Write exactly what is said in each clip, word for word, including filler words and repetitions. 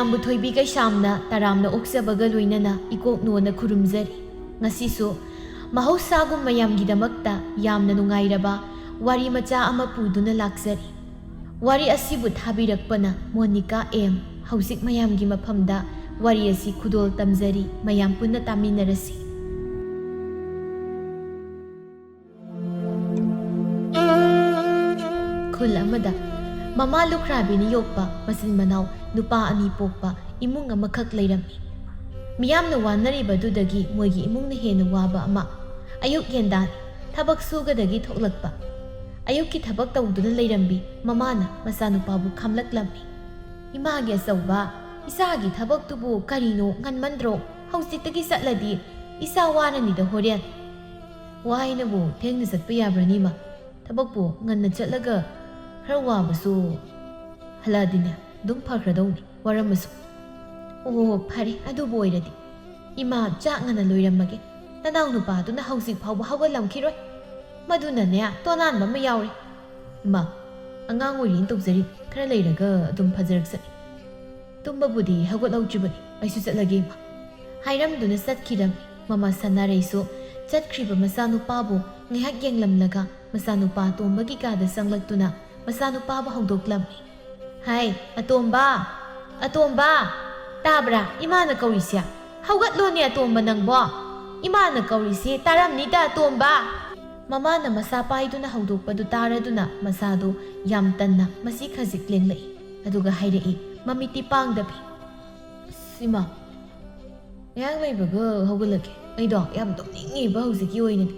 ꯃꯌꯥꯝꯕꯨ ꯊꯣꯏꯕꯤ ꯀꯩꯁꯥꯝꯅ ꯇꯔꯥꯝꯅ ꯑꯣꯛꯆꯕꯒ ꯂꯣꯏꯅꯅ ꯏꯀꯣꯛꯅꯣꯅ ꯈꯨꯔꯨꯝꯖꯔꯤ꯫ ꯉꯁꯤꯁꯨ ꯃꯍꯧꯁꯥꯒꯨꯝ ꯃꯌꯥꯝꯒꯤꯗꯃꯛꯇ ꯌꯥꯝꯅ ꯅꯨꯡꯉꯥꯏꯔꯕ ꯋꯥꯔꯤ ꯃꯆꯥ ꯑꯃ ꯄꯨꯗꯨꯅ ꯂꯥꯛꯆꯔꯤ꯫ ꯋꯥꯔꯤ ꯑꯁꯤꯕꯨ ꯊꯥꯕꯤꯔꯛꯄꯅ ꯃꯣꯅꯤꯀꯥ ꯑꯦꯝ꯫ ꯍꯧꯖꯤꯛ ꯃꯌꯥꯝꯒꯤ ꯃꯐꯝꯗ ꯋꯥꯔꯤ ꯑꯁꯤ ꯈꯨꯗꯣꯜ ꯇꯝꯖꯔꯤ, ꯃꯌꯥꯝ ꯄꯨꯟꯅ ꯇꯥꯃꯤꯟꯅꯔꯁꯤ꯫ ꯈꯨꯜ ꯑꯃꯗ ꯃꯃꯥ ꯂꯨꯈ꯭ꯔꯥꯕꯤꯅ ꯌꯣꯛꯄ ꯃꯆꯤꯟ ꯃꯅꯥꯎ ꯅꯨꯄꯥ ꯑꯅꯤ ꯄꯣꯛꯄ ꯏꯃꯨꯡ ꯑꯃꯈꯛ ꯂꯩꯔꯝꯃꯤ꯫ ꯃꯤꯌꯥꯝꯅ ꯋꯥꯅꯔꯤꯕꯗꯨꯗꯒꯤ ꯃꯣꯏꯒꯤ ꯏꯃꯨꯡꯅ ꯍꯦꯟꯅ ꯋꯥꯕ ꯑꯃ꯫ ꯑꯌꯨꯛ ꯉꯟꯇꯥ ꯊꯕꯛ ꯁꯨꯒꯗꯒꯤ ꯊꯣꯛꯂꯛꯄ꯫ ꯑꯌꯨꯛꯀꯤ ꯊꯕꯛ ꯇꯧꯗꯨꯅ ꯂꯩꯔꯝꯕꯤ ꯃꯃꯥꯅ ꯃꯆꯥꯅꯨꯄꯥꯕꯨ ꯈꯥꯝꯂꯛꯂꯝꯃꯤ꯫ "ꯏꯃꯥꯒꯤ ꯑꯆꯧꯕ, ꯏꯆꯥꯒꯤ ꯊꯕꯛꯇꯨꯕꯨ ꯀꯔꯤꯅꯣ ꯉꯟꯃꯟꯗ꯭ꯔꯣ? ꯍꯧꯖꯤꯛꯇꯒꯤ ꯆꯠꯂꯗꯤ ꯏꯆꯥ ꯋꯥꯔꯅꯤꯗ ꯍꯣꯔꯦꯟ꯫" "ꯋꯥꯏꯅꯕꯨ ꯊꯦꯡꯅ ꯆꯠꯄ ꯌꯥꯕ꯭ꯔꯅꯤ, ꯏꯃꯥ? ꯊꯕꯛꯄꯨ ꯉꯟꯅ ꯆꯠꯂꯒ ꯈꯔ ꯋꯥꯕꯁꯨ ꯍꯜꯂꯛꯑꯗꯤꯅꯦ ꯑꯗꯨꯝ ꯐꯈ꯭ꯔꯗꯧꯅꯤ, ꯋꯥꯔꯝꯃꯁꯨ꯫" "ꯑꯣ, ꯐꯔꯦ, ꯑꯗꯨꯕꯨ ꯑꯣꯏꯔꯗꯤ ꯏꯃꯥ ꯆꯥꯛ ꯉꯟꯅ ꯂꯣꯏꯔꯝꯃꯒꯦ꯫ ꯅꯅꯥꯎ ꯅꯨꯄꯥꯗꯨꯅ ꯍꯧꯖꯤꯛ ꯐꯥꯎꯕ ꯍꯧꯒꯠꯂꯝꯈꯤꯔꯣꯏ꯫ ꯃꯗꯨꯅꯅꯦ ꯇꯣꯅꯥꯟꯕ ꯑꯃ ꯌꯥꯎꯔꯦ꯫ ꯏꯃꯥ, ꯑꯉꯥꯡ ꯑꯣꯏꯔꯤꯅ ꯇꯧꯖꯔꯤ, ꯈꯔ ꯂꯩꯔꯒ ꯑꯗꯨꯝ ꯐꯖꯔꯛꯆꯅꯤ꯫ ꯇꯨꯝꯕꯕꯨꯗꯤ ꯍꯧꯒꯠꯍꯧꯗ꯭ꯔꯤꯕꯅꯤ, ꯑꯩꯁꯨ ꯆꯠꯂꯒꯦ, ꯏꯃꯥ꯫" ꯍꯥꯏꯔꯝꯗꯨꯅ ꯆꯠꯈꯤꯔꯝꯃꯤ꯫ ꯃꯃꯥ ꯁꯅꯥꯔꯩꯁꯨ ꯆꯠꯈ꯭ꯔꯤꯕ ꯃꯆꯥꯅꯨꯄꯥꯕꯨ ꯉꯥꯏꯍꯥꯛ ꯌꯦꯡꯂꯝꯂꯒ ꯃꯆꯥꯅꯨꯄꯥ ꯑꯇꯣꯝꯕꯒꯤ ꯀꯥꯗ ꯆꯪꯂꯛꯇꯨꯅ ꯃꯆꯥꯅꯨꯄꯥꯕꯨ ꯍꯧꯗꯣꯛꯂꯝꯃꯤ꯫ "ꯍꯥꯏ, ꯑꯇꯣꯝꯕ! ꯑꯇꯣꯝꯕ! ꯇꯥꯕ꯭ꯔꯥ? ꯏꯃꯥꯅ ꯀꯧꯔꯤꯁꯦ꯫ ꯍꯧꯒꯠꯂꯣꯅꯦ, ꯑꯇꯣꯝꯕ ꯅꯪꯕꯣ! ꯏꯃꯥꯅ ꯀꯧꯔꯤꯁꯦ ꯇꯥꯔꯝꯅꯤꯗ, ꯑꯇꯣꯝꯕ!" ꯃꯃꯥꯅ ꯃꯁꯥ ꯄꯥꯏꯗꯨꯅ ꯍꯧꯗꯣꯛꯄꯗꯨ ꯇꯥꯔꯗꯨꯅ ꯃꯆꯥꯗꯨ ꯌꯥꯝ ꯇꯟꯅ ꯃꯆꯤ ꯈꯖꯤꯛ ꯂꯦꯡꯂꯛꯏ꯫ ꯑꯗꯨꯒ ꯍꯥꯏꯔꯛꯏ, ꯃꯃꯤꯠꯇꯤ ꯄꯥꯡꯗꯕꯤ꯫ "ꯑꯁ, ꯏꯃꯥ, ꯉꯥꯏꯍꯥꯛ ꯂꯩꯕꯒ ꯍꯧꯒꯠꯂꯛꯀꯦ꯫ ꯑꯩꯗꯣ ꯌꯥꯝ ꯇꯨꯝꯅꯤꯡꯉꯤꯕ ꯍꯧꯖꯤꯛꯀꯤ ꯑꯣꯏꯅꯗꯤ꯫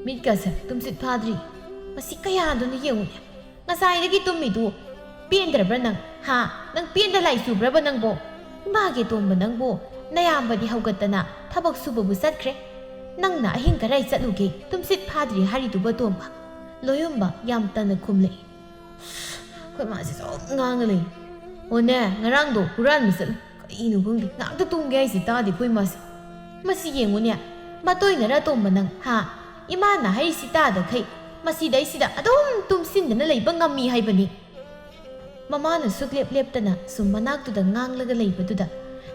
ꯃꯤꯠꯀꯁꯦ ꯇꯨꯝꯁꯤꯠ ꯐꯥꯗ꯭ꯔꯤ꯫ ꯃꯁꯤ ꯀꯌꯥꯗꯨꯅ ꯌꯦꯡꯉꯨꯅꯦ꯫ ꯉꯁꯥꯏꯗꯒꯤ ꯇꯨꯝꯃꯤꯗꯨ ꯄꯦꯟꯗ꯭ꯔꯕ꯭ꯔꯥ ꯅꯪ? ꯍꯥ? ꯅꯪ ꯄꯦꯟꯗ ꯂꯥꯏ ꯆꯨꯕ꯭ꯔꯕ ꯅꯪꯕꯣ? ꯏꯃꯥꯒꯤ ꯑꯇꯣꯝꯕ ꯅꯪꯕꯨ ꯅꯌꯥꯝꯕꯗꯤ ꯍꯧꯒꯠꯇꯅ ꯊꯕꯛ ꯁꯨꯕꯕꯨ ꯆꯠꯈ꯭ꯔꯦ꯫ ꯅꯪꯅ ꯑꯍꯤꯡ ꯀꯔꯥꯏ ꯆꯠꯂꯨꯒꯦ? ꯇꯨꯝꯁꯤꯠ ꯐꯥꯗ꯭ꯔꯤ ꯍꯥꯏꯔꯤꯗꯨꯕ, ꯑꯇꯣꯝꯕ?" ꯂꯣꯌꯨꯝꯕ ꯌꯥꯝ ꯇꯟꯅ ꯈꯨꯝꯂꯛꯏ꯫ ꯑꯩꯈꯣꯏ ꯃꯥꯁꯦ ꯁꯨꯝ ꯉꯥꯡꯉ ꯂꯩ꯫ "ꯑꯣꯅꯦ, ꯉꯔꯥꯡꯗꯣ ꯍꯨꯔꯥꯟꯕ ꯆꯠꯂꯨ꯫ ꯀꯩꯅꯣ ꯈꯪꯗꯦ, ꯉꯥꯛꯇ ꯇꯨꯝꯒꯦ ꯍꯥꯏꯁꯦ ꯇꯥꯗꯦ ꯑꯩꯈꯣꯏ ꯃꯥꯁꯦ꯫ ꯃꯁꯤ ꯌꯦꯡꯉꯨꯅꯦ, ꯃꯇꯣꯏꯅꯔ ꯑꯇꯣꯝꯕ ꯅꯪ, ꯍꯥ? ꯏꯃꯥꯅ ꯍꯥꯏꯔꯤꯁꯤ ꯇꯥꯗꯈꯩ ꯃꯁꯤꯗꯩꯁꯤꯗ ꯑꯗꯨꯝ ꯇꯨꯝꯁꯤꯟꯗꯅ ꯂꯩꯕ ꯉꯝꯃꯤ ꯍꯥꯏꯕꯅꯤ?" ꯃꯃꯥꯅ ꯁꯨꯛꯂꯦꯞ ꯂꯦꯞꯇꯅ ꯁꯨꯝ ꯃꯅꯥꯛꯇꯨꯗ ꯉꯥꯡꯂꯒ ꯂꯩꯕꯗꯨꯗ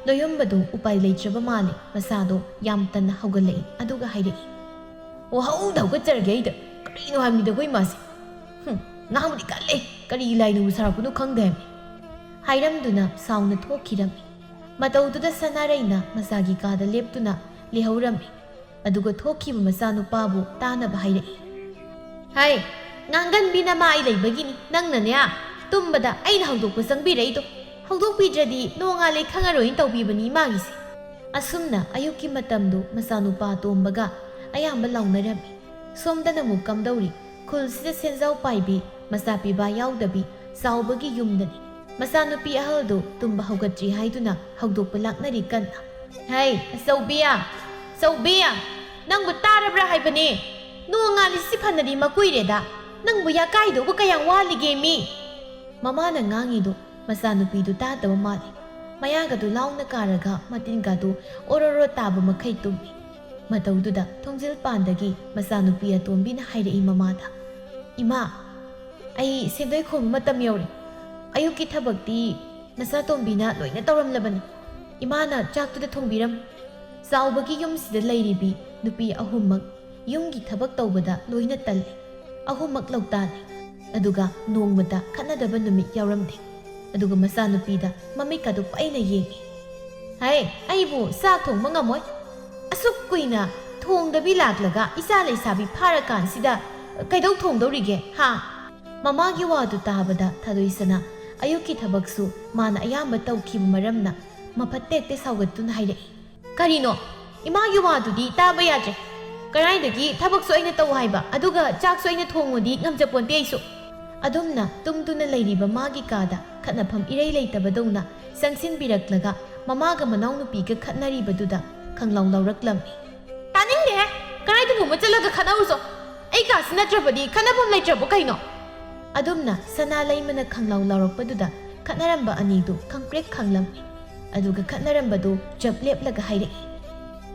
ꯂꯣꯌꯨꯝꯕꯗꯨ ꯎꯄꯥꯏ ꯂꯩꯇ꯭ꯔꯕ ꯃꯥꯜꯂꯦ꯫ ꯃꯁꯥꯗꯣ ꯌꯥꯝ ꯇꯟꯅ ꯍꯧꯒꯠꯂꯛꯏ, ꯑꯗꯨꯒ ꯍꯥꯏꯔꯛꯏ, "ꯋꯥꯍꯧꯗ ꯍꯧꯒꯠꯆꯔꯒꯦ ꯑꯩꯗ꯫ ꯀꯔꯤꯅꯣ ꯍꯥꯏꯕꯅꯤꯗ ꯑꯩꯈꯣꯏ ꯏꯃꯥꯁꯦ꯫ ꯍꯨꯝ, ꯉꯥꯡꯕꯗꯤ ꯀꯜꯂꯦ꯫ ꯀꯔꯤ ꯂꯥꯏꯅꯕꯨ ꯁꯥꯔꯛꯄꯅꯣ ꯈꯪꯗꯦ ꯍꯥꯏꯕꯅꯤ," ꯍꯥꯏꯔꯝꯗꯨꯅ ꯁꯥꯎꯅ ꯊꯣꯛꯈꯤꯔꯝꯃꯤ꯫ ꯃꯇꯧꯗꯨꯗ ꯁꯅꯥꯔꯩꯅ ꯃꯆꯥꯒꯤ ꯀꯥꯗ ꯂꯦꯞꯇꯨꯅ ꯂꯩꯍꯧꯔꯝꯃꯤ꯫ ꯑꯗꯨꯒ ꯊꯣꯛꯈꯤꯕ ꯃꯆꯥꯅꯨꯄꯥꯕꯨ ꯇꯥꯅꯕ ꯍꯥꯏꯔꯛꯏ꯫ "ꯍꯥꯏ, ꯉꯥꯡꯒꯟꯕꯤ ꯅꯃꯥ ꯑꯩ ꯂꯩꯕꯒꯤꯅꯤ꯫ ꯅꯪꯅꯅꯦ, ꯇꯨꯝꯕꯗ ꯑꯩꯅ ꯍꯧꯗꯣꯛꯄ ꯆꯪꯕꯤꯔꯛꯏꯗꯣ꯫ ꯍꯧꯗꯣꯛꯄꯤꯗ꯭ꯔꯗꯤ ꯅꯣꯡꯉꯥꯜꯂꯦ ꯈꯪꯉꯔꯣꯏꯅ ꯇꯧꯕꯤꯕꯅꯤ ꯏꯃꯥꯒꯤꯁꯦ꯫" ꯑꯁꯨꯝꯅ ꯑꯌꯨꯛꯀꯤ ꯃꯇꯝꯗꯨ ꯃꯆꯥꯅꯨꯄꯥ ꯑꯇꯣꯝꯕꯒ ꯑꯌꯥꯝꯕ ꯂꯥꯎꯅꯔꯝꯃꯤ꯫ ꯁꯣꯝꯗꯅ ꯑꯃꯨꯛ ꯀꯝꯗꯧꯔꯤ? ꯈꯨꯜꯁꯤꯗ ꯁꯦꯟꯖꯥꯎ ꯄꯥꯏꯕꯤ, ꯃꯆꯥ ꯄꯤꯕꯥ ꯌꯥꯎꯗꯕꯤ ꯆꯥꯎꯕꯒꯤ ꯌꯨꯝꯗꯅꯤ꯫ ꯃꯆꯥꯅꯨꯄꯤ ꯑꯍꯜꯗꯨ ꯇꯨꯝꯕ ꯍꯧꯒꯠꯇ꯭ꯔꯤ ꯍꯥꯏꯗꯨꯅ ꯍꯧꯗꯣꯛꯄ ꯂꯥꯛꯅꯔꯤ ꯀꯟꯅ꯫ "ꯍꯩ, ꯑꯆꯧꯕꯤ! ꯑꯆꯧꯕꯤ! ꯅꯪꯕꯨ ꯇꯥꯔꯕ꯭ꯔꯥ ꯍꯥꯏꯕꯅꯦ? ꯅꯣꯡꯉꯥꯜꯂꯤꯁꯤ ꯐꯅꯗꯤ ꯃꯀꯨꯏꯔꯦꯗ꯫ ꯅꯪꯕꯨ ꯌꯥꯀꯥꯏꯗꯧꯕ ꯀꯌꯥꯝ ꯋꯥꯠꯂꯤꯒꯦ ꯃꯤ?" ꯃꯃꯥꯅ ꯉꯥꯡꯉꯤꯗꯨ ꯃꯆꯥꯅꯨꯄꯤꯗꯨ ꯇꯥꯗꯕ ꯃꯥꯜꯂꯤ꯫ ꯃꯌꯥꯒꯗꯨ ꯂꯥꯎꯅ ꯀꯥꯔꯒ ꯃꯇꯤꯟꯒꯗꯨ ꯑꯣꯔꯣꯔꯣ ꯇꯥꯕ ꯃꯈꯩ ꯇꯨꯝꯃꯤ꯫ ꯃꯇꯧꯗꯨꯗ ꯊꯣꯡꯖꯤꯜ ꯄꯥꯟꯗꯒꯤ ꯃꯆꯥꯅꯨꯄꯤ ꯑꯇꯣꯝꯕꯤꯅ ꯍꯥꯏꯔꯛꯏ ꯃꯃꯥꯗ, "ꯏꯃꯥ, ꯑꯩ ꯁꯦꯟꯗꯣꯏ ꯈꯣꯝꯕ ꯃꯇꯝ ꯌꯧꯔꯦ꯫ ꯑꯌꯨꯛꯀꯤ ꯊꯕꯛꯇꯤ ꯅꯆꯥꯇꯣꯝꯕꯤꯅ ꯂꯣꯏꯅ ꯇꯧꯔꯝꯂꯕꯅꯤ꯫ ꯏꯃꯥꯅ ꯆꯥꯛꯇꯨꯗ ꯊꯣꯡꯕꯤꯔꯝꯃꯨ꯫" ꯆꯥꯎꯕꯒꯤ ꯌꯨꯝꯁꯤꯗ ꯂꯩꯔꯤꯕꯤ ꯅꯨꯄꯤ ꯑꯍꯨꯝꯃꯛ ꯌꯨꯝꯒꯤ ꯊꯕꯛ ꯇꯧꯕꯗ ꯂꯣꯏꯅ ꯇꯜꯂꯤ꯫ ꯑꯍꯨꯝꯃꯛ ꯂꯧꯇꯥꯜꯂꯤ꯫ ꯑꯗꯨꯒ ꯅꯣꯡꯃꯇ ꯈꯠꯅꯗꯕ ꯅꯨꯃꯤꯠ ꯌꯥꯎꯔꯝꯗꯦ꯫ ꯑꯗꯨꯒ ꯃꯆꯥꯅꯨꯄꯤꯗ ꯃꯃꯤꯠꯀꯗꯨ ꯄꯩꯅ ꯌꯦꯡꯉꯤ꯫ "ꯍꯩ, ꯑꯩꯕꯨ ꯆꯥꯛ ꯊꯣꯡꯕ ꯉꯝꯃꯣꯏ꯫ ꯑꯁꯨꯛ ꯀꯨꯏꯅ ꯊꯣꯡꯗꯕꯤ ꯂꯥꯛꯂꯒ ꯏꯆꯥ ꯂꯩꯁꯥꯕꯤ ꯐꯥꯔꯀꯥꯟꯁꯤꯗ ꯀꯩꯗꯧ ꯊꯣꯡꯗꯧꯔꯤꯒꯦ, ꯍꯥ?" ꯃꯃꯥꯒꯤ ꯋꯥꯗꯨ ꯇꯥꯕꯗ ꯊꯥꯗꯣꯏꯁꯅꯥ ꯑꯌꯨꯛꯀꯤ ꯊꯕꯛꯁꯨ ꯃꯥꯅ ꯑꯌꯥꯝꯕ ꯇꯧꯈꯤꯕ ꯃꯔꯝꯅ ꯃꯐꯠꯇ ꯍꯦꯛꯇ ꯁꯥꯎꯒꯠꯇꯨꯅ ꯍꯥꯏꯔꯛꯏ꯫ "ꯀꯔꯤꯅꯣ? ꯏꯃꯥꯒꯤ ꯋꯥꯗꯨꯗꯤ ꯇꯥꯕ ꯌꯥꯗ꯭ꯔꯦ꯫ ꯀꯗꯥꯏꯗꯒꯤ ꯊꯕꯛꯁꯨ ꯑꯩꯅ ꯇꯧ ꯍꯥꯏꯕ, ꯑꯗꯨꯒ ꯆꯥꯛꯁꯨ ꯑꯩꯅ ꯊꯣꯡꯉꯨꯗꯤ ꯉꯝꯖꯄꯣꯟꯇꯦ ꯑꯩꯁꯨ꯫" ꯑꯗꯨꯝꯅ ꯇꯨꯝꯗꯨꯅ ꯂꯩꯔꯤꯕ ꯃꯥꯒꯤ ꯀꯥꯗ ꯈꯠꯅꯐꯝ ꯏꯔꯩ ꯂꯩꯇꯕꯗꯧꯅ ꯆꯪꯁꯤꯟꯕꯤꯔꯛꯂꯒ ꯃꯃꯥꯒ ꯃꯅꯥꯎꯅꯨꯄꯤꯒ ꯈꯠꯅꯔꯤꯕꯗꯨꯗ ꯈꯪꯂꯥꯎ ꯂꯥꯎꯔꯛꯂꯝꯃꯤ꯫ "ꯇꯥꯅꯤꯡꯗꯦꯍꯦ! ꯀꯗꯥꯏꯗꯅꯣꯃ ꯆꯠꯂꯒ ꯈꯠꯅꯧꯔꯨꯆꯣ꯫ ꯑꯩ ꯀꯥꯁꯤ ꯅꯠꯇ꯭ꯔꯕꯗꯤ ꯈꯠꯅꯐꯝ ꯂꯩꯇ꯭ꯔꯕꯣ ꯀꯩꯅꯣ?" ꯑꯗꯨꯝꯅ ꯁꯅꯥ ꯂꯩꯃꯅ ꯈꯪꯂꯥꯎ ꯂꯥꯎꯔꯛꯄꯗꯨꯗ ꯈꯠꯅꯔꯝꯕ ꯑꯅꯤꯗꯨ ꯈꯪꯄ꯭ꯔꯦꯛ ꯈꯪꯂꯝꯃꯤ꯫ ꯑꯗꯨꯒ ꯈꯠꯅꯔꯝꯕꯗꯨ ꯆꯞ ꯂꯦꯞꯂꯒ ꯍꯥꯏꯔꯛꯏ꯫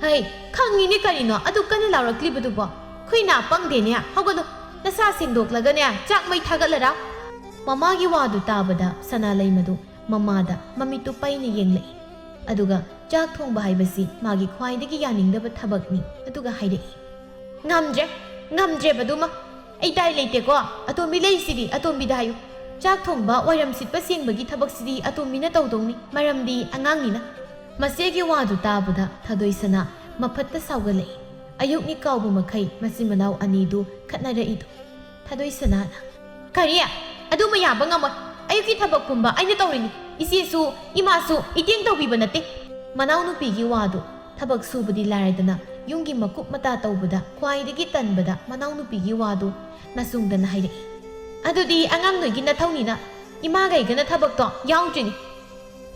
"ꯍꯩ, ꯈꯪꯉꯤꯅꯦ ꯀꯔꯤꯅꯣ ꯑꯗꯨ ꯀꯟꯅ ꯂꯥꯎꯔꯛꯂꯤꯕꯗꯨꯕꯣ? ꯈꯨꯏꯅꯥ ꯄꯪꯗꯦꯅꯦ, ꯍꯧꯒꯠꯂꯨ꯫ ꯅꯁꯥ ꯁꯦꯡꯗꯣꯛꯂꯒꯅꯦ ꯆꯥꯛ ꯃꯩ ꯊꯥꯒꯠꯂꯔꯥ꯫" ꯃꯃꯥꯒꯤ ꯋꯥꯗꯨ ꯇꯥꯕꯗ ꯁꯅꯥ ꯂꯩꯃꯗꯨ ꯃꯃꯥꯗ ꯃꯃꯤꯠꯇꯨ ꯄꯩꯅ ꯌꯦꯡꯂꯛꯏ꯫ ꯑꯗꯨꯒ ꯆꯥꯛ ꯊꯣꯡꯕ ꯍꯥꯏꯕꯁꯤ ꯃꯥꯒꯤ ꯈ꯭ꯋꯥꯏꯗꯒꯤ ꯌꯥꯅꯤꯡꯗꯕ ꯊꯕꯛꯅꯤ꯫ ꯑꯗꯨꯒ ꯍꯥꯏꯔꯛꯏ, "ꯉꯝꯗ꯭ꯔꯦ, ꯉꯝꯗ꯭ꯔꯦꯕꯗꯨꯃ꯫ ꯑꯩ ꯗꯥꯏ ꯂꯩꯇꯦꯀꯣ꯫ ꯑꯇꯣꯝꯕꯤ ꯂꯩꯁꯤꯗꯤ, ꯑꯇꯣꯝꯕꯤꯗ ꯍꯥꯏꯌꯨ꯫ ꯆꯥꯛ ꯊꯣꯡꯕ, ꯋꯥꯏꯔꯝ ꯁꯤꯠꯄ ꯁꯦꯡꯕꯒꯤ ꯊꯕꯛꯁꯤꯗꯤ ꯑꯇꯣꯝꯕꯤꯅ ꯇꯧꯗꯧꯅꯤ, ꯃꯔꯝꯗꯤ ꯑꯉꯥꯡꯅꯤꯅ"꯫ ꯃꯆꯦꯒꯤ ꯋꯥꯗꯨ ꯇꯥꯕꯗ ꯊꯥꯗꯣꯏꯁꯅꯥ ꯃꯐꯠꯇ ꯁꯥꯎꯒꯠꯂꯛꯏ꯫ ꯑꯌꯨꯛꯅꯤ ꯀꯥꯎꯕ ꯃꯈꯩ ꯃꯆꯤꯟ ꯃꯅꯥꯎ ꯑꯅꯤꯗꯨ ꯈꯠꯅꯔꯛꯏꯗꯣ꯫ ꯊꯥꯗꯣꯏꯁꯅꯥꯅ, "ꯀꯔꯤ? ꯑꯗꯨꯃ ꯌꯥꯕ ꯉꯝꯃꯣꯏ꯫ ꯑꯌꯨꯛꯀꯤ ꯊꯕꯛ ꯄꯨꯝꯕ ꯑꯩꯅ ꯇꯧꯔꯤꯅꯤ꯫ ꯏꯆꯦꯁꯨ, ꯏꯃꯥꯁꯨ ꯏꯇꯦꯡ ꯇꯧꯕꯤꯕ ꯅꯠꯇꯦ"꯫ ꯃꯅꯥꯎꯅꯨꯄꯤꯒꯤ ꯋꯥꯗꯨ, ꯊꯕꯛ ꯁꯨꯕꯗꯤ ꯂꯥꯏꯔꯗꯅ ꯌꯨꯝꯒꯤ ꯃꯀꯨꯞ ꯃꯇꯥ ꯇꯧꯕꯗ ꯈ꯭ꯋꯥꯏꯗꯒꯤ ꯇꯟꯕꯗ ꯃꯅꯥꯎꯅꯨꯄꯤꯒꯤ ꯋꯥꯗꯨ ꯅꯆꯨꯡꯗꯅ ꯍꯥꯏꯔꯛꯏ, "ꯑꯗꯨꯗꯤ ꯑꯉꯥꯡ ꯅꯣꯏꯒꯤ ꯅꯊꯧꯅꯤꯅ ꯏꯃꯥꯒꯩꯒꯅ ꯊꯕꯛꯇꯣ ꯌꯥꯎꯗ꯭ꯔꯤꯅꯤ꯫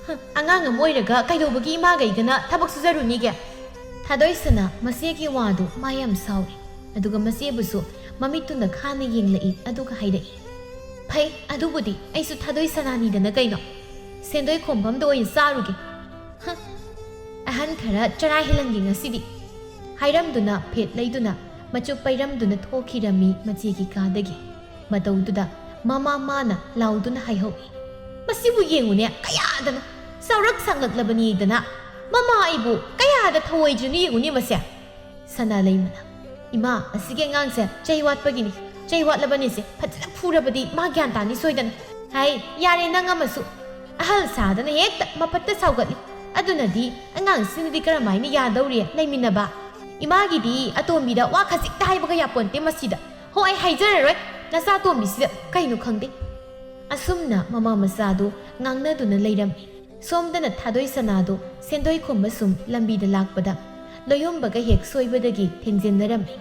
ꯍ, ꯑꯉꯥꯡ ꯑꯃ ꯑꯣꯏꯔꯒ ꯀꯩꯗꯧꯕꯒꯤ ꯏꯃꯥꯒꯩꯒꯅ ꯊꯕꯛ ꯁꯨꯖꯔꯨꯅꯤꯒꯦ?" ꯊꯥꯗꯣꯏꯁꯅꯥ ꯃꯆꯦꯒꯤ ꯋꯥꯗꯨ ꯃꯥ ꯌꯥꯝ ꯁꯥꯎꯏ꯫ ꯑꯗꯨꯒ ꯃꯆꯦꯕꯨꯁꯨ ꯃꯃꯤꯠꯇꯨꯅ ꯈꯥꯅ ꯌꯦꯡꯂꯛꯏ꯫ ꯑꯗꯨꯒ ꯍꯥꯏꯔꯛꯏ, "ꯐꯩ, ꯑꯗꯨꯕꯨꯗꯤ ꯑꯩꯁꯨ ꯊꯥꯗꯣꯏꯁꯅꯥꯅꯤꯗꯅ ꯀꯩꯅꯣ꯫ ꯁꯦꯟꯗꯣꯏ ꯈꯣꯝꯐꯝꯗ ꯑꯣꯏꯅ ꯆꯥꯔꯨꯒꯦ꯫ ꯍ, ꯑꯍꯟ ꯈꯔ ꯆꯔꯥ ꯍꯦꯜꯍꯟꯒꯦ ꯉꯁꯤꯗꯤ"꯫ ꯍꯥꯏꯔꯝꯗꯨꯅ ꯐꯦꯠ ꯂꯩꯗꯨꯅ ꯃꯆꯨꯞ ꯄꯩꯔꯝꯗꯨꯅ ꯊꯣꯛꯈꯤꯔꯝꯃꯤ ꯃꯆꯦꯒꯤ ꯀꯥꯗꯒꯤ꯫ ꯃꯇꯧꯗꯨꯗ ꯃꯃꯥ ꯃꯥꯅ ꯂꯥꯎꯗꯨꯅ ꯍꯥꯏꯍꯧꯏ, "ꯃꯁꯤꯕꯨ ꯌꯦꯡꯉꯨꯅꯦ, ꯀꯌꯥꯗꯅꯣ! ꯆꯥꯎꯔꯛ ꯁꯥꯡꯂꯛꯂꯕꯅꯤꯗꯅ ꯃꯃꯥ ꯑꯩꯕꯨ ꯀꯌꯥꯗ ꯊꯧꯑꯣꯏꯗ꯭ꯔꯤꯅꯣ ꯌꯦꯡꯉꯨꯅꯦ ꯃꯁꯦ!" ꯁꯅꯥ ꯂꯩꯃꯅ, "ꯏꯃꯥ, ꯑꯁꯤꯒꯤ ꯑꯉꯥꯡꯁꯦ ꯆꯩ ꯋꯥꯠꯄꯒꯤꯅꯤ꯫ ꯆꯩ ꯋꯥꯠꯂꯕꯅꯤꯁꯦ꯫ ꯐꯖꯅ ꯐꯨꯔꯕꯗꯤ ꯃꯥ ꯒ꯭ꯌꯥꯟ ꯇꯥꯅꯤ ꯁꯣꯏꯗꯅ"꯫ ꯍꯥꯏ, ꯌꯥꯔꯦ ꯅꯪ ꯑꯃꯁꯨ꯫ ꯑꯍꯜ ꯁꯥꯗꯅ ꯍꯦꯛꯇ ꯃꯐꯠꯇ ꯁꯥꯎꯒꯠꯂꯤ꯫ ꯑꯗꯨꯅꯗꯤ ꯑꯉꯥꯡꯁꯤꯡꯗꯤ ꯀꯔꯝꯍꯥꯏꯅ ꯌꯥꯗꯧꯔꯤ ꯂꯩꯃꯤꯟꯅꯕ? ꯏꯃꯥꯒꯤꯗꯤ ꯑꯇꯣꯝꯕꯤꯗ ꯋꯥ ꯈꯖꯤꯛꯇ ꯍꯥꯏꯕꯒ ꯌꯥꯄꯣꯟꯇꯦ ꯃꯁꯤꯗ꯫ ꯍꯣ, ꯑꯩ ꯍꯥꯏꯖꯔꯔꯣꯏ꯫ ꯅꯆꯥꯇꯣꯝꯕꯤꯁꯤꯗ ꯀꯩꯅꯣ ꯈꯪꯗꯦ꯫ ꯑꯁꯨꯝꯅ ꯃꯃꯥ ꯃꯆꯥꯗꯨ ꯉꯥꯡꯅꯗꯨꯅ ꯂꯩꯔꯝꯃꯤ꯫ ꯁꯣꯝꯗꯅ ꯊꯥꯗꯣꯏ ꯁꯅꯥꯗꯨ ꯁꯦꯟꯗꯣꯏ ꯈꯣꯝꯕ ꯁꯨꯝ ꯂꯝꯕꯤꯗ ꯂꯥꯛꯄꯗ ꯂꯣꯌꯣꯝꯕꯒ ꯍꯦꯛ ꯁꯣꯏꯕꯗꯒꯤ ꯊꯦꯡꯖꯤꯟꯅꯔꯝꯃꯤ꯫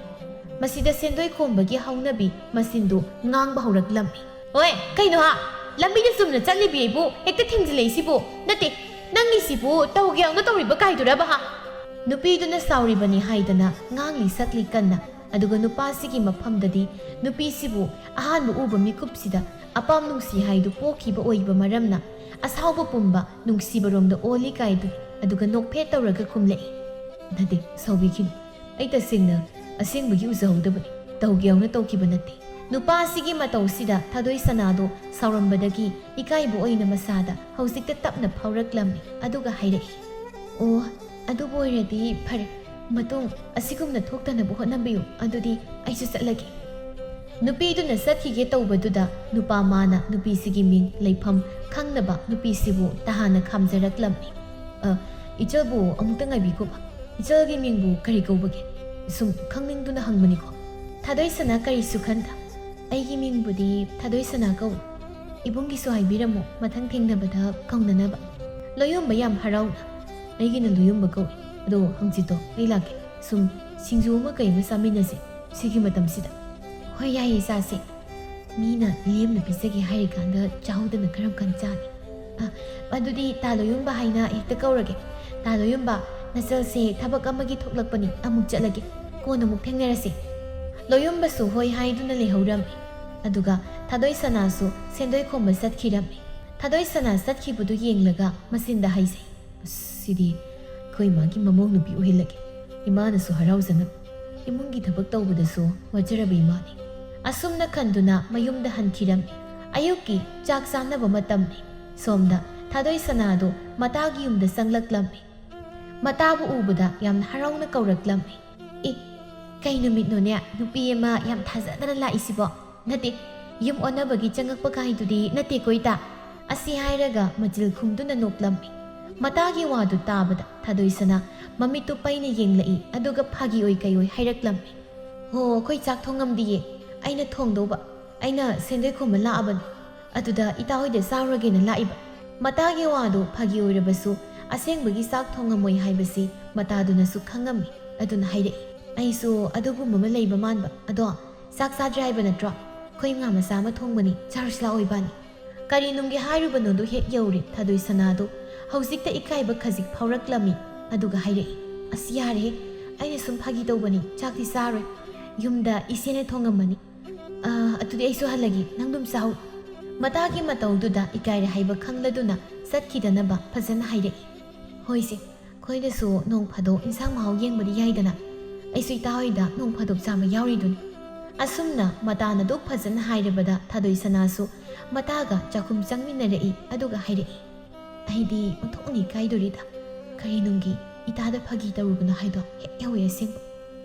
ꯃꯁꯤꯗ ꯁꯦꯟꯗꯣꯏ ꯈꯣꯝꯕꯒꯤ ꯍꯧꯅꯕꯤ ꯃꯆꯤꯟꯗꯨ ꯉꯥꯡꯕ ꯍꯧꯔꯛꯂꯝꯃꯤ꯫ "ꯍꯣꯏ, ꯀꯩꯅꯣ ꯍꯥ? ꯂꯝꯕꯤꯗ ꯆꯨꯝꯅ ꯆꯠꯂꯤꯕꯤ ꯑꯩꯕꯨ ꯍꯦꯛꯇ ꯊꯦꯡꯖꯤꯜꯂꯛꯏꯁꯤꯕꯨ? ꯅꯠꯇꯦ, ꯅꯪꯒꯤꯁꯤꯕꯨ ꯇꯧꯒꯦ ꯌꯥꯎꯅ ꯇꯧꯔꯤꯕ ꯀꯥꯏꯗꯨꯔꯕ ꯍꯥ?" ꯅꯨꯄꯤꯗꯨꯅ ꯁꯥꯎꯔꯤꯕꯅꯤ ꯍꯥꯏꯗꯅ ꯉꯥꯡꯂꯤ ꯁꯛꯂꯤ ꯀꯟꯅ꯫ ꯑꯗꯨꯒ ꯅꯨꯄꯥꯁꯤꯒꯤ ꯃꯐꯝꯗꯗꯤ ꯅꯨꯄꯤꯁꯤꯕꯨ ꯑꯍꯥꯟꯕ ꯎꯕ ꯃꯤꯀꯨꯞꯁꯤꯗ ꯑꯄꯥꯝ ꯅꯨꯡꯁꯤ ꯍꯥꯏꯗꯨ ꯄꯣꯛꯈꯤꯕ ꯑꯣꯏꯕ ꯃꯔꯝꯅ ꯑꯁꯥꯎꯕ ꯄꯨꯝꯕ ꯅꯨꯡꯁꯤꯕꯔꯣꯝꯗ ꯑꯣꯜꯂꯤ ꯀꯥꯏꯗꯨ꯫ ꯑꯗꯨꯒ ꯅꯣꯛꯐꯦꯠ ꯇꯧꯔꯒ ꯈꯨꯝꯂꯛꯏ, "ꯅꯠꯇꯦ, ꯁꯥꯎꯕꯤꯈꯤꯅꯨ꯫ ꯑꯩ ꯇꯁꯦꯡꯅ ꯑꯁꯦꯡꯕꯒꯤ ꯎꯖꯍꯧꯗꯕꯅꯤ꯫ ꯇꯧꯒꯦ ꯌꯥꯎꯅ ꯇꯧꯈꯤꯕ ꯅꯠꯇꯦ"꯫ ꯅꯨꯄꯥꯁꯤꯒꯤ ꯃꯇꯧꯁꯤꯗ ꯊꯥꯗꯣꯏ ꯁꯅꯥꯗꯣ ꯁꯥꯎꯔꯝꯕꯗꯒꯤ ꯏꯀꯥꯏꯕ ꯑꯣꯏꯅ ꯃꯁꯥꯗ ꯍꯧꯖꯤꯛꯇ ꯇꯞꯅ ꯐꯥꯎꯔꯛꯂꯝꯃꯤ, ꯑꯗꯨꯒ ꯍꯥꯏꯔꯛꯏ, "ꯑꯣ, ꯑꯗꯨꯕꯨ ꯑꯣꯏꯔꯗꯤ ꯐꯔꯦ, ꯃꯇꯨꯡ ꯑꯁꯤꯒꯨꯝꯅ ꯊꯣꯛꯇꯅꯕ ꯍꯣꯠꯅꯕꯤꯌꯨ, ꯑꯗꯨꯗꯤ ꯑꯩꯁꯨ ꯆꯠꯂꯒꯦ"꯫ ꯅꯨꯄꯤꯗꯨꯅ ꯆꯠꯈꯤꯒꯦ ꯇꯧꯕꯗꯨꯗ ꯅꯨꯄꯥ ꯃꯥꯅ ꯅꯨꯄꯤꯁꯤꯒꯤ ꯃꯤꯡ ꯂꯩꯐꯝ ꯈꯪꯅꯕ ꯅꯨꯄꯤꯁꯤꯕꯨ ꯇꯍꯥꯟꯅ ꯈꯥꯝꯖꯔꯛꯂꯝꯃꯤ꯫ "ꯑ, ꯏꯆꯜꯕꯨ ꯑꯃꯨꯛꯇ ꯉꯥꯏꯕꯤꯈꯣꯕ꯫ ꯏꯆꯜꯒꯤ ꯃꯤꯡꯕꯨ ꯀꯔꯤ ꯀꯧꯕꯒꯦ? ꯁꯨꯝ ꯈꯪꯅꯤꯡꯗꯨꯅ ꯍꯪꯕꯅꯤꯀꯣ"꯫ ꯊꯥꯗꯣꯏ ꯁꯅꯥ ꯀꯔꯤꯁꯨ ꯈꯟꯗ, "ꯑꯩꯒꯤ ꯃꯤꯡꯕꯨꯗꯤ ꯊꯥꯗꯣꯏ ꯁꯅꯥ ꯀꯧꯏ꯫ ꯏꯕꯨꯡꯒꯤꯁꯨ ꯍꯥꯏꯕꯤꯔꯝꯃꯣ, ꯃꯊꯪ ꯊꯦꯡꯅꯕꯗ ꯀꯧꯅꯅꯕ"꯫ ꯂꯣꯌꯨꯝꯕ ꯌꯥꯝ ꯍꯔꯥꯎꯅ, "ꯑꯩꯒꯤꯅ ꯂꯣꯌꯨꯝꯕ ꯀꯧꯏ, ꯑꯗꯣ ꯍꯪꯆꯤꯠꯇꯣ ꯑꯩ ꯂꯥꯛꯀꯦ꯫ ꯁꯨꯝ ꯁꯤꯡꯖꯨ ꯑꯃ ꯀꯩ ꯑꯃ ꯆꯥꯃꯤꯟꯅꯁꯦ ꯁꯤꯒꯤ ꯃꯇꯝꯁꯤꯗ"꯫ "ꯍꯣꯏ, ꯌꯥꯏꯌꯦ, ꯆꯥꯁꯦ꯫ ꯃꯤꯅ ꯂꯦꯝꯅ ꯄꯤꯖꯒꯦ ꯍꯥꯏꯔꯤꯀꯥꯟꯗ ꯆꯥꯍꯧꯗꯅ ꯀꯔꯝ ꯀꯥꯟ ꯆꯥꯅꯤ?" "ꯑ, ꯑꯗꯨꯗꯤ ꯇꯥ ꯂꯣꯌꯨꯝꯕ ꯍꯥꯏꯅ ꯍꯦꯛꯇ ꯀꯧꯔꯒꯦ꯫ ꯇꯥ ꯂꯣꯌꯨꯝꯕ, ꯅꯆꯜꯁꯦ ꯊꯕꯛ ꯑꯃꯒꯤ ꯊꯣꯛꯂꯛꯄꯅꯤ, ꯑꯃꯨꯛ ꯆꯠꯂꯒꯦ꯫ ꯀꯣꯟꯅ ꯑꯃꯨꯛ ꯊꯦꯡꯅꯔꯁꯤ"꯫ ꯂꯣꯌꯨꯝꯕꯁꯨ ꯍꯣꯏ ꯍꯥꯏꯗꯨꯅ ꯂꯩꯍꯧꯔꯝꯃꯤ꯫ ꯑꯗꯨꯒ ꯊꯥꯗꯣꯏ ꯁꯅꯥꯁꯨ ꯁꯦꯟꯗꯣꯏ ꯈꯣꯝꯕ ꯆꯠꯈꯤꯔꯝꯃꯤ꯫ ꯊꯥꯗꯣꯏ ꯁꯅꯥ ꯆꯠꯈꯤꯕꯗꯨ ꯌꯦꯡꯂꯒ ꯃꯆꯤꯟꯗ ꯍꯥꯏꯖꯩ, "ꯑꯁ, ꯁꯤꯗꯤ ꯑꯩꯈꯣꯏ ꯏꯃꯥꯒꯤ ꯃꯃꯧ ꯅꯨꯄꯤ ꯑꯣꯏꯍꯜꯂꯒꯦ꯫ ꯏꯃꯥꯅꯁꯨ ꯍꯔꯥꯎꯖꯅꯕ꯫ ꯏꯃꯨꯡꯒꯤ ꯊꯕꯛ ꯇꯧꯕꯗꯁꯨ ꯋꯥꯖꯔꯕ ꯏꯃꯥꯅꯤ"꯫ ꯑꯁꯨꯝꯅ ꯈꯟꯗꯨꯅ ꯃꯌꯨꯝꯗ ꯍꯟꯈꯤꯔꯝꯃꯤ꯫ ꯑꯌꯨꯛꯀꯤ ꯆꯥꯛ ꯆꯥꯅꯕ ꯃꯇꯝꯅꯤ꯫ ꯁꯣꯝꯗ ꯊꯥꯗꯣꯏ ꯁꯅꯥꯗꯣ ꯃꯇꯥꯒꯤ ꯌꯨꯝꯗ ꯆꯪꯂꯛꯂꯝꯃꯤ꯫ ꯃꯇꯥꯕꯨ ꯎꯕꯗ ꯌꯥꯝꯅ ꯍꯔꯥꯎꯅ ꯀꯧꯔꯛꯂꯝꯃꯤ꯫ "ꯑꯦ, ꯀꯩ ꯅꯨꯃꯤꯠꯅꯣꯅꯦ ꯅꯨꯄꯤ ꯑꯃ ꯌꯥꯝ ꯊꯥꯖꯗꯅ ꯂꯥꯛꯏꯁꯤꯕꯣ? ꯅꯠꯇꯦ, ꯌꯨꯝ ꯑꯣꯟꯅꯕꯒꯤ ꯆꯪꯉꯛꯄ ꯀꯥꯏꯗꯨꯗꯤ ꯅꯠꯇꯦꯀꯣ ꯏꯇꯥ?" ꯑꯁꯤ ꯍꯥꯏꯔꯒ ꯃꯆꯤꯜ ꯈꯨꯝꯗꯨꯅ ꯅꯣꯛꯂꯝꯃꯤ꯫ ꯃꯇꯥꯒꯤ ꯋꯥꯗꯨ ꯇꯥꯕꯗ ꯊꯥꯗꯣꯏ ꯁꯅꯥ ꯃꯃꯤꯠꯇꯨ ꯄꯩꯅ ꯌꯦꯡꯂꯛꯏ, ꯑꯗꯨꯒ ꯐꯥꯒꯤ ꯑꯣꯏ ꯀꯩ ꯑꯣꯏ ꯍꯥꯏꯔꯛꯂꯝꯃꯤ꯫ "ꯍꯣ, ꯑꯩꯈꯣꯏ ꯆꯥꯛ ꯊꯣꯡꯉꯝꯗꯤꯌꯦ, ꯑꯩꯅ ꯊꯣꯡꯗꯧꯕ꯫ ꯑꯩꯅ ꯁꯦꯟꯗꯣꯏ ꯈꯣꯝꯕ ꯂꯥꯛꯑꯕꯅꯤ꯫ ꯑꯗꯨꯗ ꯏꯇꯥ ꯍꯣꯏꯗ ꯆꯥꯔꯨꯔꯒꯦꯅ ꯂꯥꯛꯏꯕ"꯫ ꯃꯇꯥꯒꯤ ꯋꯥꯗꯨ ꯐꯥꯒꯤ ꯑꯣꯏꯔꯕꯁꯨ ꯑꯁꯦꯡꯕꯒꯤ ꯆꯥꯛ ꯊꯣꯡꯉꯝꯃꯣꯏ ꯍꯥꯏꯕꯁꯤ ꯃꯇꯥꯗꯨꯅꯁꯨ ꯈꯪꯉꯝꯃꯤ꯫ ꯑꯗꯨꯅ ꯍꯥꯏꯔꯛꯏ, "ꯑꯩꯁꯨ ꯑꯗꯨꯒꯨꯝꯕ ꯑꯃ ꯂꯩꯕ ꯃꯥꯟꯕ꯫ ꯑꯗꯣ ꯆꯥꯛ ꯆꯥꯗ꯭ꯔꯤ ꯍꯥꯏꯕ ꯅꯠꯇ꯭ꯔꯣ? ꯑꯩꯈꯣꯏ ꯉꯥ ꯃꯆꯥ ꯑꯃ ꯊꯣꯡꯕꯅꯤ, ꯆꯥꯔꯨꯁꯤ ꯂꯥꯛꯑꯣ ꯏꯕꯥꯅꯤ"꯫ ꯀꯔꯤ ꯅꯨꯡꯒꯤ ꯍꯥꯏꯔꯨꯕꯅꯣꯗꯨ ꯍꯦꯛ ꯌꯧꯔꯦ ꯊꯥꯗꯣꯏ ꯁꯅꯥꯗꯨ꯫ ꯍꯧꯖꯤꯛꯇ ꯏꯀꯥꯏꯕ ꯈꯖꯤꯛ ꯐꯥꯎꯔꯛꯂꯝꯃꯤ꯫ ꯑꯗꯨꯒ ꯍꯥꯏꯔꯛꯏ, "ꯑꯁ ꯌꯥꯔꯦꯍꯦ, ꯑꯩꯅ ꯁꯨꯝ ꯐꯥꯒꯤ ꯇꯧꯕꯅꯤ, ꯆꯥꯛꯇꯤ ꯆꯥꯔꯣꯏ꯫ ꯌꯨꯝꯗ ꯏꯆꯦꯅ ꯊꯣꯡꯉꯝꯃꯅꯤ꯫ ꯑ, ꯑꯗꯨꯗꯤ ꯑꯩꯁꯨ ꯍꯜꯂꯒꯦ, ꯅꯪ ꯑꯗꯨꯝ ꯆꯥꯍꯧ"꯫ ꯃꯇꯥꯒꯤ ꯃꯇꯧꯗꯨꯗ ꯏꯀꯥꯏꯔꯦ ꯍꯥꯏꯕ ꯈꯪꯂꯗꯨꯅ ꯆꯠꯈꯤꯗꯅꯕ ꯐꯖꯅ ꯍꯥꯏꯔꯛꯏ꯫ "ꯍꯣꯏꯁꯦ, ꯑꯩꯈꯣꯏꯅꯁꯨ ꯅꯣꯡ ꯐꯥꯗꯣꯛ ꯏꯟꯁꯥꯡ ꯃꯍꯥꯎ ꯌꯦꯡꯕꯗꯤ ꯌꯥꯏꯗꯅ꯫ ꯑꯩꯁꯨ ꯏꯇꯥ ꯍꯣꯏꯗ ꯅꯣꯡ ꯐꯥꯗꯣꯛ ꯆꯥꯕ ꯌꯥꯎꯔꯤꯗꯨꯅꯤ"꯫ ꯑꯁꯨꯝꯅ ꯃꯇꯥꯅ ꯑꯗꯨꯛ ꯐꯖꯅ ꯍꯥꯏꯔꯕꯗ ꯊꯥꯗꯣꯏ ꯁꯅꯥꯁꯨ ꯃꯇꯥꯒ ꯆꯥꯛꯈꯨꯝ ꯆꯪꯃꯤꯟꯅꯔꯛꯏ꯫ ꯑꯗꯨꯒ ꯍꯥꯏꯔꯛꯏ, "ꯑꯩꯗꯤ ꯑꯣꯟꯊꯣꯛꯅ ꯏꯀꯥꯏꯗꯣꯔꯤꯗ꯫ ꯀꯔꯤꯅꯨꯡꯒꯤ ꯏꯇꯥꯗ ꯐꯥꯒꯤ ꯇꯧꯔꯨꯕꯅꯣ ꯍꯥꯏꯗꯣ ꯍꯦꯛ ꯌꯥꯎꯋꯦ ꯑꯁꯦꯡꯕ꯫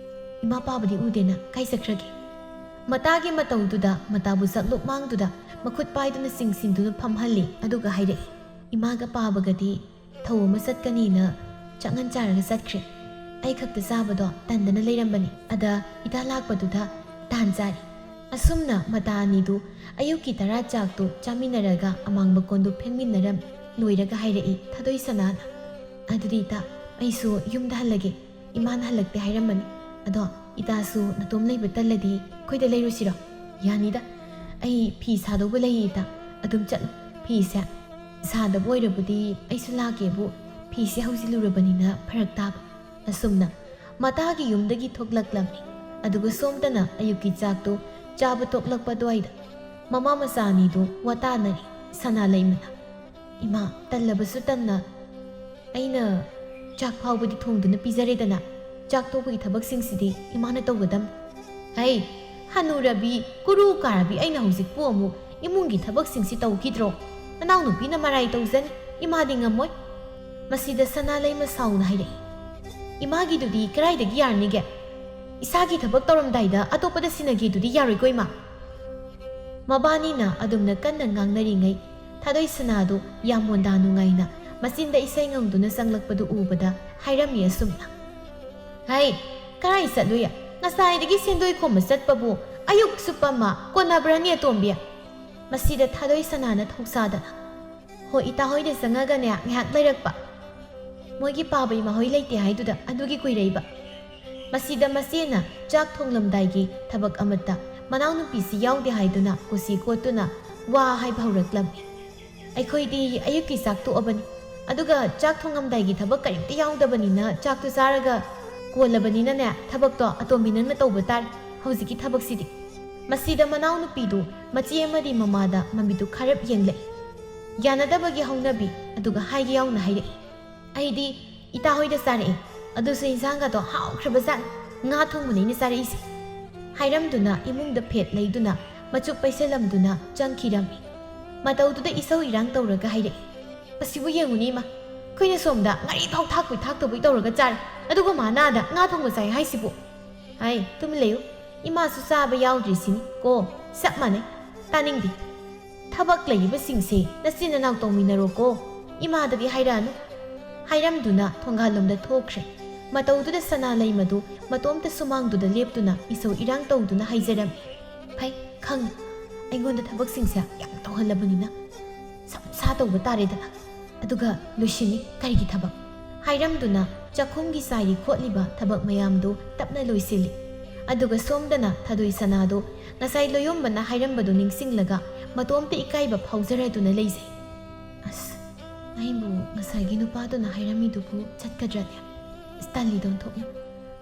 ꯏꯃꯥ ꯄꯥꯕꯗꯤ ꯎꯗꯦꯅ ꯀꯥꯏ ꯆꯠꯈ꯭ꯔꯒꯦ?" ꯃꯇꯥꯒꯤ ꯃꯇꯧꯗꯨꯗ ꯃꯇꯥꯕꯨ ꯆꯠꯂꯨꯞ ꯃꯥꯡꯗꯨꯗ ꯃꯈꯨꯠ ꯄꯥꯏꯗꯨꯅ ꯆꯤꯡꯁꯤꯟꯗꯨꯅ ꯐꯝꯍꯜꯂꯤ꯫ ꯑꯗꯨꯒ ꯍꯥꯏꯔꯛꯏ, "ꯏꯃꯥꯒ ꯄꯥꯕꯒꯗꯤ ꯊꯧ ꯑꯃ ꯆꯠꯀꯅꯤꯅ ꯆꯥꯛꯉꯟ ꯆꯥꯔꯒ ꯆꯠꯈ꯭ꯔꯦ꯫ ꯑꯩ ꯈꯛꯇ ꯆꯥꯕꯗꯣ ꯇꯟꯗꯅ ꯂꯩꯔꯝꯕꯅꯤ꯫ ꯑꯗ ꯏꯇꯥ ꯂꯥꯛꯄꯗꯨꯗ ꯇꯥꯟ ꯆꯥꯔꯤ꯫" ꯑꯁꯨꯝꯅ ꯃꯇꯥ ꯑꯅꯤꯗꯨ ꯑꯌꯨꯛꯀꯤ ꯇꯔꯥ ꯆꯥꯛꯇꯨ ꯆꯥꯃꯤꯟꯅꯔꯒ ꯑꯃꯥꯡꯕ ꯀꯣꯟꯗꯨ ꯐꯦꯡꯃꯤꯟꯅꯔꯝꯃꯤ꯫ ꯂꯣꯏꯔꯒ ꯍꯥꯏꯔꯛꯏ ꯊꯥꯗꯣꯏ ꯁꯅꯥꯅ, "ꯑꯗꯨꯗꯤ ꯏꯇꯥ, ꯑꯩꯁꯨ ꯌꯨꯝꯗ ꯍꯜꯂꯒꯦ꯫ ꯏꯃꯥꯅ ꯍꯜꯂꯛꯇꯦ ꯍꯥꯏꯔꯝꯕꯅꯤ꯫ ꯑꯗꯣ ꯏꯇꯥꯁꯨ ꯅꯇꯣꯝ ꯂꯩꯕ ꯇꯜꯂꯗꯤ ꯑꯩꯈꯣꯏꯗ ꯂꯩꯔꯨꯁꯤꯔꯣ?" "ꯌꯥꯅꯤꯗ꯫ ꯑꯩ ꯐꯤ ꯁꯥꯗꯧꯕ ꯂꯩꯌꯦ ꯏꯇꯥ꯫ ꯑꯗꯨꯝ ꯆꯠꯂꯨ꯫ ꯐꯤꯁꯦ ꯁꯥꯗꯕ ꯑꯣꯏꯔꯕꯗꯤ ꯑꯩꯁꯨ ꯂꯥꯛꯀꯦꯕꯨ, ꯐꯤꯁꯦ ꯍꯧꯖꯤꯜꯂꯨꯔꯕꯅꯤꯅ ꯐꯔꯛ ꯇꯥꯕ꯫" ꯑꯁꯨꯝꯅ ꯃꯇꯥꯒꯤ ꯌꯨꯝꯗꯒꯤ ꯊꯣꯛꯂꯛꯂꯝꯃꯤ꯫ ꯑꯗꯨꯒ ꯁꯣꯝꯗꯅ ꯑꯌꯨꯛꯀꯤ ꯆꯥꯛꯇꯨ ꯆꯥꯕ ꯊꯣꯛꯂꯛꯄ ꯑꯗꯨꯋꯥꯏꯗ ꯃꯃꯥ ꯃꯆꯥ ꯑꯅꯤꯗꯨ ꯋꯥꯇꯥꯅꯔꯤ꯫ ꯁꯅꯥ ꯂꯩꯃꯅ, "ꯏꯃꯥ, ꯇꯜꯂꯕꯁꯨ ꯇꯟꯅ ꯑꯩꯅ ꯆꯥꯛ ꯐꯥꯎꯕꯗꯤ ꯊꯣꯡꯗꯨꯅ ꯄꯤꯖꯔꯦꯗꯅ, ꯆꯥꯛ ꯇꯣꯛꯄꯒꯤ ꯊꯕꯛꯁꯤꯡꯁꯤꯗꯤ ꯏꯃꯥꯅ ꯇꯧꯒꯗꯝ꯫" "ꯍꯩ, ꯍꯅꯨꯔꯕꯤ, ꯀꯨꯔꯨ ꯀꯥꯔꯕꯤ, ꯑꯩꯅ ꯍꯧꯖꯤꯛꯄꯨ ꯑꯃꯨꯛ ꯏꯃꯨꯡꯒꯤ ꯊꯕꯛꯁꯤꯡꯁꯤ ꯇꯧꯈꯤꯗ꯭ꯔꯣ? ꯅꯅꯥꯎꯅꯨꯄꯤꯅ ꯃꯔꯥꯏ ꯇꯧꯖꯅꯤ, ꯏꯃꯥꯗꯤ ꯉꯝꯃꯣꯏ꯫" ꯃꯁꯤꯗ ꯁꯅꯥ ꯂꯩꯃ ꯁꯥꯎꯅ ꯍꯥꯏꯔꯛꯏ, "ꯏꯃꯥꯒꯤꯗꯨꯗꯤ ꯀꯗꯥꯏꯗꯒꯤ ꯌꯥꯔꯅꯤꯒꯦ? ꯏꯁꯥꯒꯤ ꯊꯕꯛ ꯇꯧꯔꯝꯗꯥꯏꯗ ꯑꯇꯣꯞꯄꯗ ꯁꯤꯟꯅꯒꯦꯗꯨꯗꯤ ꯌꯥꯔꯣꯏꯀꯣ ꯏꯃꯥ?" ꯃꯕꯥꯅꯤꯅ ꯑꯗꯨꯝꯅ ꯀꯟꯅ ꯉꯥꯡꯅꯔꯤꯉꯩ, ꯊꯥꯗꯣꯏ ꯁꯅꯥꯗꯨ ꯌꯥꯝ ꯃꯣꯟꯗꯥ ꯅꯨꯡꯉꯥꯏꯅ ꯃꯆꯤꯟꯗ ꯏꯁꯩ ꯉꯪꯗꯨꯅ ꯆꯪꯂꯛꯄꯗꯨ ꯎꯕꯗ ꯍꯥꯏꯔꯝꯃꯤ ꯑꯁꯨꯝꯅ, "ꯍꯩ, ꯀꯔꯥꯏ ꯆꯠꯂꯨꯏ? ꯉꯁꯥꯏꯗꯒꯤ ꯁꯦꯟꯗꯣꯏ ꯈꯣꯝꯕ ꯆꯠꯄꯕꯨ ꯑꯌꯨꯛ ꯆꯨꯞꯄ ꯑꯃ ꯀꯣꯟꯅꯕ꯭ꯔꯅꯤ ꯑꯇꯣꯝꯕꯤ?" ꯃꯁꯤꯗ ꯊꯥꯗꯣꯏ ꯁꯅꯥꯅ ꯊꯧꯁꯥꯗꯅ, "ꯍꯣ, ꯏꯇꯥ ꯍꯣꯏꯗ ꯆꯪꯉꯒꯅꯦ ꯉꯥꯏꯍꯥꯛ ꯂꯩꯔꯛꯄ꯫ ꯃꯣꯏꯒꯤ ꯄꯥꯕ ꯏꯃꯥ ꯍꯣꯏ ꯂꯩꯇꯦ ꯍꯥꯏꯗꯨꯗ ꯑꯗꯨꯒꯤ ꯀꯨꯏꯔꯛꯏꯕ꯫" ꯃꯁꯤꯗ ꯃꯆꯦꯅ ꯆꯥꯛ ꯊꯣꯡꯂꯝꯗꯥꯏꯒꯤ ꯊꯕꯛ ꯑꯃꯠꯇ ꯃꯅꯥꯎꯅꯨꯄꯤꯁꯤ ꯌꯥꯎꯗꯦ ꯍꯥꯏꯗꯨꯅ ꯀꯨꯁꯤ ꯀꯣꯠꯇꯨꯅ ꯋꯥ ꯍꯥꯏꯕ ꯍꯧꯔꯛꯂꯝꯃꯤ꯫ "ꯑꯩꯈꯣꯏꯗꯤ ꯑꯌꯨꯛꯀꯤ ꯆꯥꯛ ꯇꯣꯛꯑꯕꯅꯤ, ꯑꯗꯨꯒ ꯆꯥꯛ ꯊꯣꯡꯉꯝꯗꯥꯏꯒꯤ ꯊꯕꯛ ꯀꯔꯤꯝꯇ ꯌꯥꯎꯗꯕꯅꯤꯅ ꯆꯥꯛꯇꯣ ꯆꯥꯔꯒ ꯀꯣꯜꯂꯕꯅꯤꯅꯅꯦ, ꯊꯕꯛꯇꯣ ꯑꯇꯣꯝꯕꯤ ꯅꯪꯅ ꯇꯧꯕ ꯇꯥꯔꯦ ꯍꯧꯖꯤꯛꯀꯤ ꯊꯕꯛꯁꯤꯗꯤ꯫" ꯃꯁꯤꯗ ꯃꯅꯥꯎꯅꯨꯄꯤꯗꯨ ꯃꯆꯦ ꯑꯃꯗꯤ ꯃꯃꯥꯗ ꯃꯃꯤꯠꯇꯨ ꯈꯥꯔꯞ ꯌꯦꯡꯂꯛꯏ꯫ ꯌꯥꯅꯗꯕꯒꯤ ꯍꯧꯅꯕꯤ ꯑꯗꯨꯒ ꯍꯥꯏꯒꯦ ꯌꯥꯎꯅ ꯍꯥꯏꯔꯛꯏ, "ꯑꯩꯗꯤ ꯏꯇꯥ ꯍꯣꯏꯗ ꯆꯥꯔꯛꯑꯦ, ꯑꯗꯨꯁꯨ ꯏꯟꯁꯥꯡꯒꯗꯣ ꯍꯥꯎꯈ꯭ꯔꯕꯖꯥꯠꯅꯤ, ꯉꯥ ꯊꯣꯡꯕꯅꯦ ꯑꯩꯅ ꯆꯥꯔꯛꯏꯁꯦ꯫" ꯍꯥꯏꯔꯝꯗꯨꯅ ꯏꯃꯨꯡꯗ ꯐꯦꯠ ꯂꯩꯗꯨꯅ ꯃꯆꯨꯞ ꯄꯩꯁꯜꯂꯝꯗꯨꯅ ꯆꯪꯈꯤꯔꯝꯃꯤ꯫ ꯃꯇꯧꯗꯨꯗ ꯏꯁꯧ ꯏꯔꯥꯡ ꯇꯧꯔꯒ ꯍꯥꯏꯔꯛꯏ, "ꯃꯁꯤꯕꯨ ꯌꯦꯡꯉꯨꯅꯦ ꯏꯃꯥ, ꯑꯩꯈꯣꯏꯅ ꯁꯣꯝꯗ ꯉꯥꯔꯤ ꯐꯥꯎ ꯊꯥꯛꯄꯣꯏ ꯊꯥꯛꯇꯕꯣꯏ ꯇꯧꯔꯒ ꯆꯥꯔꯦ, ꯑꯗꯨꯒ ꯃꯥꯅ ꯑꯥꯗ ꯉꯥ ꯊꯣꯡꯕ ꯆꯥꯏ ꯍꯥꯏꯁꯤꯕꯨ?" "ꯍꯥꯏ, ꯇꯨꯃꯤꯟ ꯂꯩꯌꯨ, ꯏꯃꯥꯁꯨ ꯆꯥꯕ ꯌꯥꯎꯗ꯭ꯔꯤꯁꯤꯅꯤ ꯀꯣ, ꯆꯞ ꯃꯥꯟꯅꯩ, ꯇꯥꯅꯤꯡꯗꯦ꯫ ꯊꯕꯛ ꯂꯩꯔꯤꯕꯁꯤꯡꯁꯦ ꯅꯆꯤꯟ ꯅꯅꯥꯎ ꯇꯧꯃꯤꯟꯅꯔꯣꯀꯣ, ꯏꯃꯥꯗꯗꯤ ꯍꯥꯏꯔꯛꯑꯅꯨ" ꯍꯥꯏꯔꯝꯗꯨꯅ ꯊꯣꯡꯒꯥꯜꯂꯣꯝꯗ ꯊꯣꯛꯈ꯭ꯔꯦ꯫ ꯃꯇꯧꯗꯨꯗ ꯁꯅꯥ ꯂꯩꯃꯗꯨ ꯃꯇꯣꯝꯇ ꯁꯨꯃꯥꯡꯗꯨꯗ ꯂꯦꯞꯇꯨꯅ ꯏꯁꯧ ꯏꯔꯥꯡ ꯇꯧꯗꯨꯅ ꯍꯥꯏꯖꯔꯝꯃꯤ, "ꯐꯩ, ꯈꯪꯉꯤ, ꯑꯩꯉꯣꯟꯗ ꯊꯕꯛꯁꯤꯡꯁꯦ ꯌꯥꯝ ꯇꯧꯍꯜꯂꯕꯅꯤꯅ ꯁꯝꯁꯥ ꯇꯧꯕ ꯇꯥꯔꯦꯗꯅ, ꯑꯗꯨꯒ ꯂꯣꯏꯁꯤꯟꯅꯤ ꯀꯔꯤꯒꯤ ꯊꯕꯛ?" ꯍꯥꯏꯔꯝꯗꯨꯅ ꯆꯥꯛꯈꯨꯝꯒꯤ ꯆꯥꯏꯔꯤ ꯈꯣꯠꯂꯤꯕ ꯊꯕꯛ ꯃꯌꯥꯝꯗꯨ ꯇꯞꯅ ꯂꯣꯏꯁꯤꯜꯂꯤ꯫ ꯑꯗꯨꯒ ꯁꯣꯝꯗꯅ ꯊꯥꯗꯣꯏ ꯁꯅꯥꯗꯨ ꯉꯁꯥꯏ ꯂꯣꯌꯣꯝꯕꯅ ꯍꯥꯏꯔꯝꯕꯗꯨ ꯅꯤꯡꯁꯤꯡꯂꯒ ꯃꯇꯣꯝꯇ ꯏꯀꯥꯏꯕ ꯐꯥꯎꯖꯔꯗꯨꯅ ꯂꯩꯖꯩ꯫ "ꯑꯁ, ꯑꯩꯕꯨ ꯉꯁꯥꯏꯒꯤ ꯅꯨꯄꯥꯗꯨꯅ ꯍꯥꯏꯔꯝꯃꯤꯗꯨꯕꯨ ꯆꯠꯀꯗ꯭ꯔꯅꯦ? ꯑꯁ, ꯇꯜꯂꯤꯗ ꯑꯣꯟꯊꯣꯛꯅ,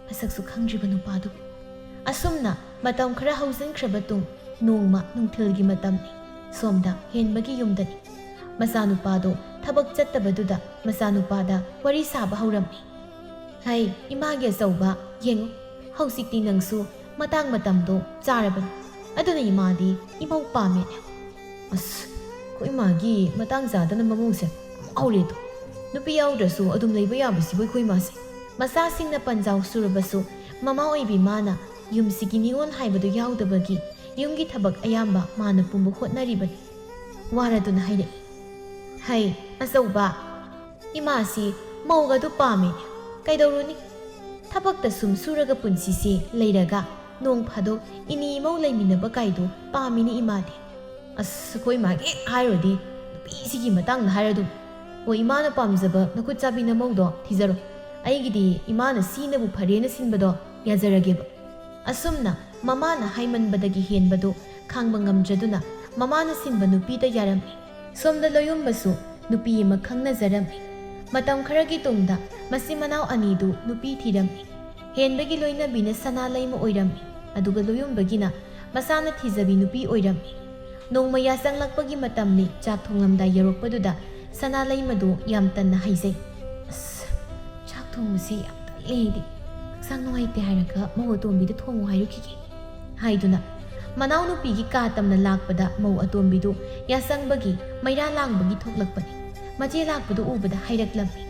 ꯃꯁꯛꯁꯨ ꯈꯪꯗ꯭ꯔꯤꯕ ꯅꯨꯄꯥꯗꯨꯕꯨ"꯫ ꯑꯁꯨꯝꯅ ꯃꯇꯝ ꯈꯔ ꯍꯧꯖꯤꯟꯈ꯭ꯔꯕ ꯇꯨꯡ, ꯅꯣꯡꯃ ꯅꯨꯡꯊꯤꯜꯒꯤ ꯃꯇꯝꯅꯤ꯫ ꯁꯣꯝꯗ ꯍꯦꯟꯕꯒꯤ ꯌꯨꯝꯗꯅꯤ꯫ ꯃꯆꯥꯅꯨꯄꯥꯗꯣ ꯊꯕꯛ ꯆꯠꯇꯕꯗꯨꯗ ꯃꯆꯥꯅꯨꯄꯥꯗ ꯋꯥꯔꯤ ꯁꯥꯕ ꯍꯧꯔꯝꯃꯤ꯫ "ꯍꯩ, ꯏꯃꯥꯒꯤ ꯑꯆꯧꯕ, ꯌꯦꯡꯉꯨ, ꯍꯧꯖꯤꯛꯇꯤ ꯅꯪꯁꯨ ꯃꯇꯥꯡ ꯃꯇꯝꯗꯣ ꯆꯥꯔꯕꯅꯤ꯫ ꯑꯗꯨꯅ ꯏꯃꯥꯗꯤ ꯏꯃꯧ ꯄꯥꯝꯃꯦꯅꯦ꯫ ꯑꯁ, ꯑꯩꯈꯣꯏ ꯏꯃꯥꯒꯤ ꯃꯇꯥꯡ ꯆꯥꯗꯅ ꯃꯃꯧꯁꯦ ꯑꯃꯨꯛ ꯍꯧꯔꯦꯗꯣ꯫ ꯅꯨꯄꯤ ꯌꯥꯎꯗ꯭ꯔꯁꯨ ꯑꯗꯨꯝ ꯂꯩꯕ ꯌꯥꯕꯁꯤꯕꯨ ꯑꯩꯈꯣꯏ ꯏꯃꯥꯁꯦ"꯫ ꯃꯆꯥꯁꯤꯡꯅ ꯄꯟꯖꯥꯎ ꯁꯨꯔꯕꯁꯨ ꯃꯃꯥ ꯑꯣꯏꯕꯤ ꯃꯥꯅ ꯌꯨꯝꯁꯤꯒꯤ ꯅꯤꯉꯣꯜ ꯍꯥꯏꯕꯗꯨ ꯌꯥꯎꯗꯕꯒꯤ ꯌꯨꯝꯒꯤ ꯊꯕꯛ ꯑꯌꯥꯝꯕ ꯃꯥꯅ ꯄꯨꯝꯕ ꯍꯣꯠꯅꯔꯤꯕꯅꯤ꯫ ꯋꯥꯔꯗꯨꯅ ꯍꯥꯏꯔꯛꯏ, "ꯍꯩ, ꯑꯆꯧꯕ, ꯏꯃꯥꯁꯤ ꯃꯧꯒ ꯑꯗꯨ ꯄꯥꯝꯃꯦ꯫ ꯀꯩꯗꯧꯔꯨꯅꯤ? ꯊꯕꯛꯇ ꯁꯨꯝ ꯁꯨꯔꯒ ꯄꯨꯟꯁꯤꯁꯤ ꯂꯩꯔꯒ ꯅꯣꯡ ꯐꯥꯗꯣꯛ ꯏꯅꯤ ꯏꯃꯧ ꯂꯩꯃꯤꯟꯅꯕ ꯀꯥꯏꯗꯨ ꯄꯥꯝꯃꯤꯅꯤ ꯏꯃꯥꯗꯤ"꯫ ꯑꯁ, ꯑꯩꯈꯣꯏ ꯏꯃꯥꯒꯤ ꯍꯦꯛ ꯍꯥꯏꯔꯨꯔꯗꯤ ꯅꯨꯄꯤꯁꯤꯒꯤ ꯃꯇꯥꯡꯗ ꯍꯥꯏꯔꯗꯨꯝ꯫ "ꯑꯣ, ꯏꯃꯥꯅ ꯄꯥꯝꯖꯕ ꯅꯈꯨꯠ ꯆꯥꯕꯤ ꯅꯃꯧꯗꯣ ꯊꯤꯖꯔꯣ꯫ ꯑꯩꯒꯤꯗꯤ ꯏꯃꯥꯅ ꯁꯤꯅꯕꯨ ꯐꯔꯦꯅ ꯁꯤꯟꯕꯗꯣ ꯌꯥꯖꯔꯒꯦꯕ"꯫ ꯑꯁꯨꯝꯅ ꯃꯃꯥꯅ ꯍꯥꯏꯃꯟꯕꯗꯒꯤ ꯍꯦꯟꯕꯗꯨ ꯈꯥꯡꯕ ꯉꯝꯗ꯭ꯔꯗꯨꯅ ꯃꯃꯥꯅ ꯁꯤꯟꯕ ꯅꯨꯄꯤꯗ ꯌꯥꯔꯝꯃꯤ꯫ ꯁꯣꯝꯗ ꯂꯣꯌꯨꯝꯕꯁꯨ ꯅꯨꯄꯤ ꯑꯃ ꯈꯪꯅꯖꯔꯝꯃꯤ꯫ ꯃꯇꯝ ꯈꯔꯒꯤ ꯇꯨꯡꯗ ꯃꯆꯤꯟ ꯃꯅꯥꯎ ꯑꯅꯤꯗꯨ ꯅꯨꯄꯤ ꯊꯤꯔꯝꯃꯤ꯫ ꯍꯦꯟꯕꯒꯤ ꯂꯣꯏꯅꯕꯤꯅ ꯁꯅꯥ ꯂꯩꯃ ꯑꯣꯏꯔꯝꯃꯤ, ꯑꯗꯨꯒ ꯂꯣꯌꯨꯝꯕꯒꯤꯅ ꯃꯆꯥꯅ ꯊꯤꯖꯕꯤ ꯅꯨꯄꯤ ꯑꯣꯏꯔꯝꯃꯤ꯫ ꯅꯣꯡꯃ ꯌꯥꯆꯪꯂꯛꯄꯒꯤ ꯃꯇꯝꯅꯤ꯫ ꯆꯥꯛ ꯊꯣꯡꯂꯝꯗꯥꯏ ꯌꯧꯔꯛꯄꯗꯨꯗ ꯁꯅꯥ ꯂꯩꯃꯗꯨ ꯌꯥꯝ ꯇꯟꯅ ꯍꯥꯏꯖꯩ, "ꯑꯁ, ꯆꯥꯛ ꯊꯣꯡꯕꯁꯦ ꯌꯥꯝ ꯇꯜꯂꯦ ꯑꯩꯗꯤ꯫ ꯍꯛꯆꯥꯡ ꯅꯨꯡꯉꯥꯏꯇꯦ ꯍꯥꯏꯔꯒ ꯃꯧ ꯑꯇꯣꯝꯕꯤꯗ ꯊꯣꯡꯉꯨ ꯍꯥꯏꯔꯨꯈꯤꯒꯦ"꯫ ꯍꯥꯏꯗꯨꯅ ꯃꯅꯥꯎꯅꯨꯄꯤꯒꯤ ꯀꯥ ꯇꯝꯅ ꯂꯥꯛꯄꯗ ꯃꯧ ꯑꯇꯣꯝꯕꯤꯗꯨ ꯌꯥꯆꯪꯕꯒꯤ ꯃꯩꯔꯥ ꯂꯥꯡꯕꯒꯤ ꯊꯣꯛꯂꯛꯄꯅꯤ꯫ ꯃꯆꯦ ꯂꯥꯛꯄꯗꯨ ꯎꯕꯗ ꯍꯥꯏꯔꯛꯂꯝꯃꯤ,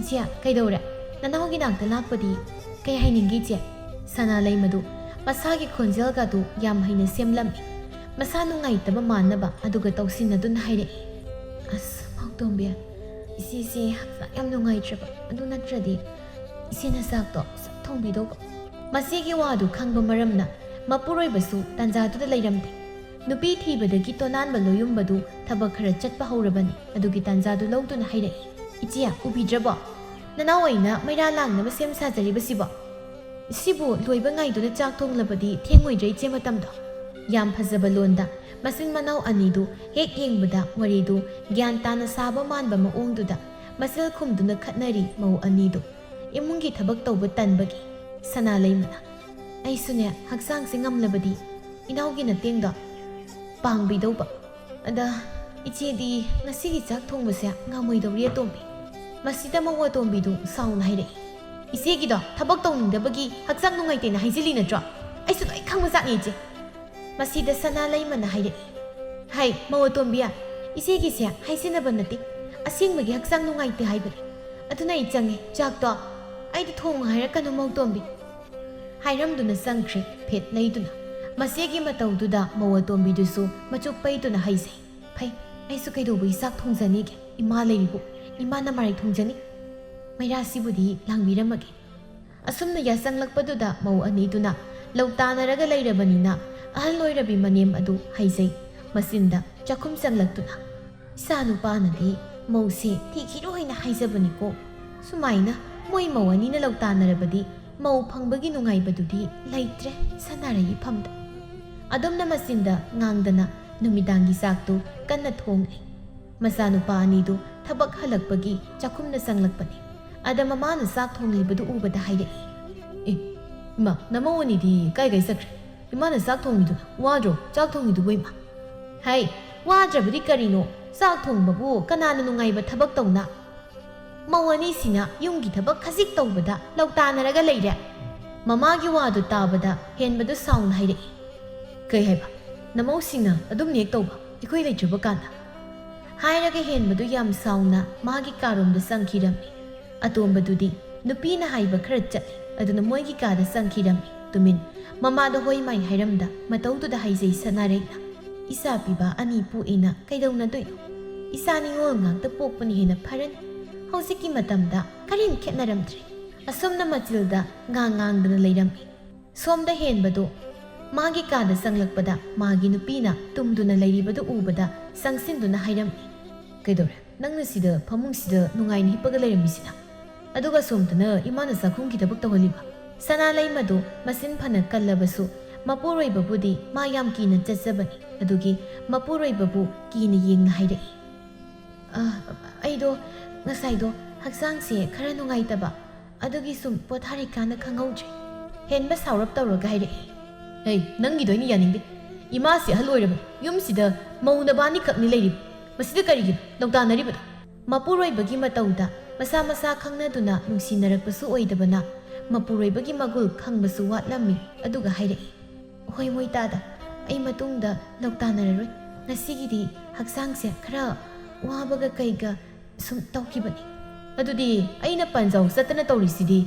"ꯏꯆꯦ, ꯀꯩꯗꯧꯔꯦ? ꯅꯅꯥꯎꯒꯤ ꯅꯥꯛꯇ ꯂꯥꯛꯄꯗꯤ ꯀꯩ ꯍꯥꯏꯅꯤꯡꯒꯦ, ꯏꯆꯦ?" ꯁꯅꯥ ꯂꯩꯃꯗꯨ ꯃꯁꯥꯒꯤ ꯈꯣꯟꯖꯦꯜꯒꯗꯨ ꯌꯥꯝ ꯍꯩꯅ ꯁꯦꯝꯂꯝꯃꯤ꯫ ꯃꯁꯥ ꯅꯨꯡꯉꯥꯏꯇꯕ ꯃꯥꯟꯅꯕ ꯑꯗꯨꯒ ꯇꯧꯁꯤꯟꯅꯗꯨꯅ ꯍꯥꯏꯔꯛꯏ, "ꯑꯁ, ꯃꯧꯇꯣꯝꯕꯤ, ꯏꯆꯦꯁꯦ ꯍꯛꯆꯥꯡ ꯌꯥꯝ ꯅꯨꯡꯉꯥꯏꯇ꯭ꯔꯕ꯫ ꯑꯗꯨ ꯅꯠꯇ꯭ꯔꯗꯤ ꯏꯆꯦꯅ ꯆꯥꯛꯇꯣ ꯁꯠ ꯊꯣꯡꯕꯤꯗꯧꯕ꯫" ꯃꯁꯤꯒꯤ ꯋꯥꯗꯨ ꯈꯪꯕ ꯃꯔꯝꯅ ꯃꯄꯨꯔꯣꯏꯕꯁꯨ ꯇꯥꯟꯖꯥꯗꯨꯗ ꯂꯩꯔꯝꯗꯦ꯫ ꯅꯨꯄꯤ ꯊꯤꯕꯗꯒꯤ ꯇꯣꯅꯥꯟꯕ ꯂꯣꯌꯨꯝꯕꯗꯨ ꯊꯕꯛ ꯈꯔ ꯆꯠꯄ ꯍꯧꯔꯕꯅꯤ꯫ ꯑꯗꯨꯒꯤ ꯇꯥꯟꯖꯥꯗꯨ ꯂꯧꯗꯨꯅ ꯍꯥꯏꯔꯛꯏ, "ꯏꯆꯦ, ꯎꯕꯤꯗ꯭ꯔꯕꯣ? ꯅꯅꯥꯎ ꯑꯩꯅ ꯃꯩꯔꯥ ꯂꯥꯡꯅꯕ ꯁꯦꯝ ꯁꯥꯖꯔꯤꯕꯁꯤꯕꯣ? ꯁꯤꯕꯨ ꯂꯣꯏꯕ ꯉꯥꯏꯗꯨꯅ ꯆꯥꯛ ꯊꯣꯡꯂꯕꯗꯤ ꯊꯦꯡꯉꯣꯏꯗ꯭ꯔꯦ, ꯏꯆꯦ, ꯃꯇꯝꯗꯣ?" ꯌꯥꯝ ꯐꯖꯕ ꯂꯣꯟꯗ ꯃꯆꯤꯟ ꯃꯅꯥꯎ ꯑꯅꯤꯗꯨ ꯍꯦꯛ ꯌꯦꯡꯕꯗ ꯋꯥꯔꯤꯗꯨ ꯒ꯭ꯌꯥꯟ ꯇꯥꯅ ꯁꯥꯕ ꯃꯥꯟꯕ ꯃꯑꯣꯡꯗꯨꯗ ꯃꯆꯤꯜ ꯈꯨꯝꯗꯨꯅ ꯈꯠꯅꯔꯤ ꯃꯧ ꯑꯅꯤꯗꯨ꯫ ꯏꯃꯨꯡꯒꯤ ꯊꯕꯛ ꯇꯧꯕ ꯇꯟꯕꯒꯤ꯫ ꯁꯅꯥ ꯂꯩꯃꯅ, "ꯑꯩꯁꯨꯅꯦ, ꯍꯛꯆꯥꯡꯁꯦ ꯉꯝꯂꯕꯗꯤ ꯏꯅꯥꯎꯒꯤ ꯅꯇꯦꯡꯗꯣ ꯄꯥꯡꯕꯤꯗꯧꯕ꯫ ꯑꯗ ꯏꯆꯦꯗꯤ ꯉꯁꯤꯒꯤ ꯆꯥꯛ ꯊꯣꯡꯕꯁꯦ ꯉꯝꯃꯣꯏꯗꯧꯔꯤ, ꯑꯇꯣꯝꯕꯤ꯫" ꯃꯁꯤꯗ ꯃꯧ ꯑꯇꯣꯝꯕꯤꯗꯨ ꯁꯥꯎꯅ ꯍꯥꯏꯔꯛꯏ, "ꯏꯆꯦꯒꯤꯗꯣ ꯊꯕꯛ ꯇꯧꯅꯤꯡꯗꯕꯒꯤ ꯍꯛꯆꯥꯡ ꯅꯨꯡꯉꯥꯏꯇꯦꯅ ꯍꯥꯏꯖꯤꯜꯂꯤ ꯅꯠꯇ꯭ꯔꯣ? ꯑꯩꯁꯨ ꯂꯣꯏ ꯈꯪꯕꯖꯥꯠꯅꯤ, ꯏꯆꯦ꯫" ꯃꯁꯤꯗ ꯁꯅꯥ ꯂꯩꯃꯅ ꯍꯥꯏꯔꯛꯏ, "ꯍꯩ, ꯃꯧ ꯑꯇꯣꯝꯕꯤ, ꯏꯆꯦꯒꯤꯁꯦ ꯍꯥꯏꯖꯤꯟꯅꯕ ꯅꯠꯇꯦ, ꯑꯁꯦꯡꯕꯒꯤ ꯍꯛꯆꯥꯡ ꯅꯨꯡꯉꯥꯏꯇꯦ ꯍꯥꯏꯕꯅꯤ꯫ ꯑꯗꯨꯅ ꯑꯩ ꯆꯪꯉꯦ, ꯆꯥꯛꯇꯣ ꯑꯩꯗ ꯊꯣꯡꯉꯨ ꯍꯥꯏꯔꯛꯀꯅꯨ, ꯃꯧ ꯇꯣꯝꯕꯤ꯫" ꯍꯥꯏꯔꯝꯗꯨꯅ ꯆꯪꯈ꯭ꯔꯦ ꯐꯦꯠ ꯂꯩꯗꯨꯅ꯫ ꯃꯆꯦꯒꯤ ꯃꯇꯧꯗꯨꯗ ꯃꯧ ꯑꯇꯣꯝꯕꯤꯗꯨꯁꯨ ꯃꯆꯨ ꯄꯩꯗꯨꯅ ꯍꯥꯏꯖꯩ, "ꯐꯩ, ꯑꯩꯁꯨ ꯀꯩꯗꯧꯕꯒꯤ ꯆꯥꯛ ꯊꯣꯡꯖꯅꯤꯒꯦ? ꯏꯃꯥ ꯂꯩꯔꯤꯕꯨ, ꯏꯃꯥꯅ ꯃꯔꯩ ꯊꯣꯡꯖꯅꯤ꯫ ꯃꯩꯔꯥꯁꯤꯕꯨꯗꯤ ꯂꯥꯡꯕꯤꯔꯝꯃꯒꯦ꯫" ꯑꯁꯨꯝꯅ ꯌꯥꯆꯪꯂꯛꯄꯗꯨꯗ ꯃꯧ ꯑꯅꯤꯗꯨꯅ ꯂꯧ ꯇꯥꯅꯔꯒ ꯂꯩꯔꯕꯅꯤꯅ ꯑꯍꯜ ꯑꯣꯏꯔꯕꯤ ꯃꯅꯦꯝ ꯑꯗꯨ ꯍꯥꯏꯖꯩ꯫ ꯃꯆꯤꯟꯗ ꯆꯥꯛꯈꯨꯝ ꯆꯪꯂꯛꯇꯨꯅ, "ꯏꯆꯥ ꯅꯨꯄꯥꯅꯗꯤ ꯃꯧꯁꯦ ꯊꯤꯈꯤꯔꯣꯏꯅ ꯍꯥꯏꯖꯕꯅꯤꯀꯣ꯫ ꯁꯨꯃꯥꯏꯅ ꯃꯣꯏ ꯃꯧ ꯑꯅꯤꯅ ꯂꯧ ꯇꯥꯅꯔꯕꯗꯤ ꯃꯧ ꯐꯪꯕꯒꯤ ꯅꯨꯡꯉꯥꯏꯕꯗꯨꯗꯤ ꯂꯩꯇ꯭ꯔꯦ ꯁꯅꯥꯔꯩ ꯏꯐꯝꯗ꯫" ꯑꯗꯨꯝꯅ ꯃꯆꯤꯟꯗ ꯉꯥꯡꯗꯅ ꯅꯨꯃꯤꯗꯥꯡꯒꯤ ꯆꯥꯛꯇꯨ ꯀꯟꯅ ꯊꯣꯡꯂꯤ꯫ ꯃꯆꯥꯅꯨꯄꯥ ꯑꯅꯤꯗꯨ ꯊꯕꯛ ꯍꯜꯂꯛꯄꯒꯤ ꯆꯥꯛꯈꯨꯝꯗ ꯆꯪꯂꯛꯄꯅꯤ꯫ ꯑꯗ ꯃꯃꯥꯅ ꯆꯥꯛ ꯊꯣꯡꯂꯤꯕꯗꯨ ꯎꯕꯗ ꯍꯥꯏꯔꯛꯏ, "ꯑꯦ, ꯏꯃꯥ, ꯅꯃꯧ ꯑꯅꯤꯗꯤ ꯀꯥꯏ ꯀꯥꯏ ꯆꯠꯈ꯭ꯔꯦ? ꯏꯃꯥꯅ ꯆꯥꯛ ꯊꯣꯡꯉꯤꯗꯨꯅ ꯋꯥꯗ꯭ꯔꯣ ꯆꯥꯛ ꯊꯣꯡꯉꯤꯗꯨꯕꯨ, ꯏꯃꯥ?" "ꯍꯩ, ꯋꯥꯗ꯭ꯔꯕꯗꯤ ꯀꯔꯤꯅꯣ? ꯆꯥꯛ ꯊꯣꯡꯕꯕꯨ ꯀꯅꯥꯅ ꯅꯨꯡꯉꯥꯏꯕ ꯊꯕꯛ ꯇꯧꯅ? ꯃꯧ ꯑꯅꯤꯁꯤꯅ ꯌꯨꯝꯒꯤ ꯊꯕꯛ ꯈꯖꯤꯛ ꯇꯧꯕꯗ ꯂꯧ ꯇꯥꯅꯔꯒ ꯂꯩꯔꯦ꯫ ꯃꯃꯥꯒꯤ ꯋꯥꯗꯨ ꯇꯥꯕꯗ ꯍꯦꯟꯕꯗꯨ ꯁꯥꯎꯅ ꯍꯥꯏꯔꯛꯏ, "ꯀꯩ ꯍꯥꯏꯕ? ꯅꯃꯧꯁꯤꯡꯅ ꯑꯗꯨꯝ ꯅꯦꯛ ꯇꯧꯕ, ꯑꯩꯈꯣꯏ ꯂꯩꯇ꯭ꯔꯕ ꯀꯥꯟꯗ?" ꯍꯥꯏꯔꯒ ꯍꯦꯟꯕꯗꯨ ꯌꯥꯝ ꯁꯥꯎꯅ ꯃꯥꯒꯤ ꯀꯥꯔꯣꯝꯗ ꯆꯪꯈꯤꯔꯝꯃꯤ꯫ ꯑꯇꯣꯝꯕꯗꯨꯗꯤ ꯅꯨꯄꯤꯅ ꯍꯥꯏꯕ ꯈꯔ ꯆꯠꯂꯤ, ꯑꯗꯨꯅ ꯃꯣꯏꯒꯤ ꯀꯥꯗ ꯆꯪꯈꯤꯔꯝꯃꯤ꯫ ꯇꯨꯃꯤꯟ ꯃꯃꯥꯗ ꯍꯣꯏ ꯃꯥꯏ ꯍꯥꯏꯔꯝꯗ ꯃꯇꯧꯗꯨꯗ ꯍꯥꯏꯖꯩ ꯁꯅꯥꯔꯩꯅ, "ꯏꯆꯥ ꯄꯤꯕ ꯑꯅꯤ ꯄꯣꯛꯏꯅ ꯀꯩꯗꯧꯅꯗꯣꯏꯅꯣ? ꯏꯆꯥ ꯅꯤꯉꯣꯜ ꯉꯥꯛꯇ ꯄꯣꯛꯄꯅ ꯍꯦꯟꯅ ꯐꯔꯅꯤ꯫ ꯍꯧꯖꯤꯛꯀꯤ ꯃꯇꯝꯗ ꯀꯔꯤꯝ ꯈꯦꯠꯅꯔꯝꯗ꯭ꯔꯦ꯫" ꯑꯁꯨꯝꯅ ꯃꯆꯤꯜꯗ ꯉꯥꯡ ꯉꯥꯡꯗꯅ ꯂꯩꯔꯝꯃꯤ꯫ ꯁꯣꯝꯗ ꯍꯦꯟꯕꯗꯨ ꯃꯥꯒꯤ ꯀꯥꯗ ꯆꯪꯂꯛꯄꯗ ꯃꯥꯒꯤ ꯅꯨꯄꯤꯅ ꯇꯨꯝꯗꯨꯅ ꯂꯩꯔꯤꯕꯗꯨ ꯎꯕꯗ ꯆꯪꯁꯤꯟꯗꯨꯅ ꯍꯥꯏꯔꯝꯃꯤ, "ꯀꯩꯗꯧꯔꯦ? ꯅꯪꯅ ꯁꯤꯗ ꯐꯃꯨꯡꯁꯤꯗ ꯅꯨꯡꯉꯥꯏꯅ ꯍꯤꯞꯄꯒ ꯂꯩꯔꯝꯃꯤꯁꯤꯅ? ꯑꯗꯨꯒ ꯁꯣꯝꯗꯅ ꯏꯃꯥꯅ ꯆꯥꯛꯈꯨꯝꯒꯤ ꯊꯕꯛ ꯇꯧꯍꯜꯂꯤꯕ?" ꯁꯅꯥ ꯂꯩꯃꯗꯨ ꯃꯆꯤꯟ ꯐꯅ ꯀꯜꯂꯕꯁꯨ ꯃꯄꯨꯔꯣꯏꯕꯕꯨꯗꯤ ꯃꯥ ꯌꯥꯝ ꯀꯤꯅ ꯆꯠꯆꯕꯅꯤ꯫ ꯑꯗꯨꯒꯤ ꯃꯄꯨꯔꯣꯏꯕꯕꯨ ꯀꯤꯅ ꯌꯦꯡꯅ ꯍꯥꯏꯔꯛꯏ, "ꯑ, ꯑꯩꯗꯣ ꯉꯁꯥꯏꯗꯣ ꯍꯛꯆꯥꯡꯁꯦ ꯈꯔ ꯅꯨꯡꯉꯥꯏꯇꯕ, ꯑꯗꯨꯒꯤ ꯁꯨꯝ ꯄꯣꯊꯥꯔꯤꯀꯥꯟꯗ ꯈꯪꯍꯧꯗ꯭ꯔꯦ꯫" ꯍꯦꯟꯕ ꯁꯥꯎꯔꯞ ꯇꯧꯔꯒ ꯍꯥꯏꯔꯛꯏ, "ꯍꯩ, ꯅꯪꯒꯤꯗꯣ ꯑꯩꯅ ꯌꯥꯅꯤꯡꯗꯦ꯫ ꯏꯃꯥꯁꯤ ꯑꯍꯜ ꯑꯣꯏꯔꯕꯅꯤ, ꯌꯨꯝꯁꯤꯗ ꯃꯧ ꯅꯕꯥꯅꯤꯈꯛꯅꯤ ꯂꯩꯔꯤꯕ꯫ ꯃꯁꯤꯗ ꯀꯔꯤꯒꯤꯅꯣ ꯂꯧꯇꯥꯟꯅꯔꯤꯕꯗꯣ?" ꯃꯄꯨꯔꯣꯏꯕꯒꯤ ꯃꯇꯧꯗ ꯃꯁꯥ ꯃꯁꯥ ꯈꯪꯅꯗꯨꯅ ꯅꯨꯡꯁꯤꯅꯔꯛꯄꯁꯨ ꯑꯣꯏꯗꯕꯅ ꯃꯄꯨꯔꯣꯏꯕꯒꯤ ꯃꯒꯨꯜ ꯈꯪꯕꯁꯨ ꯋꯥꯠꯂꯝꯃꯤ꯫ ꯑꯗꯨꯒ ꯍꯥꯏꯔꯛꯏ, "ꯍꯣꯏ ꯃꯣꯏ ꯇꯥꯗ, ꯑꯩ ꯃꯇꯨꯡꯗ ꯂꯧꯇꯥꯟꯅꯔꯔꯣꯏ꯫ ꯉꯁꯤꯒꯤꯗꯤ ꯍꯛꯆꯥꯡꯁꯦ ꯈꯔ ꯋꯥꯕꯒ ꯀꯩꯒ ꯁꯨꯝ ꯇꯧꯈꯤꯕꯅꯤ꯫" "ꯑꯗꯨꯗꯤ ꯑꯩꯅ ꯄꯟꯖꯥꯎ ꯆꯠꯇꯅ ꯇꯧꯔꯤꯁꯤꯗꯤ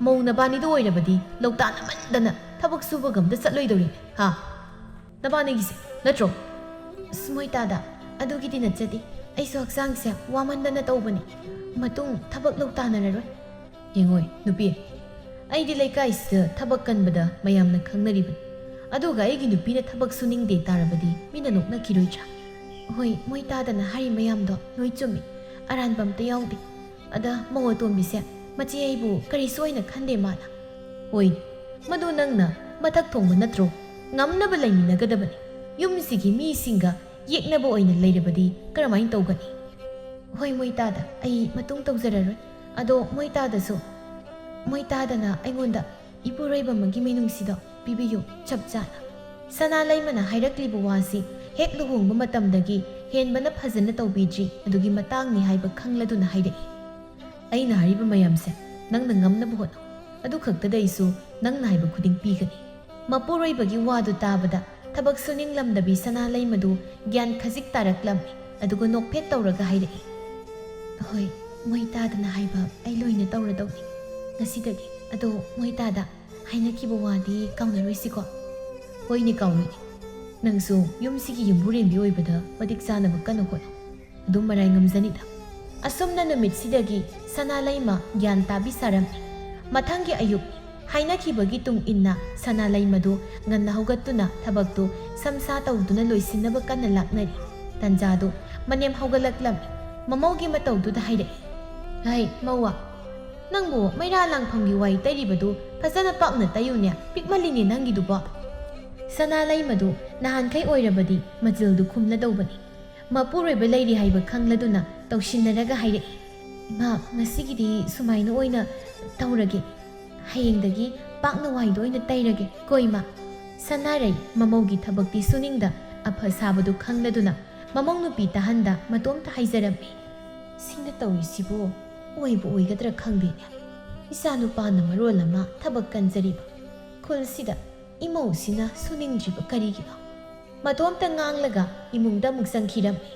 ꯃꯧ ꯅꯕꯥꯅꯤꯗ ꯑꯣꯏꯔꯕꯗꯤ ꯂꯧꯇꯥꯟꯅꯃꯟꯗꯅ ꯊꯕꯛ ꯁꯨꯕꯒ ꯑꯝꯇ ꯆꯠꯂꯣꯏꯗꯧꯔꯤꯅꯦ, ꯍꯥ? ꯅꯕꯥꯅꯤꯒꯤꯁꯦ, ꯅꯠꯇ꯭ꯔꯣ?" "ꯑꯁ, ꯃꯣꯏ ꯇꯥꯗ, ꯑꯗꯨꯒꯤꯗꯤ ꯅꯠꯆꯗꯦ꯫ ꯑꯩꯁꯨ ꯍꯛꯆꯥꯡꯁꯦ ꯋꯥꯃꯟꯗꯅ ꯇꯧꯕꯅꯤ꯫ ꯃꯇꯨꯡ ꯊꯕꯛ ꯂꯧ ꯇꯥꯟꯅꯔꯔꯣꯏ꯫" "ꯌꯦꯡꯉꯣꯏ, ꯅꯨꯄꯤ, ꯑꯩꯗꯤ ꯂꯩꯀꯥꯏꯁꯤꯗ ꯊꯕꯛ ꯀꯟꯕꯗ ꯃꯌꯥꯝꯅ ꯈꯪꯅꯔꯤꯕꯅꯤ꯫ ꯑꯗꯨꯒ ꯑꯩꯒꯤ ꯅꯨꯄꯤꯅ ꯊꯕꯛ ꯁꯨꯅꯤꯡꯗꯦ ꯇꯥꯔꯕꯗꯤ ꯃꯤꯅ ꯅꯣꯛꯅꯈꯤꯔꯣꯏꯗ꯭ꯔꯥ?" "ꯍꯣꯏ, ꯃꯣꯏ ꯇꯥꯗꯅ ꯍꯥꯏꯔꯤ ꯃꯌꯥꯝꯗꯣ ꯂꯣꯏ ꯆꯨꯝꯃꯤ꯫ ꯑꯔꯥꯟꯕ ꯑꯝꯇ ꯌꯥꯎꯗꯦ꯫ ꯑꯗ ꯃꯧ ꯑꯇꯣꯝꯕꯤꯁꯦ, ꯃꯆꯦ ꯑꯩꯕꯨ ꯀꯔꯤꯁꯨ ꯑꯣꯏꯅ ꯈꯟꯗꯦ ꯃꯥꯅ꯫" "ꯍꯣꯏꯅꯦ, ꯃꯗꯨ ꯅꯪꯅ ꯃꯊꯛ ꯊꯣꯡꯕ ꯅꯠꯇ꯭ꯔꯣ? ꯉꯝꯅꯕ ꯂꯩꯃꯤꯟꯅꯒꯗꯕꯅꯤ꯫ ꯌꯨꯝꯁꯤꯒꯤ ꯃꯤꯁꯤꯡꯒ ꯌꯦꯛꯅꯕ ꯑꯣꯏꯅ ꯂꯩꯔꯕꯗꯤ ꯀꯔꯝꯍꯥꯏꯅ ꯇꯧꯒꯅꯤ?" "ꯍꯣꯏ, ꯃꯣꯏ ꯇꯥꯗ, ꯑꯩ ꯃꯇꯨꯡ ꯇꯧꯖꯔꯔꯣꯏ꯫ ꯑꯗꯣ ꯃꯣꯏ ꯇꯥꯗꯁꯨ, ꯃꯣꯏ ꯇꯥꯗꯅ ꯑꯩꯉꯣꯟꯗ ꯏꯄꯨꯔꯣꯏꯕ ꯑꯃꯒꯤ ꯃꯤꯅꯨꯡꯁꯤꯗꯣ ꯄꯤꯕꯤꯌꯨ, ꯆꯞ ꯆꯥꯅ꯫" ꯁꯅꯥ ꯂꯩꯃꯅ ꯍꯥꯏꯔꯛꯂꯤꯕ ꯋꯥꯁꯤ ꯍꯦꯛ ꯂꯨꯍꯣꯡꯕ ꯃꯇꯝꯗꯒꯤ ꯍꯦꯟꯕꯅ ꯐꯖꯅ ꯇꯧꯕꯤꯗ꯭ꯔꯤ, ꯑꯗꯨꯒꯤ ꯃꯇꯥꯡꯅꯤ ꯍꯥꯏꯕ ꯈꯪꯂꯗꯨꯅ ꯍꯥꯏꯔꯛꯏ, "ꯑꯩꯅ ꯍꯥꯏꯔꯤꯕ ꯃꯌꯥꯝꯁꯦ ꯅꯪꯅ ꯉꯝꯅꯕ ꯍꯣꯠꯅꯧ꯫ ꯑꯗꯨ ꯈꯛꯇꯗ ꯑꯩꯁꯨ ꯅꯪꯅ ꯍꯥꯏꯕ ꯈꯨꯗꯤꯡ ꯄꯤꯒꯅꯤ꯫ ꯃꯄꯨꯔꯣꯏꯕꯒꯤ ꯋꯥꯗꯨ ꯇꯥꯕꯗ ꯊꯕꯛ ꯁꯨꯅꯤꯡꯂꯝꯗꯕꯤ ꯁꯅꯥꯂꯩꯃꯗꯨ ꯒ꯭ꯌꯥꯟ ꯈꯖꯤꯛ ꯇꯥꯔꯛꯂꯝꯃꯤ꯫ ꯑꯗꯨꯒ ꯅꯣꯛꯐꯦꯠ ꯇꯧꯔꯒ ꯍꯥꯏꯔꯛꯏ, "ꯍꯣꯏ, ꯃꯣꯏ ꯇꯥꯗꯅ ꯍꯥꯏꯕ ꯑꯩ ꯂꯣꯏꯅ ꯇꯧꯔꯗꯧꯅꯤ ꯉꯁꯤꯗꯒꯤ꯫ ꯑꯗꯣ ꯃꯣꯏ ꯇꯥꯗ ꯍꯥꯏꯅꯈꯤꯕ ꯋꯥꯗꯤ ꯀꯥꯎꯅꯔꯣꯏꯁꯤꯀꯣ?" "ꯍꯣꯏꯅꯦ, ꯀꯥꯎꯔꯣꯏꯅꯦ꯫ ꯅꯪꯁꯨ ꯌꯨꯝꯁꯤꯒꯤ ꯌꯨꯝꯕꯨꯔꯦꯝꯕꯤ ꯑꯣꯏꯕꯗ ꯃꯇꯤꯛ ꯆꯥꯅꯕ ꯀꯟꯅ ꯍꯣꯠꯅꯧ꯫ ꯑꯗꯨꯝ ꯃꯔꯥꯏ ꯉꯝꯖꯅꯤꯗ꯫" ꯑꯁꯨꯝꯅ ꯅꯨꯃꯤꯠꯁꯤꯗꯒꯤ ꯁꯅꯥꯂꯩꯃ ꯒ꯭ꯌꯥꯟ ꯇꯥꯕꯤ ꯁꯥꯔꯝꯃꯤ꯫ ꯃꯊꯪꯒꯤ ꯑꯌꯨꯛ ꯍꯥꯏꯅꯈꯤꯕꯒꯤ ꯇꯨꯡ ꯏꯟꯅ ꯁꯅꯥꯂꯩꯃꯗꯨ ꯉꯟꯅ ꯍꯧꯒꯠꯇꯨꯅ ꯊꯕꯛꯇꯨ ꯁꯝꯁꯥ ꯇꯧꯗꯨꯅ ꯂꯣꯏꯁꯤꯟꯅꯕ ꯀꯟꯅ ꯂꯥꯛꯅꯔꯤ꯫ ꯇꯟꯖꯥꯗꯨ ꯃꯅꯦꯝ ꯍꯧꯒꯠꯂꯛꯂꯝꯃꯤ꯫ ꯃꯃꯧꯒꯤ ꯃꯇꯧꯗꯨꯗ ꯍꯥꯏꯔꯛꯏ, "ꯍꯩ, ꯃꯧꯋꯥ, ꯅꯪꯕꯨ ꯃꯩꯔꯥ ꯂꯥꯡꯐꯝꯒꯤ ꯋꯥꯏ ꯇꯩꯔꯤꯕꯗꯨ ꯐꯖꯅ ꯄꯥꯛꯅ ꯇꯩꯌꯨꯅꯦ, ꯄꯤꯛꯃꯜꯂꯤꯅꯦ ꯅꯪꯒꯤꯗꯨꯕꯣ꯫" ꯁꯅꯥꯂꯩꯃꯗꯨ ꯅꯍꯥꯟꯈꯩ ꯑꯣꯏꯔꯕꯗꯤ ꯃꯆꯤꯜꯗꯨ ꯈꯨꯝꯂꯗꯧꯕꯅꯤ꯫ ꯃꯄꯨꯔꯣꯏꯕ ꯂꯩꯔꯤ ꯍꯥꯏꯕ ꯈꯪꯂꯗꯨꯅ ꯇꯧꯁꯤꯟꯅꯔꯒ ꯍꯥꯏꯔꯛꯏ, "ꯏꯃꯥ, ꯉꯁꯤꯒꯤꯗꯤ ꯁꯨꯃꯥꯏꯅ ꯑꯣꯏꯅ ꯇꯧꯔꯒꯦ꯫ ꯍꯌꯦꯡꯗꯒꯤ ꯄꯥꯛꯅ ꯋꯥꯏꯗ ꯑꯣꯏꯅ ꯇꯩꯔꯒꯦ ꯀꯣ ꯏꯃꯥ꯫" ꯁꯅꯥꯔꯩ ꯃꯃꯧꯒꯤ ꯊꯕꯛꯇꯤ ꯁꯨꯅꯤꯡꯗ ꯑꯐ ꯁꯥꯕꯗꯨ ꯈꯪꯂꯗꯨꯅ ꯃꯃꯧ ꯅꯨꯄꯤ ꯇꯥꯍꯟꯗ ꯃꯇꯣꯝꯇ ꯍꯥꯏꯖꯔꯝꯃꯤ, "ꯁꯤꯅ ꯇꯧꯔꯤꯁꯤꯕꯨ ꯑꯣꯏꯕꯨ ꯑꯣꯏꯒꯗ꯭ꯔꯥ ꯈꯪꯗꯦꯅꯦ꯫ ꯏꯆꯥ ꯅꯨꯄꯥꯅ ꯃꯔꯣꯜ ꯑꯃ ꯊꯕꯛ ꯀꯟꯖꯔꯤꯕ, ꯈꯨꯜꯁꯤꯗ ꯏꯃꯧꯁꯤꯅ ꯁꯨꯅꯤꯡꯗ꯭ꯔꯤꯕ ꯀꯔꯤꯒꯤꯅꯣ?" ꯃꯇꯣꯝꯇ ꯉꯥꯡꯂꯒ ꯏꯃꯨꯡꯗ ꯑꯃꯨꯛ ꯆꯪꯈꯤꯔꯝꯃꯤ꯫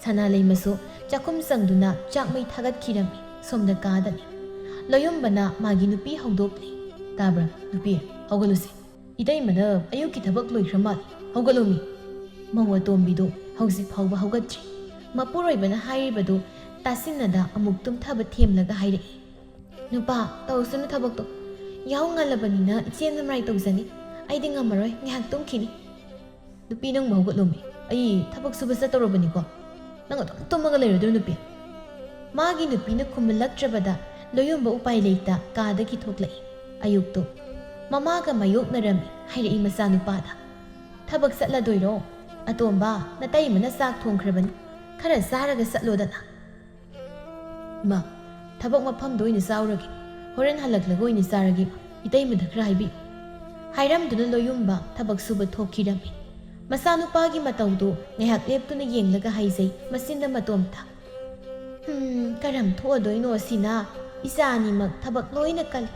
ꯁꯅꯥꯂꯩꯃꯁꯨ ꯆꯥꯛꯈꯨꯝ ꯆꯪꯗꯨꯅ ꯆꯥꯛ ꯃꯩ ꯊꯥꯒꯠꯈꯤꯔꯝꯃꯤ꯫ ꯁꯣꯝꯗ ꯀꯥꯗꯅꯤ꯫ ꯂꯣꯌꯨꯝꯕꯅ ꯃꯥꯒꯤ ꯅꯨꯄꯤ ꯍꯧꯗꯣꯛꯂꯤ꯫ "ꯇꯥꯕ꯭ꯔꯥ, ꯅꯨꯄꯤ? ꯍꯧꯒꯠꯂꯨꯁꯦ꯫ ꯏꯇꯩꯃꯅ ꯑꯌꯨꯛꯀꯤ ꯊꯕꯛ ꯂꯣꯏꯈ꯭ꯔ ꯃꯥꯜꯂꯦ꯫ ꯍꯧꯒꯠꯂꯣꯃꯤ꯫" ꯃꯧ ꯑꯇꯣꯝꯕꯤꯗꯨ ꯍꯧꯖꯤꯛ ꯐꯥꯎꯕ ꯍꯧꯒꯠꯇ꯭ꯔꯤ꯫ ꯃꯄꯨꯔꯣꯏꯕꯅ ꯍꯥꯏꯔꯤꯕꯗꯨ ꯇꯥꯁꯤꯟꯅꯗ ꯑꯃꯨꯛ ꯇꯨꯝꯊꯕ ꯊꯦꯝꯂꯒ ꯍꯥꯏꯔꯛꯏ, "ꯅꯨꯄꯥ, ꯇꯧꯁꯅꯨ ꯊꯕꯛꯇꯣ꯫ ꯌꯥꯍꯧ ꯉꯜꯂꯕꯅꯤꯅ ꯏꯆꯦꯝꯅ ꯃꯔꯥꯏ ꯇꯧꯖꯅꯤ꯫ ꯑꯩꯗꯤ ꯉꯝꯃꯔꯣꯏ, ꯉꯥꯏꯍꯥꯛ ꯇꯨꯝꯈꯤꯅꯤ꯫" "ꯅꯨꯄꯤ, ꯅꯪꯕꯨ ꯍꯧꯒꯠꯂꯣꯃꯤ꯫ ꯑꯩ ꯊꯕꯛ ꯁꯨꯕ ꯆꯠꯇꯧꯔꯕꯅꯤꯀꯣ꯫ ꯅꯪ ꯑꯗꯨꯝ ꯇꯨꯝꯃꯒ ꯂꯩꯔꯗꯣꯏꯔꯣ, ꯅꯨꯄꯤ?" ꯃꯥꯒꯤ ꯅꯨꯄꯤꯅ ꯈꯨꯝꯂꯛꯇ꯭ꯔꯕꯗ ꯂꯣꯌꯨꯝꯕ ꯎꯄꯥꯏ ꯂꯩꯇ ꯀꯥꯗꯒꯤ ꯊꯣꯛꯂꯛꯏ꯫ ꯑꯌꯨꯛꯇꯣ ꯃꯃꯥꯒ ꯃꯥꯌꯣꯛꯅꯔꯝꯃꯤ꯫ ꯍꯥꯏꯔꯛꯏ ꯃꯆꯥꯅꯨꯄꯥꯗ, "ꯊꯕꯛ ꯆꯠꯂꯗꯣꯏꯔꯣ? ꯑꯇꯣꯝꯕ, ꯅꯇꯩꯃꯅ ꯆꯥꯛ ꯊꯣꯡꯈ꯭ꯔꯕꯅꯤ꯫ ꯈꯔ ꯆꯥꯔꯒ ꯆꯠꯂꯣꯗꯅ꯫" "ꯏꯃꯥ, ꯊꯕꯛ ꯃꯐꯝꯗ ꯑꯣꯏꯅ ꯆꯥꯎꯔꯒꯦ꯫ ꯍꯣꯔꯦꯟ ꯍꯜꯂꯛꯂꯒ ꯑꯣꯏꯅ ꯆꯥꯔꯒꯦ꯫ ꯏꯇꯩꯃꯗ ꯈꯔ ꯍꯥꯏꯕꯤꯌꯨ꯫" ꯍꯥꯏꯔꯝꯗꯨꯅ ꯂꯣꯌꯨꯝꯕ ꯊꯕꯛ ꯁꯨꯕ ꯊꯣꯛꯈꯤꯔꯝꯃꯤ꯫ ꯃꯆꯥꯅꯨꯄꯥꯒꯤ ꯃꯇꯧꯗꯨ ꯉꯥꯏꯍꯥꯛ ꯂꯦꯞꯇꯨꯅ ꯌꯦꯡꯂꯒ ꯍꯥꯏꯖꯩ ꯃꯆꯤꯟꯗ ꯃꯇꯣꯝꯇ, "ꯍꯝ, ꯀꯔꯝ ꯊꯣꯛꯑꯗꯣꯏꯅꯣ ꯑꯁꯤꯅ? ꯏꯆꯥ ꯑꯅꯤꯃꯛ ꯊꯕꯛ ꯂꯣꯏꯅ ꯀꯜꯂꯤ꯫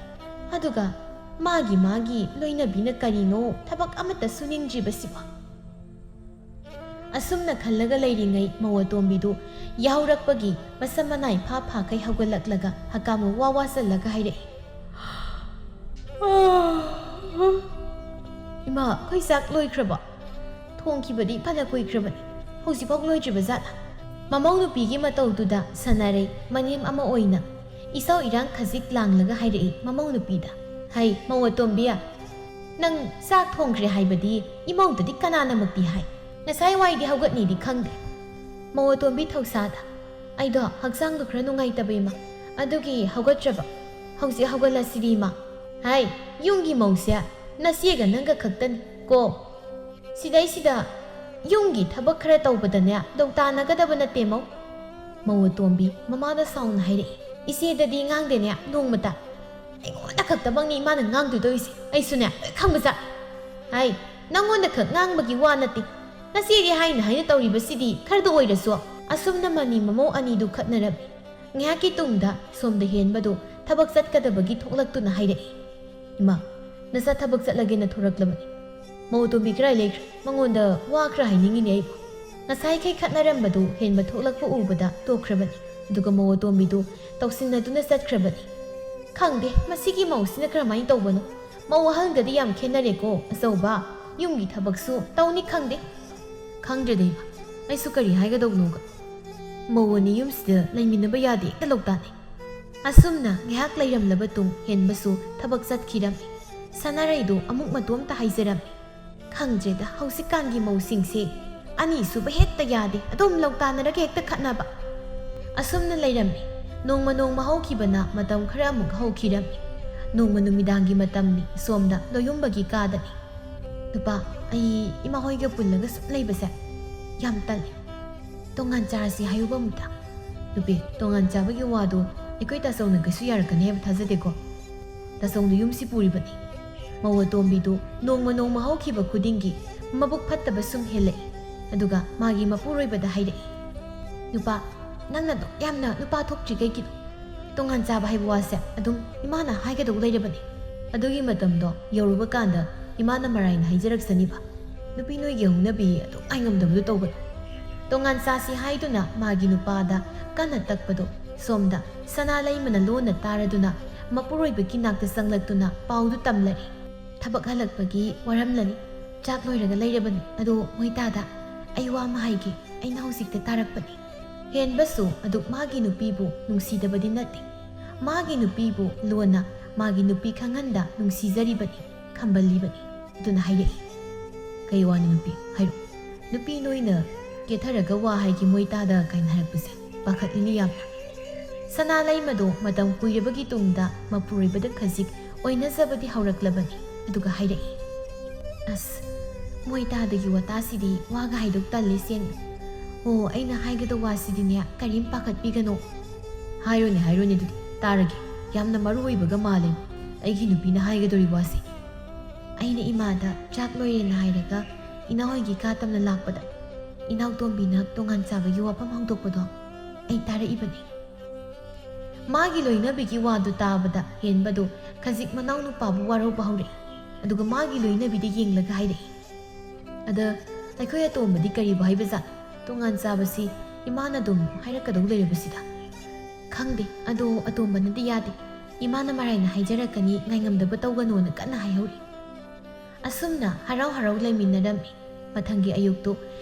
ꯑꯗꯨꯒ ꯃꯥꯒꯤ ꯃꯥꯒꯤ ꯂꯣꯏꯅꯕꯤꯅ ꯀꯔꯤꯅꯣ ꯊꯕꯛ ꯑꯃꯠꯇ ꯁꯨꯅꯤꯡꯗ꯭ꯔꯤꯕꯁꯤꯕꯣ? ꯑꯁꯨꯝꯅ ꯈꯜꯂꯒ ꯂꯩꯔꯤꯉꯩ ꯃꯧ ꯑꯇꯣꯝꯕꯤꯗꯨ ꯌꯥꯍꯧꯔꯛꯄꯒꯤ ꯃꯁꯝ ꯃꯅꯥꯏ ꯐꯥ ꯐꯥꯈꯩ ꯍꯧꯒꯠꯂꯛꯂꯒ ꯍꯀꯥꯝ ꯋꯥ ꯋꯥ ꯆꯜꯂꯒ ꯍꯥꯏꯔꯛꯏ, "ꯏꯃꯥ, ꯑꯩꯈꯣꯏ ꯆꯥꯛ ꯂꯣꯏꯈ꯭ꯔꯕꯣ? ꯊꯣꯡꯈꯤꯕꯗꯤ ꯐꯅ ꯀꯨꯏꯈ꯭ꯔꯕꯅꯤ, ꯍꯧꯖꯤꯛꯐꯥꯎ ꯂꯣꯏꯗ꯭ꯔꯤꯕ ꯖꯥꯠꯂꯥ?" ꯃꯃꯧ ꯅꯨꯄꯤꯒꯤ ꯃꯇꯧꯗꯨꯗ ꯁꯅꯥꯔꯩ ꯃꯅꯦꯝ ꯑꯃ ꯑꯣꯏꯅ ꯏꯁꯧ ꯏꯔꯥꯡ ꯈꯖꯤꯛ ꯂꯥꯡꯂꯒ ꯍꯥꯏꯔꯛꯏ ꯃꯃꯧ ꯅꯨꯄꯤꯗ, "ꯍꯩ, ꯃꯧ ꯑꯇꯣꯝꯕꯤ, ꯅꯪ ꯆꯥꯛ ꯊꯣꯡꯈ꯭ꯔꯦ ꯍꯥꯏꯕꯗꯤ ꯏꯃꯧꯗꯗꯤ ꯀꯅꯥꯅꯃꯛꯇꯤ ꯍꯥꯏ? ꯉꯁꯥꯏ ꯋꯥꯏꯗꯤ ꯍꯧꯒꯠꯅꯤꯗꯤ ꯈꯪꯗꯦ?" ꯃꯧ ꯑꯇꯣꯝꯕꯤ ꯊꯧꯁꯥꯗ, "ꯑꯩꯗꯣ ꯍꯛꯆꯥꯡꯗꯣ ꯈꯔ ꯅꯨꯡꯉꯥꯏꯇꯕ, ꯏꯃꯥ, ꯑꯗꯨꯒꯤ ꯍꯧꯒꯠꯇ꯭ꯔꯕ꯫ ꯍꯧꯖꯤꯛ ꯍꯧꯒꯠꯂꯁꯤꯗꯤ, ꯏꯃꯥ꯫ ꯍꯥꯏ, ꯌꯨꯝꯒꯤ ꯃꯧꯁꯦ ꯅꯆꯦꯒ ꯅꯪꯒ ꯈꯛꯇꯅꯤ ꯀꯣ꯫ ꯁꯤꯗꯩꯁꯤꯗ ꯌꯨꯝꯒꯤ ꯊꯕꯛ ꯈꯔ ꯇꯧꯕꯗꯅꯦ ꯗꯧ ꯇꯥꯅꯒꯗꯕ ꯅꯠꯇꯦ, ꯃꯧ꯫" ꯃꯧ ꯑꯇꯣꯝꯕꯤ ꯃꯃꯥꯗ ꯁꯥꯎꯅ ꯍꯥꯏꯔꯛꯏ, "ꯏꯆꯦꯗꯗꯤ ꯉꯥꯡꯗꯦꯅꯦ ꯅꯣꯡꯃꯇ꯫ ꯑꯩꯉꯣꯟꯗ ꯈꯛꯇꯃꯛꯅꯤ ꯏꯃꯥꯅ ꯉꯥꯡꯗꯣꯏ ꯇꯧꯔꯤꯁꯦ꯫ ꯑꯩꯁꯨꯅꯦ ꯂꯣꯏ ꯈꯪꯕ ꯖꯥꯠꯅꯤ꯫ ꯍꯥꯏ, ꯅꯪꯉꯣꯟꯗ ꯈꯛ ꯉꯥꯡꯕꯒꯤ ꯋꯥ ꯅꯠꯇꯦ꯫ ꯅꯆꯦꯗꯤ ꯍꯥꯏꯅ ꯍꯥꯏꯅ ꯇꯧꯔꯤꯕꯁꯤꯗꯤ ꯈꯔꯗ ꯑꯣꯏꯔꯁꯨ꯫" ꯑꯁꯨꯝꯅ ꯃꯅꯤ ꯃꯃꯧ ꯑꯅꯤꯗꯨ ꯈꯠꯅꯔꯝꯃꯤ꯫ ꯉꯥꯏꯍꯥꯛꯀꯤ ꯇꯨꯡꯗ ꯁꯣꯝꯗ ꯍꯦꯟꯕꯗꯨ ꯊꯕꯛ ꯆꯠꯀꯗꯕꯒꯤ ꯊꯣꯛꯂꯛꯇꯨꯅ ꯍꯥꯏꯔꯛꯏ, "ꯏꯃꯥ, ꯅꯆꯥ ꯊꯕꯛ ꯆꯠꯂꯒꯦꯅ ꯊꯣꯔꯛꯂꯕꯅꯤ꯫ ꯃꯧ ꯑꯇꯣꯝꯕꯤ ꯀꯗꯥꯏ ꯂꯩꯈ꯭ꯔꯦ? ꯃꯉꯣꯟꯗ ꯋꯥ ꯈꯔ ꯍꯥꯏꯅꯤꯡꯉꯤꯅꯦ ꯑꯩꯕꯨ꯫" ꯉꯁꯥꯏꯈꯩ ꯈꯠꯅꯔꯝꯕꯗꯨ ꯍꯦꯟꯕ ꯊꯣꯛꯂꯛꯄ ꯎꯕꯗ ꯇꯣꯛꯈ꯭ꯔꯕꯅꯤ꯫ ꯑꯗꯨꯒ ꯃꯧ ꯑꯇꯣꯝꯕꯤꯗꯨ ꯇꯧꯁꯤꯟꯅꯗꯨꯅ ꯆꯠꯈ꯭ꯔꯕꯅꯤ꯫ ꯈꯪꯗꯦ, ꯃꯁꯤꯒꯤ ꯃꯧꯁꯤꯅ ꯀꯔꯝꯍꯥꯏꯅ ꯇꯧꯕꯅꯣ? ꯃꯧ ꯑꯍꯜꯒꯗꯤ ꯌꯥꯝ ꯈꯦꯠꯅꯔꯦꯀꯣ, ꯑꯆꯧꯕ꯫ ꯌꯨꯝꯒꯤ ꯊꯕꯛꯁꯨ ꯇꯧꯅꯤ ꯈꯪꯗꯦ꯫ ꯈꯪꯗ꯭ꯔꯦꯗ ꯏꯃꯥ, ꯑꯩꯁꯨ ꯀꯔꯤ ꯍꯥꯏꯒꯗꯧꯅꯣꯒ꯫ ꯃꯧ ꯑꯅꯤ ꯌꯨꯝꯁꯤꯗ ꯂꯩꯃꯤꯟꯅꯕ ꯌꯥꯗꯦ, ꯍꯦꯛꯇ ꯂꯧꯇꯥꯅꯩ꯫ ꯑꯁꯨꯝꯅ ꯉꯥꯏꯍꯥꯛ ꯂꯩꯔꯝꯂꯕ ꯇꯨꯡ ꯍꯦꯟꯕꯁꯨ ꯊꯕꯛ ꯆꯠꯈꯤꯔꯝꯃꯤ꯫ ꯁꯅꯥꯔꯩꯗꯨ ꯑꯃꯨꯛ ꯃꯇꯣꯝꯇ ꯍꯥꯏꯖꯔꯝꯃꯤ, "ꯈꯪꯗ꯭ꯔꯦꯗ, ꯍꯧꯖꯤꯛꯀꯥꯟꯒꯤ ꯃꯧꯁꯤꯡꯁꯦ ꯑꯅꯤꯁꯨꯕ ꯍꯦꯛꯇ ꯌꯥꯗꯦ, ꯑꯗꯨꯝ ꯂꯧꯇꯥꯅꯔꯒ ꯍꯦꯛꯇ ꯈꯠꯅꯕ꯫" ꯑꯁꯨꯝꯅ ꯂꯩꯔꯝꯃꯤ꯫ ꯅꯣꯡꯃ ꯅꯣꯡꯃ ꯍꯧꯈꯤꯕꯅ ꯃꯇꯝ ꯈꯔ ꯑꯃꯨꯛ ꯍꯧꯈꯤꯔꯝꯃꯤ꯫ ꯅꯣꯡꯃ ꯅꯨꯃꯤꯗꯥꯡꯒꯤ ꯃꯇꯝꯅꯤ, ꯁꯣꯝꯗ ꯂꯣꯌꯨꯝꯕꯒꯤ ꯀꯥꯗꯅꯤ꯫ "ꯅꯨꯄꯥ, ꯑꯩ ꯏꯃꯥ ꯍꯣꯏꯒ ꯄꯨꯜꯂꯒ ꯁꯨꯝ ꯂꯩꯕꯁꯦ ꯌꯥꯝ ꯇꯜꯂꯤ꯫ ꯇꯣꯉꯥꯟ ꯆꯥꯔꯁꯤ ꯍꯥꯏꯌꯨꯕ ꯑꯃꯨꯛꯇ꯫" "ꯅꯨꯄꯤ, ꯇꯣꯉꯥꯟ ꯆꯥꯕꯒꯤ ꯋꯥꯗꯣ ꯑꯩꯈꯣꯏ ꯇꯥꯆꯧꯅ ꯀꯩꯁꯨ ꯌꯥꯔꯛꯀꯅꯤ ꯍꯥꯏꯕ ꯊꯥꯖꯗꯦꯀꯣ꯫ ꯇꯥꯆꯧꯅ ꯌꯨꯝꯁꯤ ꯄꯨꯔꯤꯕꯅꯤ꯫" ꯃꯧ ꯑꯇꯣꯝꯕꯤꯗꯨ ꯅꯣꯡꯃ ꯅꯣꯡꯃ ꯍꯧꯈꯤꯕ ꯈꯨꯗꯤꯡꯒꯤ ꯃꯕꯨꯛ ꯐꯠꯇꯕ ꯁꯨꯝ ꯍꯦꯜꯂꯛꯏ꯫ ꯑꯗꯨꯒ ꯃꯥꯒꯤ ꯃꯄꯨꯔꯣꯏꯕꯗ ꯍꯥꯏꯔꯛꯏ, "ꯅꯨꯄꯥ, ꯅꯪꯅ ꯑꯗꯨꯛ ꯌꯥꯝꯅ ꯅꯨꯄꯥ ꯊꯣꯛꯇ꯭ꯔꯤ ꯀꯩꯒꯤꯅꯣ? ꯇꯣꯉꯥꯟ ꯆꯥꯕ ꯍꯥꯏꯕ ꯋꯥꯁꯦ ꯑꯗꯨꯝ ꯏꯃꯥꯅ ꯍꯥꯏꯒꯗꯧ ꯂꯩꯔꯕꯅꯤ꯫ ꯑꯗꯨꯒꯤ ꯃꯇꯝꯗꯣ ꯌꯧꯔꯨꯕ ꯀꯥꯟꯗ ꯏꯃꯥꯅ ꯃꯔꯥꯏꯅ ꯍꯥꯏꯖꯔꯛꯆꯅꯤꯕ꯫ ꯅꯨꯄꯤ ꯅꯣꯏꯒꯤ ꯍꯧꯅꯕꯤ ꯑꯗꯨꯝ ꯉꯥꯏꯉꯝꯗꯕꯗꯨ ꯇꯧꯒꯅꯨ꯫ ꯇꯣꯉꯥꯟ ꯆꯥꯁꯤ ꯍꯥꯏꯗꯨꯅ ꯃꯥꯒꯤ ꯅꯨꯄꯥꯗ ꯀꯟꯅ ꯇꯛꯄꯗꯣ ꯁꯣꯝꯗ ꯁꯅꯥ ꯂꯩꯃꯅ ꯂꯣꯟꯅ ꯇꯥꯔꯗꯨꯅ ꯃꯄꯨꯔꯣꯏꯕꯒꯤ ꯅꯥꯛꯇ ꯆꯪꯂꯛꯇꯨꯅ ꯄꯥꯎꯗꯨ ꯇꯝꯂꯛꯏ꯫ ꯊꯕꯛ ꯍꯜꯂꯛꯄꯒꯤ ꯋꯥꯔꯝꯂꯅꯤ꯫ ꯆꯥꯛ ꯂꯣꯏꯔꯒ ꯂꯩꯔꯕꯅꯤ꯫ ꯑꯗꯣ ꯃꯣꯏꯇꯥꯗ ꯑꯩ ꯋꯥ ꯑꯃ ꯍꯥꯏꯒꯦ꯫ ꯑꯩꯅ ꯍꯧꯖꯤꯛꯇ ꯇꯥꯔꯛꯄꯅꯤ꯫ ꯍꯦꯟꯕꯁꯨ ꯑꯗꯨꯛ ꯃꯥꯒꯤ ꯅꯨꯄꯤꯕꯨ ꯅꯨꯡꯁꯤꯗꯕꯗꯤ ꯅꯠꯇꯦ꯫ ꯃꯥꯒꯤ ꯅꯨꯄꯤꯕꯨ ꯂꯣꯟꯅ ꯃꯥꯒꯤ ꯅꯨꯄꯤ ꯈꯪꯍꯟꯗ ꯅꯨꯡꯁꯤꯖꯔꯤꯕꯅꯤ, ꯈꯝꯕꯜꯂꯤꯕꯅꯤ꯫ ꯑꯗꯨꯅ ꯍꯥꯏꯔꯛꯏ꯫ ꯀꯩ ꯋꯥꯅꯣ ꯅꯨꯄꯤ? ꯍꯥꯏꯔꯣ꯫ ꯅꯨꯄꯤ ꯅꯣꯏꯅ ꯀꯦꯊꯔꯒ ꯋꯥ ꯍꯥꯏꯒꯤ ꯃꯣꯏꯇꯥꯗ ꯀꯥꯏꯅ ꯍꯥꯏꯔꯛꯄꯁꯦ ꯄꯥꯈꯠꯂꯤꯅꯤ ꯌꯥꯝꯅ꯫ ꯁꯅꯥ ꯂꯩꯃꯗꯣ ꯃꯇꯝ ꯀꯨꯏꯔꯕꯒꯤ ꯇꯨꯡꯗ ꯃꯄꯨꯔꯣꯏꯕꯗ ꯈꯖꯤꯛ ꯑꯣꯏꯅꯖꯕꯗꯤ ꯍꯧꯔꯛꯂꯕꯅꯤ꯫ ꯑꯗꯨꯒ ꯍꯥꯏꯔꯛꯏ꯫ ꯑꯁ, ꯃꯣꯏꯇꯥꯗꯒꯤ ꯋꯥꯇꯥꯁꯤꯗꯤ ꯋꯥꯒ ꯍꯥꯏꯗꯣꯛ ꯇꯜꯂꯦ ꯁꯦꯡꯅ꯫ ꯑꯣ, ꯑꯩꯅ ꯍꯥꯏꯒꯗꯧ ꯋꯥꯁꯤꯗꯤꯅꯦ ꯀꯔꯤꯝ ꯄꯥꯈꯠꯄꯤꯒꯅꯣ꯫ ꯍꯥꯏꯔꯣꯅꯦ, ꯍꯥꯏꯔꯣꯅꯦ, ꯑꯗꯨꯗꯤ ꯇꯥꯔꯒꯦ꯫ ꯌꯥꯝꯅ ꯃꯔꯨ ꯑꯣꯏꯕꯒ ꯃꯥꯜꯂꯦ ꯑꯩꯒꯤ ꯅꯨꯄꯤꯅ ꯍꯥꯏꯒꯗꯧꯔꯤꯕ ꯋꯥꯁꯦ꯫ ꯑꯩꯅ ꯏꯃꯥꯗ ꯆꯥꯛ ꯂꯣꯏꯔꯦꯅ ꯍꯥꯏꯔꯒ ꯏꯅꯥꯎꯍꯣꯏꯒꯤ ꯀꯥ ꯇꯝꯅ ꯂꯥꯛꯄꯗ ꯏꯅꯥꯎꯇꯣꯝꯕꯤꯅ ꯇꯣꯉꯥꯟ ꯆꯥꯕꯒꯤ ꯋꯥꯐꯝ ꯍꯧꯗꯣꯛꯄꯗꯣ ꯑꯩ ꯇꯥꯔꯛꯏꯕꯅꯤ꯫ ꯃꯥꯒꯤ ꯂꯣꯏꯅꯕꯤꯒꯤ ꯋꯥꯗꯨ ꯇꯥꯕꯗ ꯍꯦꯟꯕꯗꯨ ꯈꯖꯤꯛ ꯃꯅꯥꯎ ꯅꯨꯄꯥꯕꯨ ꯋꯥꯔꯧꯕ ꯍꯧꯔꯛꯏ꯫ ꯑꯗꯨꯒ ꯃꯥꯒꯤ ꯂꯣꯏꯅꯕꯤꯗ ꯌꯦꯡꯂꯒ ꯍꯥꯏꯔꯛꯏ꯫ ꯑꯗ ꯑꯩꯈꯣꯏ ꯑꯇꯣꯝꯕꯗꯤ ꯀꯔꯤꯕꯨ ꯍꯥꯏꯕꯖꯥꯠ? ꯇꯣꯉꯥꯟ ꯆꯥꯕꯁꯤ ꯏꯃꯥꯅ ꯑꯗꯨꯝ ꯍꯥꯏꯔꯛꯀꯗꯧ ꯂꯩꯔꯕꯁꯤꯗ꯫ ꯈꯪꯗꯦ, ꯑꯗꯣ ꯑꯇꯣꯝꯕꯅꯗꯤ ꯌꯥꯗꯦ꯫ ꯏꯃꯥꯅ ꯃꯔꯥꯏꯅ ꯍꯥꯏꯖꯔꯛꯀꯅꯤ, ꯉꯥꯏꯉꯝꯗꯕ ꯇꯧꯒꯅꯣꯅ ꯀꯟꯅ ꯍꯥꯏꯍꯧꯔꯤ꯫ ꯑꯁꯨꯝꯅ ꯍꯔꯥꯎ ꯍꯔꯥꯎ ꯂꯩꯃꯤꯟꯅꯔꯝꯃꯤ꯫ ꯃꯊꯪꯒꯤ ꯑꯌꯨꯛꯇꯨ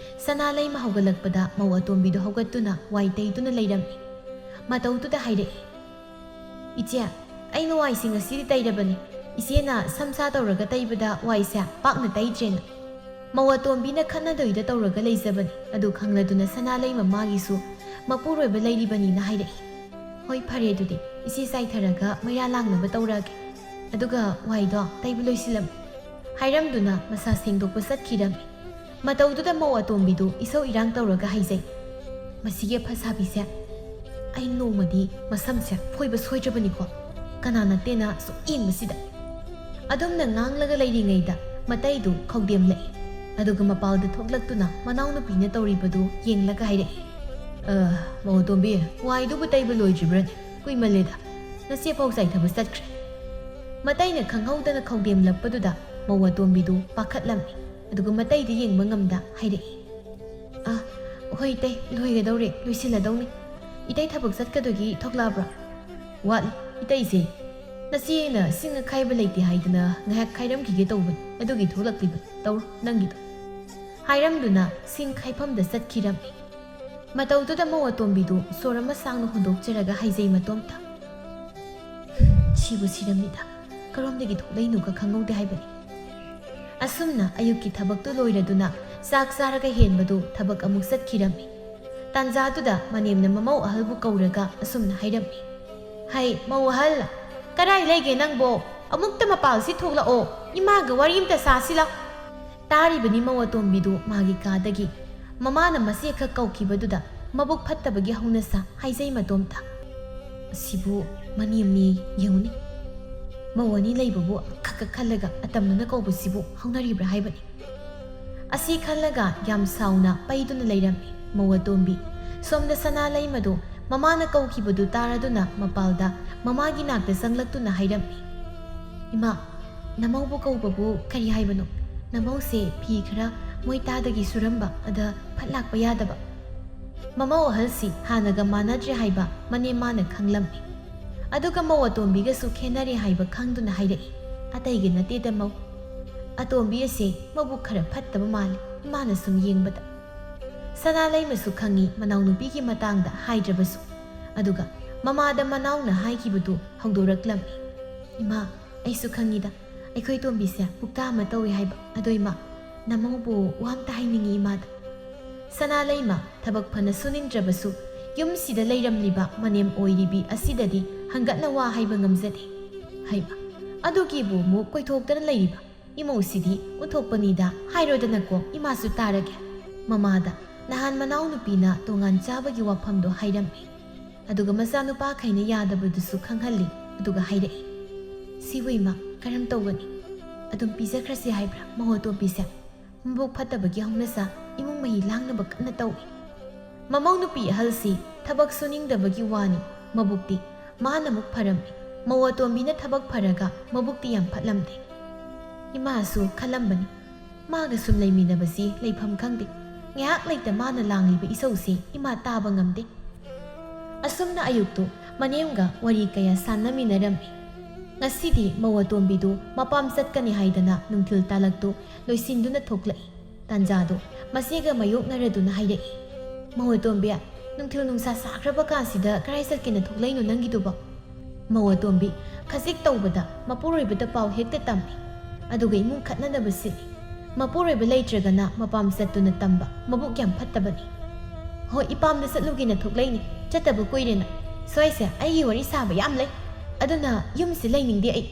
ꯁꯅꯥ ꯂꯩꯃ ꯍꯧꯒꯠꯂꯛꯄꯗ ꯃꯧ ꯑꯇꯣꯝꯕꯤꯗꯨ ꯍꯧꯒꯠꯇꯨꯅ ꯋꯥꯏ ꯇꯩꯗꯨꯅ ꯂꯩꯔꯝꯃꯤ꯫ ꯃꯇꯧꯗꯨꯗ ꯍꯥꯏꯔꯛꯏ, "ꯏꯆꯦ, ꯑꯩꯅ ꯋꯥꯏꯁꯤ ꯉꯁꯤꯗꯤ ꯇꯩꯔꯕꯅꯤ꯫ ꯏꯆꯦꯅ ꯁꯝꯁꯥ ꯇꯧꯔꯒ ꯇꯩꯕꯗ ꯋꯥꯏꯁꯦ ꯄꯥꯛꯅ ꯇꯩꯗ꯭ꯔꯦꯅ꯫" ꯃꯧ ꯑꯇꯣꯝꯕꯤꯅ ꯈꯠꯅꯗꯣꯏꯗ ꯇꯧꯔꯒ ꯂꯩꯖꯕꯅꯤ꯫ ꯑꯗꯨ ꯈꯪꯂꯗꯨꯅ ꯁꯅꯥ ꯂꯩꯃ ꯃꯥꯒꯤꯁꯨ ꯃꯄꯨꯔꯣꯏꯕ ꯂꯩꯔꯤꯕꯅꯤꯅ ꯍꯥꯏꯔꯛꯏ꯫ "ꯍꯣꯏ, ꯐꯔꯦ, ꯑꯗꯨꯗꯤ ꯏꯆꯦ ꯆꯥꯏꯊꯔꯒ ꯃꯩꯔꯥ ꯂꯥꯡꯅꯕ ꯇꯧꯔꯛꯑꯒꯦ꯫ ꯑꯗꯨꯒ ꯋꯥꯏꯗꯣ ꯇꯩꯕ ꯂꯣꯏꯁꯤꯜꯂꯝꯃꯨ꯫" ꯍꯥꯏꯔꯝꯗꯨꯅ ꯃꯁꯥ ꯁꯦꯡꯗꯣꯛꯄ ꯆꯠꯈꯤꯔꯝꯃꯤ꯫ ꯃꯇꯧꯗꯨꯗ ꯃꯧ ꯑꯇꯣꯝꯕꯤꯗꯨ ꯏꯁꯧ ꯏꯔꯥꯡ ꯇꯧꯔꯒ ꯍꯥꯏꯖꯩ, "ꯃꯁꯤꯒꯤ ꯐꯁꯥꯕꯤꯁꯦ, ꯑꯩ ꯅꯣꯡꯃꯗꯤ ꯃꯁꯝꯁꯦ ꯐꯣꯏꯕ ꯁꯣꯏꯗ꯭ꯔꯕꯅꯤꯀꯣ, ꯀꯅꯥ ꯅꯠꯇꯦꯅ ꯁꯨꯝ ꯌꯦꯡꯕꯁꯤꯗ꯫" ꯑꯗꯨꯝꯅ ꯉꯥꯡꯂꯒ ꯂꯩꯔꯤꯉꯩꯗ ꯃꯇꯩꯗꯨ ꯈꯧꯗꯦꯝꯂꯛꯏ꯫ ꯑꯗꯨꯒ ꯃꯄꯥꯜꯗ ꯊꯣꯛꯂꯛꯇꯨꯅ ꯃꯅꯥꯎꯅꯨꯄꯤꯅ ꯇꯧꯔꯤꯕꯗꯨ ꯌꯦꯡꯂꯒ ꯍꯥꯏꯔꯛꯏ, "ꯑ, ꯃꯧ ꯑꯇꯣꯝꯕꯤ, ꯋꯥꯏꯗꯨꯕꯨ ꯇꯩꯕ ꯂꯣꯏꯗ꯭ꯔꯤꯕ꯭ꯔꯅꯦ? "ꯀꯨꯏꯃꯜꯂꯦꯗ, ꯅꯆꯦ ꯐꯥꯎ ꯆꯥꯏꯊꯕ ꯆꯠꯈ꯭ꯔꯦ꯫" ꯃꯇꯩꯅ ꯈꯪꯍꯧꯗꯅ ꯈꯧꯗꯦꯝꯂꯛꯄꯗꯨꯗ ꯃꯧ ꯑꯇꯣꯝꯕꯤꯗꯨ ꯄꯥꯈꯠꯂꯝꯃꯤ꯫ ꯑꯗꯨꯒ ꯃꯇꯩꯗꯤ ꯌꯦꯡꯕ ꯉꯝꯗ ꯍꯥꯏꯔꯛꯏ, "ꯑ, ꯍꯣꯏ ꯏꯇꯩ, ꯂꯣꯏꯒꯗꯧꯔꯦ, ꯂꯣꯏꯁꯤꯜꯂꯗꯧꯅꯤ꯫ ꯏꯇꯩ ꯊꯕꯛ ꯆꯠꯀꯗꯣꯏꯒꯤ ꯊꯣꯛꯂꯛꯑꯕ꯭ꯔꯣ?" "ꯋꯥꯠꯂꯤ ꯏꯇꯩꯁꯦ, ꯅꯆꯦꯅ ꯁꯤꯡ ꯑꯈꯥꯏꯕ ꯂꯩꯇꯦ ꯍꯥꯏꯗꯅ ꯉꯥꯏꯍꯥꯛ ꯈꯥꯏꯔꯝꯈꯤꯒꯦ ꯇꯧꯕꯅꯤ, ꯑꯗꯨꯒꯤ ꯊꯣꯛꯂꯛꯂꯤꯕꯅꯤ꯫ ꯇꯧꯔꯣ ꯅꯪꯒꯤꯗꯣ꯫" ꯍꯥꯏꯔꯝꯗꯨꯅ ꯁꯤꯡ ꯈꯥꯏꯐꯝꯗ ꯆꯠꯈꯤꯔꯝꯃꯤ꯫ ꯃꯇꯧꯗꯨꯗ ꯃꯧ ꯑꯇꯣꯝꯕꯤꯗꯨ ꯁꯣꯔ ꯑꯃ ꯁꯥꯡꯅ ꯍꯣꯟꯗꯣꯛꯆꯔꯒ ꯍꯥꯏꯖꯩ ꯃꯇꯣꯝꯇ, "ꯁꯤꯕꯨ ꯁꯤꯔꯝꯃꯤꯗ, ꯀꯔꯣꯝꯗꯒꯤ ꯊꯣꯛꯂꯛꯏꯅꯣꯒ ꯈꯪꯍꯧꯗꯦ ꯍꯥꯏꯕꯅꯤ꯫" ꯑꯁꯨꯝꯅ ꯑꯌꯨꯛꯀꯤ ꯊꯕꯛꯇꯨ ꯂꯣꯏꯔꯗꯨꯅ ꯆꯥꯛ ꯆꯥꯔꯒ ꯍꯦꯟꯕꯗꯨ ꯊꯕꯛ ꯑꯃꯨꯛ ꯆꯠꯈꯤꯔꯝꯃꯤ꯫ ꯇꯥꯟꯖꯥꯗꯨꯗ ꯃꯅꯦꯝꯅ ꯃꯃꯧ ꯑꯍꯜꯕꯨ ꯀꯧꯔꯒ ꯑꯁꯨꯝꯅ ꯍꯥꯏꯔꯝꯃꯤ, "ꯍꯩ, ꯃꯧ ꯑꯍꯜ, ꯀꯔꯥꯏ ꯂꯩꯒꯦ ꯅꯪꯕꯣ? ꯑꯃꯨꯛꯇ ꯃꯄꯥꯜꯁꯤ ꯊꯣꯛꯂꯛꯑꯣ, ꯏꯃꯥꯒ ꯋꯥꯔꯤ ꯑꯝꯇ ꯁꯥꯁꯤ ꯂꯥꯎ꯫" ꯇꯥꯔꯤꯕꯅꯤ ꯃꯧ ꯑꯇꯣꯝꯕꯤꯗꯨ ꯃꯥꯒꯤ ꯀꯥꯗꯒꯤ꯫ ꯃꯃꯥꯅ ꯃꯆꯦꯈꯛ ꯀꯧꯈꯤꯕꯗꯨꯗ ꯃꯕꯨꯛ ꯐꯠꯇꯕꯒꯤ ꯍꯧꯅꯁꯥ ꯍꯥꯏꯖꯩ ꯃꯇꯣꯝꯇ꯫ "ꯑꯁꯤꯕꯨ ꯃꯅꯦꯝꯅꯦ ꯌꯦꯡꯉꯨꯅꯦ꯫ ꯃꯧ ꯑꯅꯤ ꯂꯩꯕꯕꯨ ꯑꯃꯈꯛꯀ ꯈꯜꯂꯒ ꯑꯇꯝꯅꯅ ꯀꯧꯕꯁꯤꯕꯨ ꯍꯧꯅꯔꯤꯕ꯭ꯔꯥ ꯍꯥꯏꯕꯅꯤ꯫" ꯑꯁꯤ ꯈꯜꯂꯒ ꯌꯥꯝ ꯁꯥꯎꯅ ꯄꯩꯗꯨꯅ ꯂꯩꯔꯝꯃꯤ ꯃꯧ ꯑꯇꯣꯝꯕꯤ꯫ ꯁꯣꯝꯗ ꯁꯅꯥ ꯂꯩꯃꯗꯨ ꯃꯃꯥꯅ ꯀꯧꯈꯤꯕꯗꯨ ꯇꯥꯔꯗꯨꯅ ꯃꯄꯥꯜꯗ ꯃꯃꯥꯒꯤ ꯅꯥꯛꯇ ꯆꯪꯂꯛꯇꯨꯅ ꯍꯥꯏꯔꯝꯃꯤ, "ꯏꯃꯥ, ꯅꯃꯧꯕꯨ ꯀꯧꯕꯕꯨ ꯀꯔꯤ ꯍꯥꯏꯕꯅꯣ? ꯅꯃꯧꯁꯦ ꯐꯤ ꯈꯔ ꯃꯣꯏ ꯇꯥꯗꯒꯤ ꯁꯨꯔꯝꯕ ꯑꯗ ꯐꯠ ꯂꯥꯛꯄ ꯌꯥꯗꯕ꯫" ꯃꯃꯧ ꯑꯍꯜꯁꯤ ꯍꯥꯟꯅꯒ ꯃꯥꯟꯅꯗ꯭ꯔꯦ ꯍꯥꯏꯕ ꯃꯅꯦꯝ ꯃꯥꯅ ꯈꯪꯂꯝꯃꯤ꯫ ꯑꯗꯨꯒ ꯃꯧ ꯑꯇꯣꯝꯕꯤꯒꯁꯨ ꯈꯦꯟꯅꯔꯦ ꯍꯥꯏꯕ ꯈꯪꯗꯨꯅ ꯍꯥꯏꯔꯛꯏ, "ꯑꯇꯩꯒ ꯅꯠꯇꯦꯗ ꯃꯧ꯫ ꯑꯇꯣꯝꯕꯤ ꯑꯁꯦ ꯃꯕꯨꯛ ꯈꯔ ꯐꯠꯇꯕ ꯃꯥꯜꯂꯤ, ꯏꯃꯥꯅ ꯁꯨꯝ ꯌꯦꯡꯕꯗ꯫" ꯁꯅꯥ ꯂꯩꯃꯁꯨ ꯈꯪꯉꯤ ꯃꯅꯥꯎꯅꯨꯄꯤꯒꯤ ꯃꯇꯥꯡꯗ ꯍꯥꯏꯗ꯭ꯔꯕꯁꯨ꯫ ꯑꯗꯨꯒ ꯃꯃꯥꯗ ꯃꯅꯥꯎꯅ ꯍꯥꯏꯈꯤꯕꯗꯨ ꯍꯧꯗꯣꯔꯛꯂꯝꯃꯤ꯫ "ꯏꯃꯥ, ꯑꯩꯁꯨ ꯈꯪꯉꯤꯗ, ꯑꯩꯈꯣꯏ ꯇꯣꯝꯕꯤꯁꯦ ꯄꯨꯛꯇꯥ ꯑꯃ ꯇꯧꯏ ꯍꯥꯏꯕ꯫ ꯑꯗꯣ ꯏꯃꯥ, ꯅꯃꯧꯕꯨ ꯋꯥ ꯑꯝꯇ ꯍꯥꯏꯅꯤꯡꯉꯤ ꯏꯃꯥꯗ꯫" ꯁꯅꯥ ꯂꯩꯃ ꯊꯕꯛ ꯐꯅ ꯁꯨꯅꯤꯡꯗ꯭ꯔꯕꯁꯨ ꯌꯨꯝꯁꯤꯗ ꯂꯩꯔꯝꯂꯤꯕ ꯃꯅꯦꯝ ꯑꯣꯏꯔꯤꯕꯤ ꯑꯁꯤꯗꯗꯤ ꯍꯪꯒꯠꯅ ꯋꯥ ꯍꯥꯏꯕ ꯉꯝꯖꯗꯦ꯫ ꯍꯩꯃ, ꯑꯗꯨꯒꯤꯕꯨ ꯑꯃꯨꯛ ꯀꯣꯏꯊꯣꯛꯇꯅ ꯂꯩꯔꯤꯕ ꯏꯃꯧꯁꯤꯗꯤ ꯑꯣꯟꯊꯣꯛꯄꯅꯤꯗ, ꯍꯥꯏꯔꯣꯗꯅꯀꯣ ꯏꯃꯥꯁꯨ ꯇꯥꯔꯒꯦ꯫ ꯃꯃꯥꯗ ꯅꯍꯥꯟ ꯃꯅꯥꯎꯅꯨꯄꯤꯅ ꯇꯣꯉꯥꯟ ꯆꯥꯕꯒꯤ ꯋꯥꯐꯝꯗꯣ ꯍꯥꯏꯔꯝꯃꯤ꯫ ꯑꯗꯨꯒ ꯃꯆꯥꯅꯨꯄꯥꯈꯩꯅ ꯌꯥꯗꯕꯗꯨꯁꯨ ꯈꯪꯍꯜꯂꯤ꯫ ꯑꯗꯨꯒ ꯍꯥꯏꯔꯛꯏ, "ꯁꯤꯕꯨ ꯏꯃꯥ ꯀꯔꯝ ꯇꯧꯒꯅꯤ? ꯑꯗꯨꯝ ꯄꯤꯖꯈ꯭ꯔꯁꯤ ꯍꯥꯏꯕ꯭ꯔꯥ ꯃꯧ ꯑꯇꯣꯝꯕꯤꯁꯦ? ꯃꯕꯨꯛ ꯐꯠꯇꯕꯒꯤ ꯍꯧꯅꯁꯥ ꯏꯃꯨꯡ ꯃꯍꯤ ꯂꯥꯡꯅꯕ ꯀꯟꯅ ꯇꯧꯏ꯫" ꯃꯃꯧ ꯅꯨꯄꯤ ꯑꯍꯜꯁꯤ ꯊꯕꯛ ꯁꯨꯅꯤꯡꯗꯕꯒꯤ ꯋꯥꯅꯤ, ꯃꯕꯨꯛꯇꯤ ꯃꯥꯅ ꯑꯃꯨꯛ ꯐꯔꯝꯃꯤ꯫ ꯃꯧ ꯑꯇꯣꯝꯕꯤꯅ ꯊꯕꯛ ꯐꯔꯒ ꯃꯕꯨꯛꯇꯤ ꯌꯥꯝ ꯐꯠꯂꯝꯗꯦ꯫ ꯏꯃꯥꯁꯨ ꯈꯜꯂꯝꯕꯅꯤ, ꯃꯥꯒ ꯁꯨꯝ ꯂꯩꯃꯤꯟꯅꯕꯁꯤ ꯂꯩꯐꯝ ꯈꯪꯗꯦ, ꯉꯥꯏꯍꯥꯛ ꯂꯩꯇ ꯃꯥꯅ ꯂꯥꯡꯂꯤꯕ ꯏꯁꯧꯁꯤ ꯏꯃꯥ ꯇꯥꯕ ꯉꯝꯗꯦ꯫ ꯑꯁꯨꯝꯅ ꯑꯌꯨꯛꯇꯨ ꯃꯅꯦꯝꯒ ꯋꯥꯔꯤ ꯀꯌꯥ ꯁꯥꯟꯅꯃꯤꯟꯅꯔꯝꯃꯤ꯫ ꯉꯁꯤꯗꯤ ꯃꯧ ꯑꯇꯣꯝꯕꯤꯗꯨ ꯃꯄꯥꯝ ꯆꯠꯀꯅꯤ ꯍꯥꯏꯗꯅ ꯅꯨꯡꯊꯤꯜ ꯇꯥꯂꯛꯇꯨ ꯂꯣꯏꯁꯤꯟꯗꯨꯅ ꯊꯣꯛꯂꯛꯏ꯫ ꯇꯥꯟꯖꯥꯗꯨ ꯃꯆꯦꯒ ꯃꯥꯌꯣꯛꯅꯔꯗꯨꯅ ꯍꯥꯏꯔꯛꯏ, "ꯃꯧ ꯑꯇꯣꯝꯕꯤ, ꯅꯨꯡꯊꯤꯜ ꯅꯨꯡꯁꯥ ꯁꯥꯈ꯭ꯔꯕ ꯀꯥꯟꯁꯤꯗ ꯀꯔꯥꯏ ꯆꯠꯀꯦꯅ ꯊꯣꯛꯂꯛꯏꯅꯣ ꯅꯪꯒꯤꯗꯨꯕꯣ?" ꯃꯧ ꯑꯇꯣꯝꯕꯤ ꯈꯖꯤꯛ ꯇꯧꯕꯗ ꯃꯄꯨꯔꯣꯏꯕꯗ ꯄꯥꯎ ꯍꯦꯛꯇ ꯇꯝꯃꯤ, ꯑꯗꯨꯒ ꯏꯃꯨꯡ ꯈꯠꯅꯅꯕ ꯁꯤꯜꯂꯤ꯫ ꯃꯄꯨꯔꯣꯏꯕ ꯂꯩꯇ꯭ꯔꯒꯅ ꯃꯄꯥꯝ ꯆꯠꯇꯨꯅ ꯇꯝꯕ ꯃꯕꯨꯛ ꯌꯥꯝ ꯐꯠꯇꯕꯅꯤ꯫ "ꯍꯣꯏ, ꯏꯄꯥꯝꯗ ꯆꯠꯂꯨꯒꯦꯅ ꯊꯣꯛꯂꯛꯏꯅꯤ, ꯆꯠꯇꯕ ꯀꯨꯏꯔꯦꯅ꯫ ꯁ꯭ꯋꯥꯏꯁꯦ ꯑꯩꯒꯤ ꯋꯥꯔꯤ ꯁꯥꯕ ꯌꯥꯝ ꯂꯩ, ꯑꯗꯨꯅ ꯌꯨꯝꯁꯤ ꯂꯩꯅꯤꯡꯗꯦ ꯑꯩ꯫"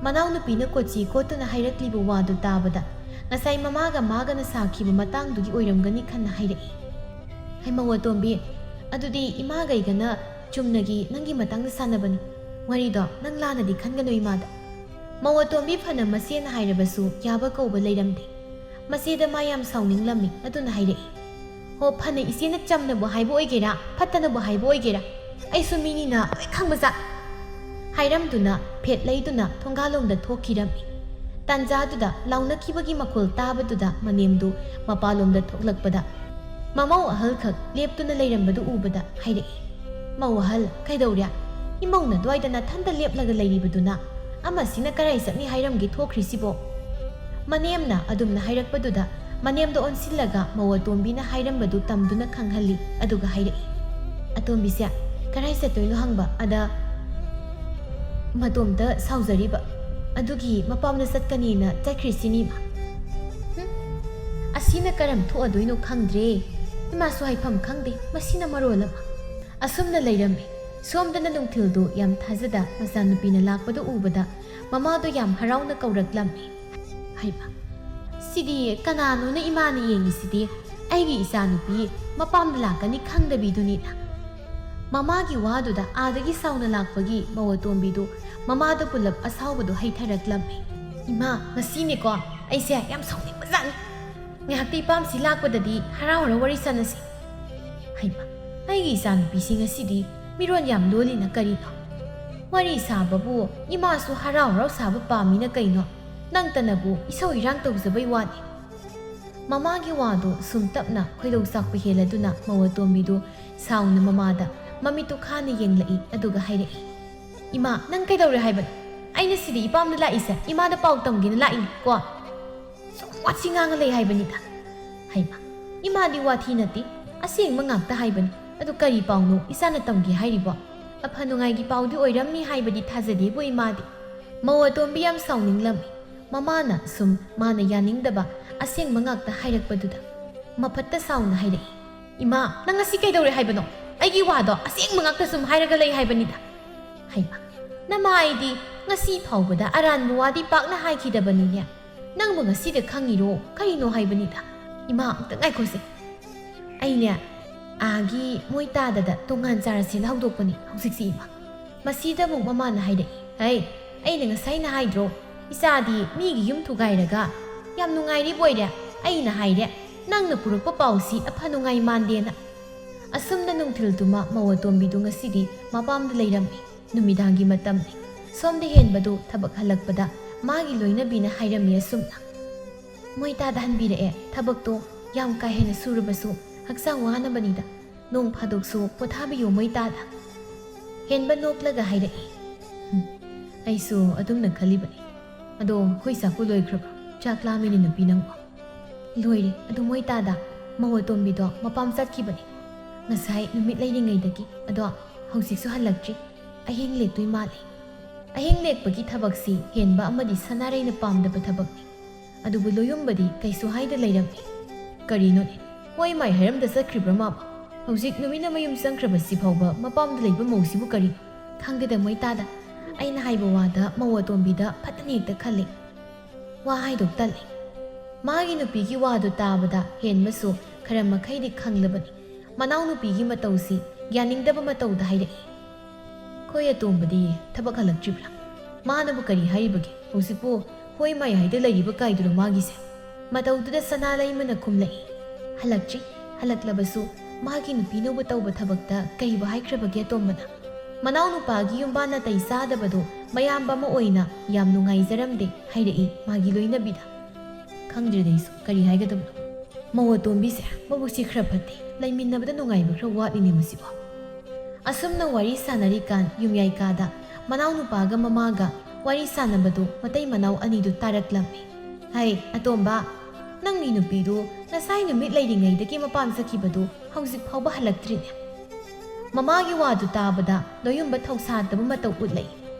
ꯃꯅꯥꯎꯅꯨꯄꯤꯅ ꯀꯣꯆꯤ ꯀꯣꯠꯇꯨꯅ ꯍꯥꯏꯔꯛꯂꯤꯕ ꯋꯥꯗꯨ ꯇꯥꯕꯗ, ꯉꯁꯥꯏ ꯃꯃꯥꯒ ꯃꯥꯒꯅ ꯁꯥꯈꯤꯕ ꯃꯇꯥꯡꯗꯨꯒꯤ ꯑꯣꯏꯔꯝꯒꯅꯤ ꯈꯟꯅ ꯍꯥꯏꯔꯛꯏ꯫ "ꯍꯩꯃꯧ ꯑꯇꯣꯝꯕꯤ, ꯑꯗꯨꯗꯤ ꯏꯃꯥꯒꯩꯒꯅ ꯆꯨꯝꯅꯒꯤ ꯅꯪꯒꯤ ꯃꯇꯥꯡꯗ ꯁꯥꯟꯅꯕꯅꯤ꯫ ꯋꯥꯔꯤꯗꯣ ꯅꯪ ꯂꯥꯟꯅꯗꯤ ꯈꯟꯒꯅꯨ ꯏꯃꯥꯗ꯫" ꯃꯧ ꯑꯇꯣꯝꯕꯤ ꯐꯅ ꯃꯆꯦꯅ ꯍꯥꯏꯔꯕꯁꯨ ꯌꯥꯕ ꯀꯧꯕ ꯂꯩꯔꯝꯗꯦ꯫ ꯃꯆꯦꯗ ꯃꯥ ꯌꯥꯝ ꯁꯥꯎꯅꯤꯡꯂꯝꯃꯤ, ꯑꯗꯨꯅ ꯍꯥꯏꯔꯛꯏ, "ꯍꯣ, ꯐꯅ ꯏꯆꯦꯅ ꯆꯝꯅꯕꯨ ꯍꯥꯏꯕ ꯑꯣꯏꯒꯦꯔꯥ, ꯐꯠꯇꯅꯕꯨ ꯍꯥꯏꯕ ꯑꯣꯏꯒꯦꯔꯥ, ꯑꯩꯁꯨ ꯃꯤꯅꯤꯅ ꯂꯣꯏ ꯈꯪꯕꯖꯥꯠ꯫" ꯍꯥꯏꯔꯝꯗꯨꯅ ꯐꯦꯠ ꯂꯩꯗꯨꯅ ꯊꯣꯡꯒꯥꯜꯂꯣꯝꯗ ꯊꯣꯛꯈꯤꯔꯝꯃꯤ꯫ ꯇꯥꯟꯖꯥꯗꯨꯗ ꯂꯥꯎꯅꯈꯤꯕꯒꯤ ꯃꯈꯣꯜ ꯇꯥꯕꯗꯨꯗ ꯃꯅꯦꯝꯗꯨ ꯃꯄꯥꯂꯣꯝꯗ ꯊꯣꯛꯂꯛꯄꯗ, ꯃꯃꯧ ꯑꯍꯜꯈꯛ ꯂꯦꯞꯇꯨꯅ ꯂꯩꯔꯝꯕꯗꯨ ꯎꯕꯗ ꯍꯥꯏꯔꯛꯏ, "ꯃꯧ ꯑꯍꯜ, ꯀꯩꯗꯧꯔꯦ? ꯏꯃꯧꯅ ꯑꯗꯨꯋꯥꯏꯗ ꯅꯊꯟꯇ ꯂꯦꯞꯂꯒ ꯂꯩꯔꯤꯕꯗꯨꯅ ꯑꯃꯁꯤꯅ ꯀꯔꯥꯏ ꯆꯠꯅꯤ ꯍꯥꯏꯔꯝꯒꯦ ꯊꯣꯛꯈ꯭ꯔꯤꯁꯤꯕꯣ?" ꯃꯅꯦꯝꯅ ꯑꯗꯨꯝꯅ ꯍꯥꯏꯔꯛꯄꯗꯨꯗ ꯃꯅꯦꯝꯗ ꯑꯣꯟꯁꯤꯜꯂꯒ ꯃꯧ ꯑꯇꯣꯝꯕꯤꯅ ꯍꯥꯏꯔꯝꯕꯗꯨ ꯇꯝꯗꯨꯅ ꯈꯪꯍꯜꯂꯤ꯫ ꯑꯗꯨꯒ ꯍꯥꯏꯔꯛꯏ, "ꯑꯇꯣꯝꯕꯤꯁꯦ ꯀꯔꯥꯏ ꯆꯠꯇꯣꯏꯅꯣ ꯍꯪꯕ, ꯑꯗ ꯃꯇꯣꯝꯇ ꯁꯥꯎꯖꯔꯤꯕ, ꯑꯗꯨꯒꯤ ꯃꯄꯥꯝꯗ ꯆꯠꯀꯅꯤꯅ ꯆꯠꯈ꯭ꯔꯤꯁꯤꯅꯤ ꯏꯃꯥ꯫" ꯍꯨꯝ, ꯑꯁꯤꯅ ꯀꯔꯝ ꯊꯣꯛꯑꯗꯣꯏꯅꯣ ꯈꯪꯗ꯭ꯔꯦ꯫ ꯏꯃꯥꯁꯨ ꯍꯥꯏꯐꯝ ꯈꯪꯗꯦ, ꯃꯁꯤꯅ ꯃꯔꯣꯜ ꯑꯃ꯫ ꯑꯁꯨꯝꯅ ꯂꯩꯔꯝꯃꯤ꯫ ꯁꯣꯝꯗꯅ ꯅꯨꯡꯊꯤꯜꯗꯨ ꯌꯥꯝ ꯊꯥꯖꯗ ꯃꯆꯥꯅꯨꯄꯤꯅ ꯂꯥꯛꯄꯗꯨ ꯎꯕꯗ ꯃꯃꯥꯗꯨ ꯌꯥꯝ ꯍꯔꯥꯎꯅ ꯀꯧꯔꯛꯂꯝꯃꯤ꯫ ꯍꯩꯃꯥ, ꯁꯤꯗꯤ ꯀꯅꯥꯅꯣꯅ ꯏꯃꯥꯅ ꯌꯦꯡꯉꯤꯁꯤꯗꯤ? ꯑꯩꯒꯤ ꯏꯆꯥꯅꯨꯄꯤ ꯃꯄꯥꯝꯗ ꯂꯥꯛꯀꯅꯤ ꯈꯪꯗꯕꯤꯗꯨꯅꯤꯅ꯫ ꯃꯃꯥꯒꯤ ꯋꯥꯗꯨꯗ ꯑꯥꯗꯒꯤ ꯁꯥꯎꯅ ꯂꯥꯛꯄꯒꯤ ꯃꯧ ꯑꯇꯣꯝꯕꯤꯗꯨ ꯃꯃꯥꯗ ꯄꯨꯂꯞ ꯑꯁꯥꯎꯕꯗꯨ ꯍꯩꯊꯔꯛꯂꯝꯃꯤ꯫ "ꯏꯃꯥ, ꯉꯁꯤꯅꯦꯀꯣ ꯑꯩꯁꯦ ꯌꯥꯝ ꯁꯥꯎꯅꯤꯡꯕꯖꯥꯠꯅꯤ꯫ ꯉꯥꯏꯍꯥꯛꯇ ꯏꯄꯥꯝꯁꯤ ꯂꯥꯛꯄꯗꯗꯤ ꯍꯔꯥꯎ ꯍꯔꯥꯎ ꯋꯥꯔꯤ ꯁꯥꯟꯅꯁꯤ꯫" ꯍꯩꯃꯥ, ꯑꯩꯒꯤ ꯏꯆꯥꯅꯨꯄꯤꯁꯤ ꯉꯁꯤꯗꯤ ꯃꯤꯔꯣꯟ ꯌꯥꯝ ꯂꯣꯜꯂꯤꯅ ꯀꯔꯤꯅꯣ? ꯋꯥꯔꯤ ꯁꯥꯕꯕꯨ ꯏꯃꯥꯁꯨ ꯍꯔꯥꯎ ꯍꯔꯥꯎ ꯁꯥꯕ ꯄꯥꯝꯃꯤꯅ ꯀꯩꯅꯣ? ꯅꯪꯇꯅꯕꯨ ꯏꯁꯧ ꯏꯔꯥꯡ ꯇꯧꯖꯕꯩ ꯋꯥꯅꯤ꯫ ꯃꯃꯥꯒꯤ ꯋꯥꯗꯨ ꯁꯨꯝ ꯇꯞꯅ ꯈꯣꯏꯗꯧ ꯆꯥꯛꯄ ꯍꯦꯜꯂꯗꯨꯅ ꯃꯧ ꯑꯇꯣꯝꯕꯤꯗꯨ ꯁꯥꯎꯅ ꯃꯃꯥꯗ ꯃꯃꯤꯠꯇꯨ ꯈꯥꯅ ꯌꯦꯡꯂꯛꯏ, ꯑꯗꯨꯒ ꯍꯥꯏꯔꯛꯏ, "ꯏꯃꯥ, ꯅꯪ ꯀꯩꯗꯧꯔꯦ ꯍꯥꯏꯕꯅꯣ? ꯑꯩꯅ ꯁꯤꯗ ꯏꯄꯥꯝꯗ ꯂꯥꯛꯏꯁꯦ ꯏꯃꯥꯗ ꯄꯥꯎ ꯇꯝꯒꯦꯅ ꯂꯥꯛꯏꯅꯤ ꯀꯣ?" ꯁꯨꯝ ꯋꯥꯊꯤ ꯉꯥꯡꯉ ꯂꯩ ꯍꯥꯏꯕꯅꯤꯗ꯫ ꯍꯩꯃꯥ, ꯏꯃꯥꯗꯤ ꯋꯥꯊꯤ ꯅꯠꯇꯦ, ꯑꯁꯦꯡꯕ ꯉꯥꯛꯇ ꯍꯥꯏꯕꯅꯤ꯫ ꯑꯗꯨ ꯀꯔꯤ ꯄꯥꯎꯅꯣ ꯏꯆꯥꯅ ꯇꯝꯒꯦ ꯍꯥꯏꯔꯤꯕꯣ? ꯑꯐ ꯅꯨꯡꯉꯥꯏꯒꯤ ꯄꯥꯎꯗꯤ ꯑꯣꯏꯔꯝꯅꯤ ꯍꯥꯏꯕꯗꯤ ꯊꯥꯖꯗꯦꯕꯨ ꯏꯃꯥꯗꯤ꯫ ꯃꯧ ꯑꯇꯣꯝꯕꯤ ꯌꯥꯝ ꯁꯥꯎꯅꯤꯡꯂꯝꯃꯤ꯫ ꯃꯃꯥꯅ ꯁꯨꯝ ꯃꯥꯅ ꯌꯥꯅꯤꯡꯗꯕ ꯑꯁꯦꯡꯕ ꯉꯥꯛꯇ ꯍꯥꯏꯔꯛꯄꯗꯨꯗ ꯃꯐꯠꯇ ꯁꯥꯎꯅ ꯍꯥꯏꯔꯛꯏ, "ꯏꯃꯥ, ꯅꯪ ꯉꯁꯤ ꯀꯩꯗꯧꯔꯦ ꯍꯥꯏꯕꯅꯣ? ꯑꯩꯒꯤ ꯋꯥꯗꯣ ꯑꯁꯦꯡꯕ ꯉꯥꯛꯇ ꯁꯨꯝ ꯍꯥꯏꯔꯒ ꯂꯩ ꯍꯥꯏꯕꯅꯤꯗ꯫" ꯍꯩꯃꯥ, ꯅꯃꯥ ꯑꯩꯗꯤ ꯉꯁꯤ ꯐꯥꯎꯕꯗ ꯑꯔꯥꯟꯕ ꯋꯥꯗꯤ ꯄꯥꯛꯅ ꯍꯥꯏꯈꯤꯗꯕꯅꯤꯅꯦ꯫ ꯅꯪꯕꯨ ꯉꯁꯤꯗ ꯈꯪꯉꯤꯔꯣ? ꯀꯔꯤꯅꯣ ꯍꯥꯏꯕꯅꯤꯗ꯫ ꯏꯃꯥ, ꯑꯝꯇ ꯉꯥꯏꯈꯣꯁꯦ꯫ ꯑꯩꯅꯦ, ꯑꯥꯒꯤ ꯃꯣꯏ ꯇꯥꯗꯗ ꯇꯣꯉꯥꯟ ꯆꯥꯔꯁꯦꯅ ꯍꯧꯗꯣꯛꯄꯅꯤ ꯍꯧꯖꯤꯛꯁꯤ ꯏꯃꯥ꯫ ꯃꯁꯤꯗ ꯑꯃꯨꯛ ꯃꯃꯥꯅ ꯍꯥꯏꯔꯛꯏ, "ꯍꯩ, ꯑꯩꯅ ꯉꯁꯥꯏꯅ ꯍꯥꯏꯗ꯭ꯔꯣ? ꯏꯆꯥꯗꯤ ꯃꯤꯒꯤ ꯌꯨꯝ ꯊꯨꯒꯥꯏꯔꯒ ꯌꯥꯝ ꯅꯨꯡꯉꯥꯏꯔꯤꯕ ꯑꯣꯏꯔꯦ꯫ ꯑꯩꯅ ꯍꯥꯏꯔꯦ, ꯅꯪꯅ ꯄꯨꯔꯛꯄ ꯄꯥꯎꯁꯤ ꯑꯐ ꯅꯨꯡꯉꯥꯏ ꯃꯥꯟꯗꯦꯅ꯫" ꯑꯁꯨꯝꯅ ꯅꯨꯡꯊꯤꯜꯗꯨꯃ ꯃꯧ ꯑꯇꯣꯝꯕꯤꯗꯨ ꯉꯁꯤꯗꯤ ꯃꯄꯥꯝꯗ ꯂꯩꯔꯝꯃꯤ꯫ ꯅꯨꯃꯤꯗꯥꯡꯒꯤ ꯃꯇꯝꯅꯤ꯫ ꯁꯣꯝꯗ ꯍꯦꯟꯕꯗꯨ ꯊꯕꯛ ꯍꯜꯂꯛꯄꯗ ꯃꯥꯒꯤ ꯂꯣꯏꯅꯕꯤꯅ ꯍꯥꯏꯔꯝꯃꯤ ꯑꯁꯨꯝꯅ, "ꯃꯣꯏ ꯇꯥꯗ ꯍꯟꯕꯤꯔꯛꯑꯦ꯫ ꯊꯕꯛꯇꯣ ꯌꯥꯝ ꯀꯥ ꯍꯦꯟꯅ ꯁꯨꯔꯕꯁꯨ ꯍꯛꯆꯥꯡ ꯋꯥꯅꯕꯅꯤꯗ꯫ ꯅꯣꯡ ꯐꯥꯗꯣꯛꯁꯨ ꯄꯣꯊꯥꯕꯤꯌꯨ ꯃꯣꯏ ꯇꯥꯗ꯫" ꯍꯦꯟꯕ ꯅꯣꯛꯂꯒ ꯍꯥꯏꯔꯛꯏ, "ꯎꯝ, ꯑꯩꯁꯨ ꯑꯗꯨꯝꯅ ꯈꯜꯂꯤꯕꯅꯤ꯫ ꯑꯗꯣ ꯑꯩꯈꯣꯏ ꯆꯥꯛꯄꯨ ꯂꯣꯏꯈ꯭ꯔꯕ꯭ꯔꯣ? ꯆꯥꯛ ꯂꯥꯝꯃꯤꯅꯦ ꯅꯨꯄꯤ ꯅꯪꯕꯣ꯫" "ꯂꯣꯏꯔꯦ꯫ ꯑꯗꯨ ꯃꯣꯏ ꯇꯥꯗ ꯃꯧ ꯑꯇꯣꯝꯕꯤꯗꯣ ꯃꯄꯥꯝ ꯆꯠꯈꯤꯕꯅꯤ ꯉꯁꯥꯏ ꯅꯨꯃꯤꯠ ꯂꯩꯔꯤꯉꯩꯗꯒꯤ꯫ ꯑꯗꯣ ꯍꯧꯖꯤꯛꯁꯨ ꯍꯜꯂꯛꯇ꯭ꯔꯤ꯫ ꯑꯍꯤꯡ ꯂꯦꯛꯇꯣꯏ ꯃꯥꯜꯂꯤ꯫" ꯑꯍꯤꯡ ꯂꯦꯛꯄꯒꯤ ꯊꯕꯛꯁꯤ ꯍꯦꯟꯕ ꯑꯃꯗꯤ ꯁꯅꯥꯔꯩꯅ ꯄꯥꯝꯗꯕ ꯊꯕꯛꯅꯤ꯫ ꯑꯗꯨꯕꯨ ꯂꯣꯌꯨꯝꯕꯗꯤ ꯀꯩꯁꯨ ꯍꯥꯏꯗ ꯂꯩꯔꯝꯃꯤ꯫ "ꯀꯔꯤꯅꯣꯅꯦ? ꯍꯣꯏ ꯃꯥꯏ ꯍꯥꯏꯔꯝꯗ ꯆꯠꯈ꯭ꯔꯤꯕ꯭ꯔꯥ ꯃꯥꯕꯨ? ꯍꯧꯖꯤꯛ ꯅꯨꯃꯤꯠꯅ ꯃꯌꯨꯝ ꯆꯪꯈ꯭ꯔꯕꯁꯤ ꯐꯥꯎꯕ ꯃꯄꯥꯝꯗ ꯂꯩꯕ ꯃꯧꯁꯤꯕꯨ ꯀꯔꯤ?" "ꯈꯪꯗꯦꯗ ꯃꯣꯏ ꯇꯥꯗ꯫ ꯑꯩꯅ ꯍꯥꯏꯕ ꯋꯥꯗ ꯃꯧ ꯑꯇꯣꯝꯕꯤꯗ ꯐꯠꯇꯅ ꯍꯦꯛꯇ ꯈꯜꯂꯤ꯫ ꯋꯥ ꯍꯥꯏꯗꯣꯛ ꯇꯜꯂꯤ꯫" ꯃꯥꯒꯤ ꯅꯨꯄꯤꯒꯤ ꯋꯥꯗꯨ ꯇꯥꯕꯗ ꯍꯦꯟꯕꯁꯨ ꯈꯔ ꯃꯈꯩꯗꯤ ꯈꯪꯂꯕꯅꯤ꯫ ꯃꯅꯥꯎꯅꯨꯄꯤꯒꯤ ꯃꯇꯧꯁꯤ ꯌꯥꯅꯤꯡꯗꯕ ꯃꯇꯧꯗ ꯍꯥꯏꯔꯛꯏ, "ꯑꯩꯈꯣꯏ ꯑꯇꯣꯝꯕꯗꯤ ꯊꯕꯛ ꯍꯜꯂꯛꯇ꯭ꯔꯤꯕ꯭ꯔꯥ? ꯃꯥꯅꯕꯨ ꯀꯔꯤ ꯍꯥꯏꯔꯤꯕꯒꯦ? ꯍꯧꯖꯤꯛꯄꯨ ꯍꯣꯏ ꯃꯥꯏ ꯍꯥꯏꯗ ꯂꯩꯔꯤꯕ ꯀꯥꯏꯗꯨꯔꯣ ꯃꯥꯒꯤꯁꯦ?" ꯃꯇꯧꯗꯨꯗ ꯁꯅꯥ ꯂꯩꯃꯅ ꯈꯨꯝꯂꯛꯏ, "ꯍꯜꯂꯛꯇ꯭ꯔꯤ꯫ ꯍꯜꯂꯛꯂꯕꯁꯨ ꯃꯥꯒꯤ ꯅꯨꯄꯤꯅꯕꯨ ꯇꯧꯕ ꯊꯕꯛꯇ ꯀꯩꯕꯨ ꯍꯥꯏꯈ꯭ꯔꯕꯒꯦ ꯑꯇꯣꯝꯕꯅ? ꯃꯅꯥꯎꯅꯨꯄꯥꯒꯤ ꯌꯨꯝꯕꯥꯟ ꯅꯥꯇꯩ ꯆꯥꯗꯕꯗꯣ ꯃꯌꯥꯝꯕ ꯑꯃ ꯑꯣꯏꯅ ꯌꯥꯝ ꯅꯨꯡꯉꯥꯏꯖꯔꯝꯗꯦ ꯍꯥꯏꯔꯛꯏ ꯃꯥꯒꯤ ꯂꯣꯏꯅꯕꯤꯗ꯫ ꯈꯪꯗ꯭ꯔꯦꯗ ꯑꯩꯁꯨ ꯀꯔꯤ ꯍꯥꯏꯒꯗꯕꯅꯣ꯫ ꯃꯧ ꯑꯇꯣꯝꯕꯤꯁꯦ ꯃꯕꯨꯛꯁꯤ ꯈꯔ ꯐꯠꯇꯦ, ꯂꯩꯃꯤꯟꯅꯕꯗ ꯅꯨꯡꯉꯥꯏꯕ ꯈꯔ ꯋꯥꯠꯂꯤꯅꯦ ꯃꯁꯤꯕꯣ꯫ ꯑꯁꯨꯝꯅ ꯋꯥꯔꯤ ꯁꯥꯟꯅꯔꯤꯀꯥꯟ ꯌꯨꯝꯌꯥꯏꯀꯥꯗ ꯃꯅꯥꯎꯅꯨꯄꯥꯒ ꯃꯃꯥꯒ ꯋꯥꯔꯤ ꯁꯥꯟꯅꯕꯗꯨ ꯃꯇꯩ ꯃꯅꯥꯎ ꯑꯅꯤꯗꯨ ꯇꯥꯔꯛꯂꯝꯃꯤ꯫ "ꯍꯩ ꯑꯇꯣꯝꯕ, ꯅꯪꯒꯤ ꯅꯨꯄꯤꯗꯨ ꯉꯁꯥꯏ ꯅꯨꯃꯤꯠ ꯂꯩꯔꯤꯉꯩꯗꯒꯤ ꯃꯄꯥꯝ ꯆꯠꯈꯤꯕꯗꯨ ꯍꯧꯖꯤꯛ ꯐꯥꯎꯕ ꯍꯜꯂꯛꯇ꯭ꯔꯤꯅꯦ?" ꯃꯃꯥꯒꯤ ꯋꯥꯗꯨ ꯇꯥꯕꯗ ꯂꯣꯌꯨꯝꯕ ꯊꯧꯁꯥꯗꯕ ꯃꯇꯧ ꯎꯠꯂꯛꯏ꯫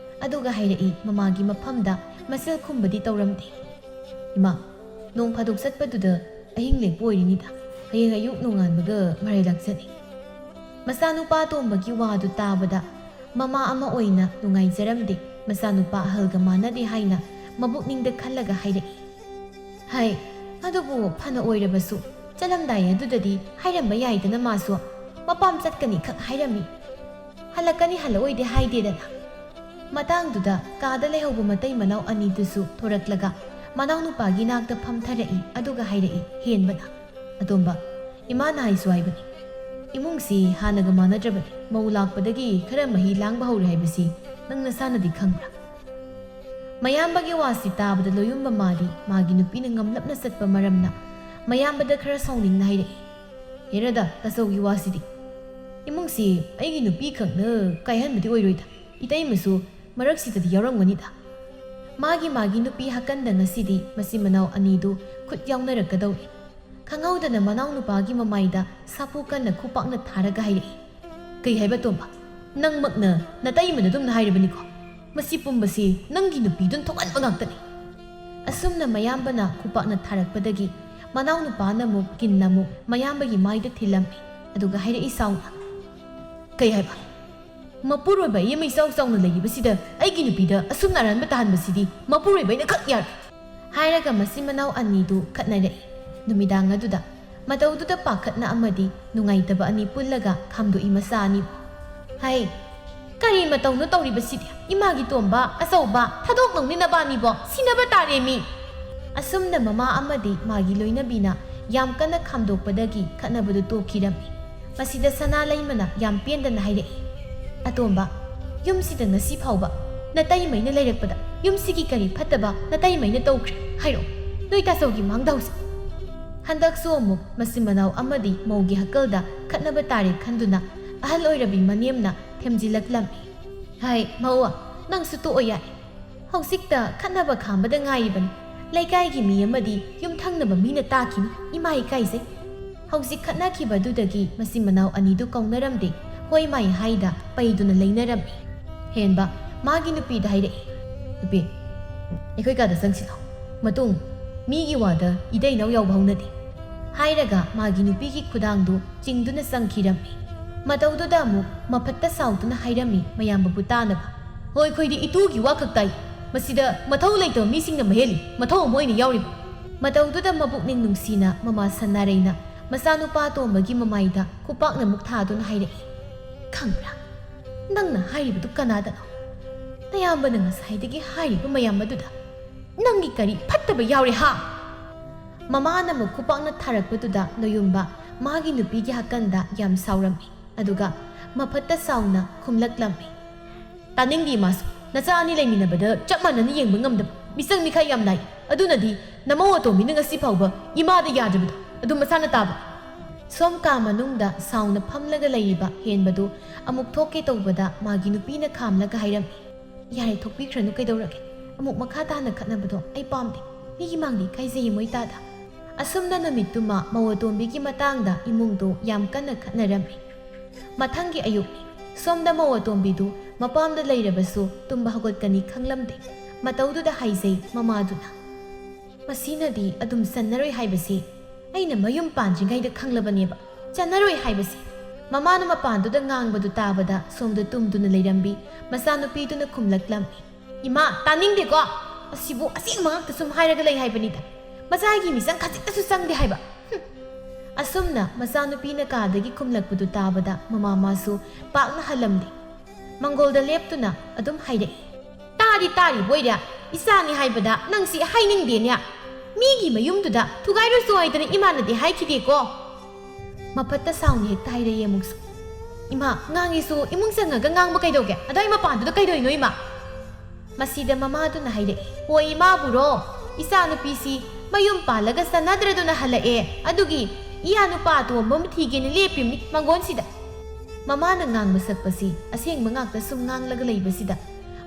ꯑꯗꯨꯒ ꯍꯥꯏꯔꯛꯏ ꯃꯃꯥꯒꯤ ꯃꯐꯝꯗ ꯃꯆꯤꯜ ꯈꯨꯝꯕꯗꯤ ꯇꯧꯔꯝꯗꯦ꯫ "ꯏꯃꯥ, ꯅꯣꯡ ꯐꯥꯗꯣꯛ ꯆꯠꯄꯗꯨꯗ ꯑꯍꯤꯡ ꯂꯦꯛꯄ ꯑꯣꯏꯔꯤꯅꯤꯗ, ꯍꯌꯦꯡ ꯑꯌꯨꯛ ꯅꯣꯡꯉꯥꯟꯕꯒ ꯃꯔꯩ ꯂꯥꯛꯆꯅꯤ꯫" ꯃꯆꯥꯅꯨꯄꯥ ꯑꯇꯣꯝꯕꯒꯤ ꯋꯥꯗꯨ ꯇꯥꯕꯗ ꯃꯃꯥ ꯑꯃ ꯑꯣꯏꯅ ꯅꯨꯡꯉꯥꯏꯖꯔꯝꯗꯦ꯫ ꯃꯆꯥꯅꯨꯄꯥ ꯑꯍꯜꯒ ꯃꯥꯟꯅꯗꯦ ꯍꯥꯏꯅ ꯃꯕꯨꯛꯅꯤꯡꯗ ꯈꯜꯂꯒ ꯍꯥꯏꯔꯛꯏ꯫ "ꯍꯥꯏ, ꯑꯗꯨꯕꯨ ꯐꯅ ꯑꯣꯏꯔꯕꯁꯨ ꯆꯠꯂꯝꯗꯥꯏ ꯑꯗꯨꯗꯗꯤ ꯍꯥꯏꯔꯝꯕ ꯌꯥꯏꯗꯅ, ꯃꯥꯁꯨ ꯃꯄꯥꯝ ꯆꯠꯀꯅꯤ ꯈꯛ ꯍꯥꯏꯔꯝꯃꯤ, ꯍꯜꯂꯛꯀꯅꯤ ꯍꯜꯂꯛꯑꯣꯏꯗꯤ ꯍꯥꯏꯗꯦꯗꯅ꯫" ꯃꯇꯥꯡꯗꯨꯗ ꯀꯥꯗ ꯂꯩꯍꯧꯕ ꯃꯇꯩ ꯃꯅꯥꯎ ꯑꯅꯤꯗꯨꯁꯨ ꯊꯣꯔꯛꯂꯒ ꯃꯅꯥꯎꯅꯨꯄꯥꯒꯤ ꯅꯥꯛꯇ ꯐꯝꯊꯔꯛꯏ꯫ ꯑꯗꯨꯒ ꯍꯥꯏꯔꯛꯏ ꯍꯦꯟꯕꯅ, "ꯑꯇꯣꯝꯕ, ꯏꯃꯥꯅ ꯍꯥꯏꯁꯨ ꯍꯥꯏꯕꯅꯤ, ꯏꯃꯨꯡꯁꯤ ꯍꯥꯟꯅꯒ ꯃꯥꯟꯅꯗ꯭ꯔꯕꯅꯤ꯫ ꯃꯧ ꯂꯥꯛꯄꯗꯒꯤ ꯈꯔ ꯃꯍꯤ ꯂꯥꯡꯕ ꯍꯧꯔꯦ ꯍꯥꯏꯕꯁꯤ ꯅꯪ ꯅꯁꯥꯅꯗꯤ ꯈꯪꯕ꯭ꯔꯥ?" ꯃꯌꯥꯝꯕꯒꯤ ꯋꯥꯁꯤ ꯇꯥꯕꯗ ꯂꯣꯌꯨꯝꯕ ꯃꯥꯗꯤ ꯃꯥꯒꯤ ꯅꯨꯄꯤꯅ ꯉꯝꯂꯞꯅ ꯆꯠꯄ ꯃꯔꯝꯅ ꯃꯌꯥꯝꯕꯗ ꯈꯔ ꯁꯥꯎꯅꯤꯡꯅ ꯍꯥꯏꯔꯛꯏ, "ꯍꯦꯔꯥꯗ, ꯇꯥꯆꯧꯒꯤ ꯋꯥꯁꯤꯗꯤ꯫ ꯏꯃꯨꯡꯁꯤ ꯑꯩꯒꯤ ꯅꯨꯄꯤ ꯈꯛꯅ ꯀꯥꯏꯍꯟꯕꯗꯤ ꯑꯣꯏꯔꯣꯏꯗ, ꯏꯇꯩꯃꯁꯨ ꯃꯔꯛꯁꯤꯗꯗꯤ ꯌꯥꯎꯔꯝꯒꯅꯤꯗ꯫" ꯃꯥꯒꯤ ꯃꯥꯒꯤ ꯅꯨꯄꯤ ꯍꯥꯀꯟꯗ ꯉꯁꯤꯗꯤ ꯃꯆꯤꯟ ꯃꯅꯥꯎ ꯑꯅꯤꯗꯨ ꯈꯨꯠ ꯌꯥꯎꯅꯔꯛꯀꯗꯧꯔꯦ꯫ ꯈꯪꯍꯧꯗꯅ ꯃꯅꯥꯎꯅꯨꯄꯥꯒꯤ ꯃꯃꯥꯏꯗ ꯁꯥꯐꯨ ꯀꯟꯅ ꯈꯨꯄꯥꯛꯅ ꯊꯥꯔꯒ ꯍꯥꯏꯔꯛꯏ, "ꯀꯩ ꯍꯥꯏꯕ ꯇꯣꯝꯕ? ꯅꯪꯃꯛꯅ ꯅꯇꯩꯃꯅ ꯑꯗꯨꯝꯅ ꯍꯥꯏꯔꯕꯅꯤꯀꯣ? ꯃꯁꯤ ꯄꯨꯝꯕꯁꯤ ꯅꯪꯒꯤ ꯅꯨꯄꯤꯗꯨꯅ ꯊꯣꯛꯍꯟꯕ ꯉꯥꯛꯇꯅꯤ꯫" ꯑꯁꯨꯝꯅ ꯃꯌꯥꯝꯕꯅ ꯈꯨꯄꯥꯛꯅ ꯊꯥꯔꯛꯄꯗꯒꯤ ꯃꯅꯥꯎꯅꯨꯄꯥꯅ ꯑꯃꯨꯛ ꯀꯤꯟꯅ ꯑꯃꯨꯛ ꯃꯌꯥꯝꯕꯒꯤ ꯃꯥꯏꯗ ꯊꯤꯜꯂꯝꯃꯤ꯫ ꯑꯗꯨꯒ ꯍꯥꯏꯔꯛꯏ ꯁꯥꯎꯅ, "ꯀꯩ ꯍꯥꯏꯕ? ꯃꯄꯨꯔꯣꯏꯕ ꯑꯩ ꯑꯃ ꯏꯆꯥꯎ ꯆꯥꯎꯅ ꯂꯩꯔꯤꯕꯁꯤꯗ ꯑꯩꯒꯤ ꯅꯨꯄꯤꯗ ꯑꯁꯨꯝꯅ ꯑꯔꯥꯟꯕ ꯇꯥꯍꯟꯕꯁꯤꯗꯤ ꯃꯄꯨꯔꯣꯏꯕ ꯑꯩꯅ ꯈꯛ ꯌꯥꯔꯣꯏ꯫" ꯍꯥꯏꯔꯒ ꯃꯆꯤꯟ ꯃꯅꯥꯎ ꯑꯅꯤꯗꯨ ꯈꯠꯅꯔꯛꯏ꯫ ꯅꯨꯃꯤꯗꯥꯡ ꯑꯗꯨꯗ ꯃꯇꯧꯗꯨꯗ ꯄꯥꯈꯠꯅ ꯑꯃꯗꯤ ꯅꯨꯡꯉꯥꯏꯇꯕ ꯑꯅꯤ ꯄꯨꯜꯂꯒ ꯈꯥꯝꯗꯣꯛꯏ ꯃꯆꯥ ꯑꯅꯤꯕꯨ꯫ "ꯍꯩ, ꯀꯔꯤ ꯃꯇꯧꯅꯣ ꯇꯧꯔꯤꯕꯁꯤꯗꯤ? ꯏꯃꯥꯒꯤ ꯇꯣꯝꯕ, ꯑꯆꯧꯕ, ꯊꯥꯗꯣꯛꯅꯧꯅꯤ ꯅꯕꯥꯅꯤꯕꯣ, ꯁꯤꯅꯕ ꯇꯥꯔꯦ ꯃꯤ!" ꯑꯁꯨꯝꯅ ꯃꯃꯥ ꯑꯃꯗꯤ ꯃꯥꯒꯤ ꯂꯣꯏꯅꯕꯤꯅ ꯌꯥꯝ ꯀꯟꯅ ꯈꯥꯝꯗꯣꯛꯄꯗꯒꯤ ꯈꯠꯅꯕꯗꯨ ꯇꯣꯛꯈꯤꯔꯝꯃꯤ꯫ ꯃꯁꯤꯗ ꯁꯅꯥ ꯂꯩꯃꯅ ꯌꯥꯝ ꯄꯦꯟꯗꯅ ꯍꯥꯏꯔꯛꯏ, "ꯑꯇꯣꯝꯕ, ꯌꯨꯝꯁꯤꯗ ꯉꯁꯤ ꯐꯥꯎꯕ ꯅꯇꯩꯃꯩꯅ ꯂꯩꯔꯛꯄꯗ ꯌꯨꯝꯁꯤꯒꯤ ꯀꯔꯤ ꯐꯠꯇꯕ ꯅꯇꯩꯃꯩꯅ ꯇꯧꯈ꯭ꯔꯦ? ꯍꯥꯏꯔꯛꯑꯣ, ꯅꯣꯏ ꯇꯥꯆꯧꯒꯤ ꯃꯥꯡꯗ ꯍꯧꯖꯤꯛ!" ꯍꯟꯗꯛꯁꯨ ꯑꯃꯨꯛ ꯃꯆꯤꯟ ꯃꯅꯥꯎ ꯑꯃꯗꯤ ꯃꯧꯒꯤ ꯍꯛꯀꯜꯗ ꯈꯠꯅꯕ ꯇꯥꯔꯦ ꯈꯟꯗꯨꯅ ꯑꯍꯜ ꯑꯣꯏꯔꯕꯤ ꯃꯅꯦꯝꯅ ꯊꯦꯝꯖꯤꯜꯂꯛꯂꯝꯃꯤ꯫ "ꯍꯥꯏ ꯃꯧ, ꯅꯪꯁꯨ ꯇꯣꯛꯑꯣ ꯌꯥꯏ꯫ ꯍꯧꯖꯤꯛꯇ ꯈꯠꯅꯕ ꯈꯥꯝꯕꯗ ꯉꯥꯏꯔꯤꯕꯅꯤ꯫ ꯂꯩꯀꯥꯏꯒꯤ ꯃꯤ ꯑꯃꯗꯤ ꯌꯨꯝꯊꯪꯅꯕ ꯃꯤꯅ ꯇꯥꯈꯤꯅꯤ꯫ ꯏꯃꯥ ꯏꯀꯥꯏꯖꯩ꯫" ꯍꯧꯖꯤꯛ ꯈꯠꯅꯈꯤꯕꯗꯨꯗꯒꯤ ꯃꯆꯤꯟ ꯃꯅꯥꯎ ꯑꯅꯤꯗꯨ ꯀꯧꯅꯔꯝꯗꯦ꯫ ꯍꯣꯏ ꯃꯥꯏ ꯍꯥꯏꯗ ꯄꯩꯗꯨꯅ ꯂꯩꯅꯔꯝꯃꯤ꯫ ꯍꯦꯟꯕ ꯃꯥꯒꯤ ꯅꯨꯄꯤꯗ ꯍꯥꯏꯔꯛꯏ, "ꯅꯨꯄꯤ, ꯑꯩꯈꯣꯏ ꯀꯥꯗ ꯆꯪꯁꯤꯜꯂꯣ꯫ ꯃꯇꯨꯡ ꯃꯤꯒꯤ ꯋꯥꯗ ꯏꯇꯩꯅꯧ ꯌꯥꯎꯕ ꯍꯧꯅꯗꯦ꯫" ꯍꯥꯏꯔꯒ ꯃꯥꯒꯤ ꯅꯨꯄꯤꯒꯤ ꯈꯨꯗꯥꯡꯗꯨ ꯆꯤꯡꯗꯨꯅ ꯆꯪꯈꯤꯔꯝꯃꯤ꯫ ꯃꯇꯧꯗꯨꯗ ꯑꯃꯨꯛ ꯃꯐꯠꯇ ꯁꯥꯎꯗꯨꯅ ꯍꯥꯏꯔꯝꯃꯤ ꯃꯌꯥꯝꯕꯕꯨ ꯇꯥꯅꯕ, "ꯍꯣꯏ, ꯑꯩꯈꯣꯏꯗꯤ ꯏꯇꯨꯒꯤ ꯋꯥ ꯈꯛ ꯇꯥꯏ꯫ ꯃꯁꯤꯗ ꯃꯊꯧ ꯂꯩꯇꯕ ꯃꯤꯁꯤꯡꯅ ꯃꯍꯦꯜꯂꯤ, ꯃꯊꯧ ꯑꯃ ꯑꯣꯏꯅ ꯌꯥꯎꯔꯤꯕ꯫" ꯃꯇꯧꯗꯨꯗ ꯃꯄꯨꯛꯅꯤꯡ ꯅꯨꯡꯁꯤꯅ ꯃꯃꯥ ꯁꯅꯥꯔꯩꯅ ꯃꯆꯥꯅꯨꯄꯥ ꯑꯇꯣꯝꯕꯒꯤ ꯃꯃꯥꯏꯗ ꯈꯨꯄꯥꯛꯅ ꯑꯃꯨꯛ ꯊꯥꯗꯨꯅ ꯍꯥꯏꯔꯛꯏ, "ꯈꯪꯕ꯭ꯔꯥ? ꯅꯪꯅ ꯍꯥꯏꯔꯤꯕꯗꯨ ꯀꯅꯥꯗꯅꯣ? ꯅꯌꯥꯝꯕꯅ ꯉꯁꯥꯏꯗꯒꯤ ꯍꯥꯏꯔꯤꯕ ꯃꯌꯥꯝ ꯑꯗꯨꯗ ꯅꯪꯒꯤ ꯀꯔꯤ ꯐꯠꯇꯕ ꯌꯥꯎꯔꯦ ꯍꯥ?" ꯃꯃꯥꯅ ꯑꯃꯨꯛ ꯈꯨꯄꯥꯛꯅ ꯊꯥꯔꯛꯄꯗꯨꯗ ꯅꯣꯌꯨꯝꯕ ꯃꯥꯒꯤ ꯅꯨꯄꯤꯒꯤ ꯍꯥꯀꯟꯗ ꯌꯥꯝ ꯁꯥꯎꯔꯝꯃꯤ꯫ ꯑꯗꯨꯒ ꯃꯐꯠꯇ ꯁꯥꯎꯅ ꯈꯨꯝꯂꯛꯂꯝꯃꯤ, "ꯇꯥꯅꯤꯡꯗꯦ ꯏꯃꯥꯁꯨ꯫ ꯅꯆꯥ ꯑꯅꯤ ꯂꯩꯃꯤꯟꯅꯕꯗ ꯆꯞ ꯃꯥꯟꯅꯅ ꯌꯦꯡꯕ ꯉꯝꯗꯕ, ꯃꯤꯆꯪ ꯃꯤꯈꯥꯏ ꯌꯥꯝ ꯅꯥꯏ꯫ ꯑꯗꯨꯅꯗꯤ ꯅꯃꯧ ꯑꯇꯣꯝꯕꯤꯅ ꯉꯁꯤ ꯐꯥꯎꯕ ꯏꯃꯥꯗ ꯌꯥꯗ꯭ꯔꯤꯕꯗꯣ ꯑꯗꯨ ꯃꯁꯥꯅ ꯇꯥꯕ꯫" ꯁꯣꯝ ꯀꯥ ꯃꯅꯨꯡꯗ ꯁꯥꯎꯅ ꯐꯝꯂꯒ ꯂꯩꯔꯤꯕ ꯍꯦꯟꯕꯗꯨ ꯑꯃꯨꯛ ꯊꯣꯛꯀꯦ ꯇꯧꯕꯗ ꯃꯥꯒꯤ ꯅꯨꯄꯤꯅ ꯈꯥꯝꯂꯒ ꯍꯥꯏꯔꯝꯃꯤ, "ꯌꯥꯔꯦ, ꯊꯣꯛꯄꯤꯈ꯭ꯔꯅꯨ, ꯀꯩꯗꯧꯔꯒꯦ? ꯑꯃꯨꯛ ꯃꯈꯥ ꯇꯥꯅ ꯈꯠꯅꯕꯗꯣ ꯑꯩ ꯄꯥꯝꯗꯦ꯫ ꯃꯤꯒꯤ ꯃꯥꯡꯗ ꯏꯀꯥꯏꯖꯩꯌꯦ ꯃꯣꯏ ꯇꯥꯗ꯫" ꯑꯁꯨꯝꯅ ꯅꯨꯃꯤꯠꯇꯨꯃ ꯃꯧ ꯑꯇꯣꯝꯕꯤꯒꯤ ꯃꯇꯥꯡꯗ ꯏꯃꯨꯡꯗꯨ ꯌꯥꯝ ꯀꯟꯅ ꯈꯠꯅꯔꯝꯃꯤ꯫ ꯃꯊꯪꯒꯤ ꯑꯌꯨꯛꯅꯤ꯫ ꯁꯣꯝꯗ ꯃꯧ ꯑꯇꯣꯝꯕꯤꯗꯨ ꯃꯄꯥꯝꯗ ꯂꯩꯔꯕꯁꯨ ꯇꯨꯝꯕ ꯍꯧꯒꯠꯀꯅꯤ ꯈꯪꯂꯝꯗꯦ꯫ ꯃꯇꯧꯗꯨꯗ ꯍꯥꯏꯖꯩ ꯃꯃꯥꯗꯨꯅ, "ꯃꯁꯤꯅꯗꯤ ꯑꯗꯨꯝ ꯆꯟꯅꯔꯣꯏ ꯍꯥꯏꯕꯁꯤ ꯑꯩꯅ ꯃꯌꯨꯝ ꯄꯥꯟꯗ꯭ꯔꯤꯉꯩꯗ ꯈꯪꯂꯕꯅꯦꯕ꯫ ꯆꯟꯅꯔꯣꯏ ꯍꯥꯏꯕꯁꯤ꯫" ꯃꯃꯥꯅ ꯃꯄꯥꯟꯗꯨꯗ ꯉꯥꯡꯕꯗꯨ ꯇꯥꯕꯗ ꯁꯣꯝꯗ ꯇꯨꯝꯗꯨꯅ ꯂꯩꯔꯝꯕꯤ ꯃꯆꯥꯅꯨꯄꯤꯗꯨꯅ ꯈꯨꯝꯂꯛꯂꯝꯃꯤ, "ꯏꯃꯥ, ꯇꯥꯅꯤꯡꯗꯦꯀꯣ꯫ ꯑꯁꯤꯕꯨ ꯑꯁꯦꯡꯕ ꯉꯥꯛꯇ ꯁꯨꯝ ꯍꯥꯏꯔꯒ ꯂꯩ ꯍꯥꯏꯕꯅꯤꯗ꯫ ꯃꯆꯥꯒꯤ ꯃꯤꯆꯪ ꯈꯖꯤꯛꯇꯁꯨ ꯆꯪꯗꯦ ꯍꯥꯏꯕ꯫ ꯍꯨꯝ!" ꯑꯁꯨꯝꯅ ꯃꯆꯥꯅꯨꯄꯤꯅ ꯀꯥꯗꯒꯤ ꯈꯨꯝꯂꯛꯄꯗꯨ ꯇꯥꯕꯗ ꯃꯃꯥ ꯃꯥꯁꯨ ꯄꯥꯛꯅ ꯍꯜꯂꯝꯗꯦ꯫ ꯃꯪꯒꯣꯜꯗ ꯂꯦꯞꯇꯨꯅ ꯑꯗꯨꯝ ꯍꯥꯏꯔꯛꯏ, "ꯇꯥꯗꯤ ꯇꯥꯔꯤꯕꯣꯏꯔꯦ, ꯏꯆꯥꯅꯤ ꯍꯥꯏꯕꯗ ꯅꯪꯁꯤ ꯍꯥꯏꯅꯤꯡꯗꯦꯅꯦ꯫ ꯃꯤꯒꯤ ꯃꯌꯨꯝꯗꯨꯗ ꯊꯨꯒꯥꯏꯔꯨꯆꯣ ꯍꯥꯏꯗꯅ ꯏꯃꯥꯅꯗꯤ ꯍꯥꯏꯈꯤꯗꯦꯀꯣ?" ꯃꯐꯠꯇ ꯁꯥꯎꯅ ꯍꯦꯛꯇ ꯍꯥꯏꯔꯛꯏ ꯑꯃꯨꯛꯁꯨ꯫ "ꯏꯃꯥ, ꯉꯥꯡꯉꯤꯁꯨ ꯏꯃꯨꯡ ꯆꯪꯉꯒ ꯉꯥꯡꯕ ꯀꯩꯗꯧꯒꯦ? ꯑꯗ꯭ꯋꯥꯏ ꯃꯄꯥꯟꯗꯨꯗ ꯀꯩꯗꯧꯔꯤꯅꯣ, ꯏꯃꯥ?" ꯃꯁꯤꯗ ꯃꯃꯥꯗꯨꯅ ꯍꯥꯏꯔꯛꯏ, "ꯍꯣꯏ ꯏꯃꯥꯕꯨꯔꯣ, ꯏꯆꯥꯅꯨꯄꯤꯁꯤ ꯃꯌꯨꯝ ꯄꯥꯜꯂꯒ ꯆꯥꯟꯅꯗ꯭ꯔꯗꯨꯅ ꯍꯜꯂꯛꯑꯦ, ꯑꯗꯨꯒꯤ ꯏꯌꯥ ꯅꯨꯄꯥ ꯑꯇꯣꯝꯕ ꯑꯃ ꯊꯤꯒꯦꯅ ꯂꯦꯞꯄꯤꯕꯅꯤ ꯃꯥꯡꯒꯣꯟꯁꯤꯗ꯫" ꯃꯃꯥꯅ ꯉꯥꯡꯕ ꯁꯛꯄꯁꯤ ꯑꯁꯦꯡꯕ ꯉꯥꯛꯇ ꯁꯨꯝ ꯉꯥꯡꯂꯒ ꯂꯩꯕꯁꯤꯗ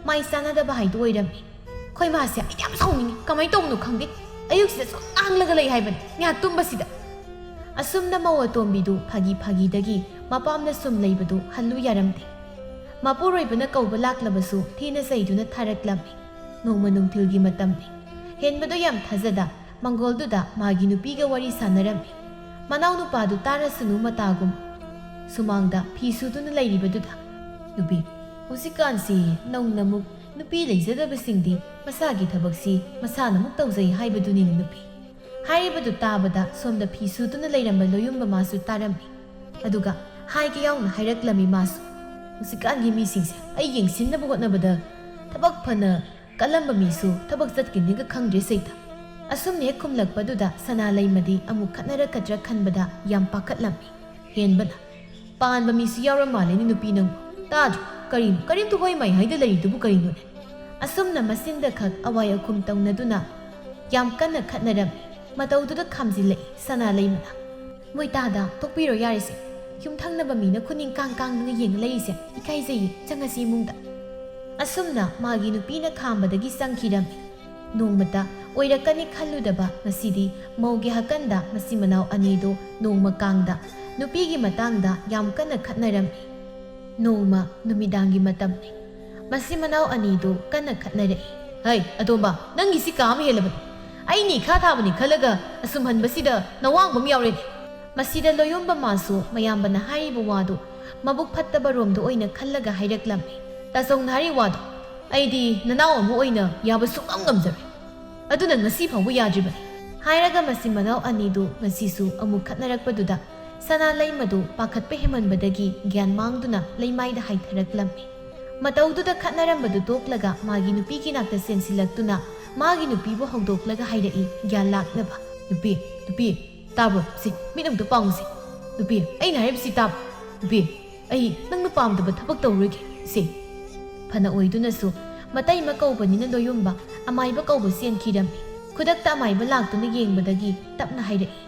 ꯃꯥꯏ ꯆꯥꯟꯅꯗꯕ ꯍꯥꯏꯗꯨ ꯑꯣꯏꯔꯝꯃꯤ꯫ "ꯑꯩꯈꯣꯏ ꯃꯥꯁꯦ ꯑꯩꯗꯤ ꯌꯥꯝ ꯁꯥꯎꯅꯤꯡꯉꯤ, ꯀꯃꯥꯏꯅ ꯇꯧꯕꯅꯣ ꯈꯪꯗꯦ, ꯑꯌꯨꯛꯁꯤꯗ ꯁꯨꯝ ꯉꯥꯡꯂꯒ ꯂꯩ ꯍꯥꯏꯕꯅꯤ ꯉꯥꯏꯍꯥꯛ ꯇꯨꯝꯕꯁꯤꯗ꯫" ꯑꯁꯨꯝꯅ ꯃꯧ ꯑꯇꯣꯝꯕꯤꯗꯨ ꯐꯥꯒꯤ ꯐꯥꯒꯤꯗꯒꯤ ꯃꯄꯥꯝꯗ ꯁꯨꯝ ꯂꯩꯕꯗꯨ ꯍꯜꯂꯨ ꯌꯥꯔꯝꯗꯦ꯫ ꯃꯄꯨꯔꯣꯏꯕꯅ ꯀꯧꯕ ꯂꯥꯛꯂꯕꯁꯨ ꯊꯤꯅ ꯆꯩꯗꯨꯅ ꯊꯥꯔꯛꯂꯝꯃꯤ꯫ ꯅꯣꯡꯃ ꯅꯨꯡꯊꯤꯜꯒꯤ ꯃꯇꯝꯅꯤ꯫ ꯍꯦꯟꯕꯗꯨ ꯌꯥꯝ ꯊꯥꯖꯗ ꯃꯪꯒꯣꯜꯗꯨꯗ ꯃꯥꯒꯤ ꯅꯨꯄꯤꯒ ꯋꯥꯔꯤ ꯁꯥꯟꯅꯔꯝꯃꯤ꯫ ꯃꯅꯥꯎꯅꯨꯄꯥꯗꯨ ꯇꯥꯔꯁꯅꯨ ꯃꯇꯥꯒꯨꯝ ꯁꯨꯃꯥꯡꯗ ꯐꯤ ꯁꯨꯗꯨꯅ ꯂꯩꯔꯤꯕꯗꯨꯗ, "ꯅꯨꯄꯤ, ꯍꯧꯖꯤꯛꯀꯥꯟꯁꯤ ꯅꯧꯅ ꯑꯃꯨꯛ ꯅꯨꯄꯤ ꯂꯩꯖꯗꯕꯁꯤꯡꯗꯤ ꯃꯁꯥꯒꯤ ꯊꯕꯛꯁꯤ ꯃꯁꯥꯅ ꯑꯃꯨꯛ ꯇꯧꯖꯩ ꯍꯥꯏꯕꯗꯨꯅꯤꯅꯦ ꯅꯨꯄꯤ꯫" ꯍꯥꯏꯔꯤꯕꯗꯨ ꯇꯥꯕꯗ ꯁꯣꯝꯗ ꯐꯤ ꯁꯨꯗꯨꯅ ꯂꯩꯔꯝꯕ ꯂꯣꯌꯨꯝꯕ ꯃꯥꯁꯨ ꯇꯥꯔꯝꯃꯤ꯫ ꯑꯗꯨꯒ ꯍꯥꯏꯒꯦ ꯌꯥꯎꯅ ꯍꯥꯏꯔꯛꯂꯝꯃꯤ ꯃꯥꯁꯨ, "ꯍꯧꯖꯤꯛꯀꯥꯟꯒꯤ ꯃꯤꯁꯤꯡꯁꯦ ꯑꯩ ꯌꯦꯡꯁꯤꯟꯅꯕ ꯍꯣꯠꯅꯕꯗ ꯊꯕꯛ ꯐꯅ ꯀꯜꯂꯝꯕ ꯃꯤꯁꯨ ꯊꯕꯛ ꯆꯠꯀꯅꯤꯒ ꯈꯪꯗ꯭ꯔꯦ ꯁꯩꯇ꯫" ꯑꯁꯨꯝꯅ ꯍꯦꯛ ꯈꯨꯝꯂꯛꯄꯗꯨꯗ ꯁꯅꯥ ꯂꯩꯃꯗꯤ ꯑꯃꯨꯛ ꯈꯠꯅꯔꯛꯀꯗ꯭ꯔꯥ ꯈꯟꯕꯗ ꯌꯥꯝ ꯄꯥꯈꯠꯂꯝꯃꯤ꯫ ꯍꯦꯟꯕꯅ, "ꯄꯥꯟꯕ ꯃꯤꯁꯨ ꯌꯥꯎꯔ ꯃꯥꯜꯂꯦꯅꯦ ꯅꯨꯄꯤ ꯅꯪꯕꯨ꯫ ꯇꯥꯗ꯭ꯔꯣ? ꯀꯔꯤꯅꯣ? ꯀꯔꯤꯝꯇ ꯍꯣꯏ ꯃꯥꯏ ꯍꯥꯏꯗ ꯂꯩꯔꯤꯗꯨꯕꯨ ꯀꯔꯤꯅꯣꯅꯦ?" ꯑꯁꯨꯝꯅ ꯃꯆꯤꯟꯗ ꯈꯛ ꯑꯋꯥꯏ ꯑꯈꯨꯝ ꯇꯧꯅꯗꯨꯅ ꯌꯥꯝ ꯀꯟꯅ ꯈꯠꯅꯔꯝꯃꯤ꯫ ꯃꯇꯧꯗꯨꯗ ꯈꯥꯝꯖꯤꯜꯂꯛꯏ ꯁꯅꯥ ꯂꯩꯃꯅ꯫ "ꯃꯣꯏꯇꯥꯗ ꯇꯣꯛꯄꯤꯔꯣ ꯌꯥꯔꯤꯁꯦ꯫ ꯌꯨꯝꯊꯪꯅꯕ ꯃꯤꯅ ꯈꯨꯅꯤꯡ ꯀꯥꯡ ꯀꯥꯡꯗꯨꯅ ꯌꯦꯡꯉ ꯂꯩꯔꯤꯁꯦ ꯏꯀꯥꯏꯖꯩꯌꯦ꯫ ꯆꯪꯉꯁꯤ ꯏꯃꯨꯡꯗ꯫" ꯑꯁꯨꯝꯅ ꯃꯥꯒꯤ ꯅꯨꯄꯤꯅ ꯈꯥꯝꯕꯗꯒꯤ ꯆꯪꯈꯤꯔꯝꯃꯤ꯫ ꯅꯣꯡꯃꯇ ꯑꯣꯏꯔꯛꯀꯅꯤ ꯈꯜꯂꯨꯗꯕ ꯉꯁꯤꯗꯤ ꯃꯧꯒꯤ ꯍꯀꯟꯗ ꯃꯆꯤꯟ ꯃꯅꯥꯎ ꯑꯅꯤꯗꯨ ꯅꯣꯡꯃ ꯀꯥꯡꯗ ꯅꯨꯄꯤꯒꯤ ꯃꯇꯥꯡꯗ ꯌꯥꯝ ꯀꯟꯅ ꯈꯠꯅꯔꯝꯃꯤ꯫ ꯅꯣꯡꯃ ꯅꯨꯃꯤꯗꯥꯡꯒꯤ ꯃꯇꯝꯅꯤ꯫ ꯃꯆꯤꯟ ꯃꯅꯥꯎ ꯑꯅꯤꯗꯨ ꯀꯟꯅ ꯈꯠꯅꯔꯛꯏ꯫ "ꯍꯩ, ꯑꯇꯣꯝꯕ, ꯅꯪꯒꯤꯁꯤ ꯀꯥ ꯑꯃ ꯍꯦꯜꯂꯕꯅꯤ꯫ ꯑꯩꯅ ꯏꯈꯥ ꯊꯥꯕꯅꯤ ꯈꯜꯂꯒ ꯑꯁꯨꯝ ꯍꯟꯕꯁꯤꯗ ꯅꯋꯥꯡꯕ ꯑꯃ ꯌꯥꯎꯔꯦꯅꯦ꯫" ꯃꯁꯤꯗ ꯂꯣꯌꯣꯝꯕ ꯃꯥꯁꯨ ꯃꯌꯥꯝꯕꯅ ꯍꯥꯏꯔꯤꯕ ꯋꯥꯗꯨ ꯃꯕꯨꯛ ꯐꯠꯇꯕ ꯔꯣꯝꯗ ꯑꯣꯏꯅ ꯈꯜꯂꯒ ꯍꯥꯏꯔꯛꯂꯝꯃꯤ꯫ "ꯇꯥꯆꯧꯅ ꯍꯥꯏꯔꯤ ꯋꯥꯗꯣ ꯑꯩꯗꯤ ꯅꯅꯥꯎ ꯑꯃ ꯑꯣꯏꯅ ꯌꯥꯕ ꯁꯨꯡꯉꯝ ꯉꯝꯖꯔꯣꯏ꯫ ꯑꯗꯨꯅ ꯉꯁꯤ ꯐꯥꯎꯕ ꯌꯥꯗ꯭ꯔꯤꯕꯅꯤ꯫" ꯍꯥꯏꯔꯒ ꯃꯆꯤꯟ ꯃꯅꯥꯎ ꯑꯅꯤꯗꯨ ꯉꯁꯤꯁꯨ ꯑꯃꯨꯛ ꯈꯠꯅꯔꯛꯄꯗꯨꯗ ꯁꯅꯥ ꯂꯩꯃꯗꯨ ꯄꯥꯈꯠꯄ ꯍꯦꯟꯃꯟꯕꯗꯒꯤ ꯒ꯭ꯌꯥꯟ ꯃꯥꯡꯗꯨꯅ ꯂꯩꯃꯥꯏꯗ ꯍꯥꯏꯊꯔꯛꯂꯝꯃꯤ꯫ ꯃꯇꯧꯗꯨꯗ ꯈꯠꯅꯔꯝꯕꯗꯨ ꯇꯣꯛꯂꯒ ꯃꯥꯒꯤ ꯅꯨꯄꯤꯒꯤ ꯅꯥꯛꯇ ꯆꯦꯟꯁꯤꯜꯂꯛꯇꯨꯅ ꯃꯥꯒꯤ ꯅꯨꯄꯤꯕꯨ ꯍꯧꯗꯣꯛꯂꯒ ꯍꯥꯏꯔꯛꯏ ꯒ꯭ꯌꯥꯟ ꯂꯥꯛꯅꯕ꯫ "ꯅꯨꯄꯤ, ꯅꯨꯄꯤ, ꯇꯥꯕ꯭ꯔꯣ? ꯁꯤ ꯃꯤꯠ ꯑꯝꯇ ꯄꯥꯡꯉꯨꯁꯤ꯫ "ꯅꯨꯄꯤ, ꯑꯩꯅ ꯍꯥꯏꯔꯤꯕꯁꯤ ꯇꯥꯕ꯫ ꯅꯨꯄꯤ, ꯑꯩ ꯅꯪꯅ ꯄꯥꯝꯗꯕ ꯊꯕꯛ ꯇꯧꯔꯣꯏꯒꯦ ꯁꯦ꯫" ꯐꯅ ꯑꯣꯏꯗꯨꯅꯁꯨ ꯃꯇꯩꯃ ꯀꯧꯕꯅꯤꯅ ꯂꯣꯌꯨꯝꯕ ꯑꯃꯥꯏꯕ ꯀꯧꯕ ꯆꯦꯟꯈꯤꯔꯝꯃꯤ꯫ ꯈꯨꯗꯛꯇ ꯑꯃꯥꯏꯕ ꯂꯥꯛꯇꯨꯅ ꯌꯦꯡꯕꯗꯒꯤ ꯇꯞꯅ ꯍꯥꯏꯔꯛꯏ,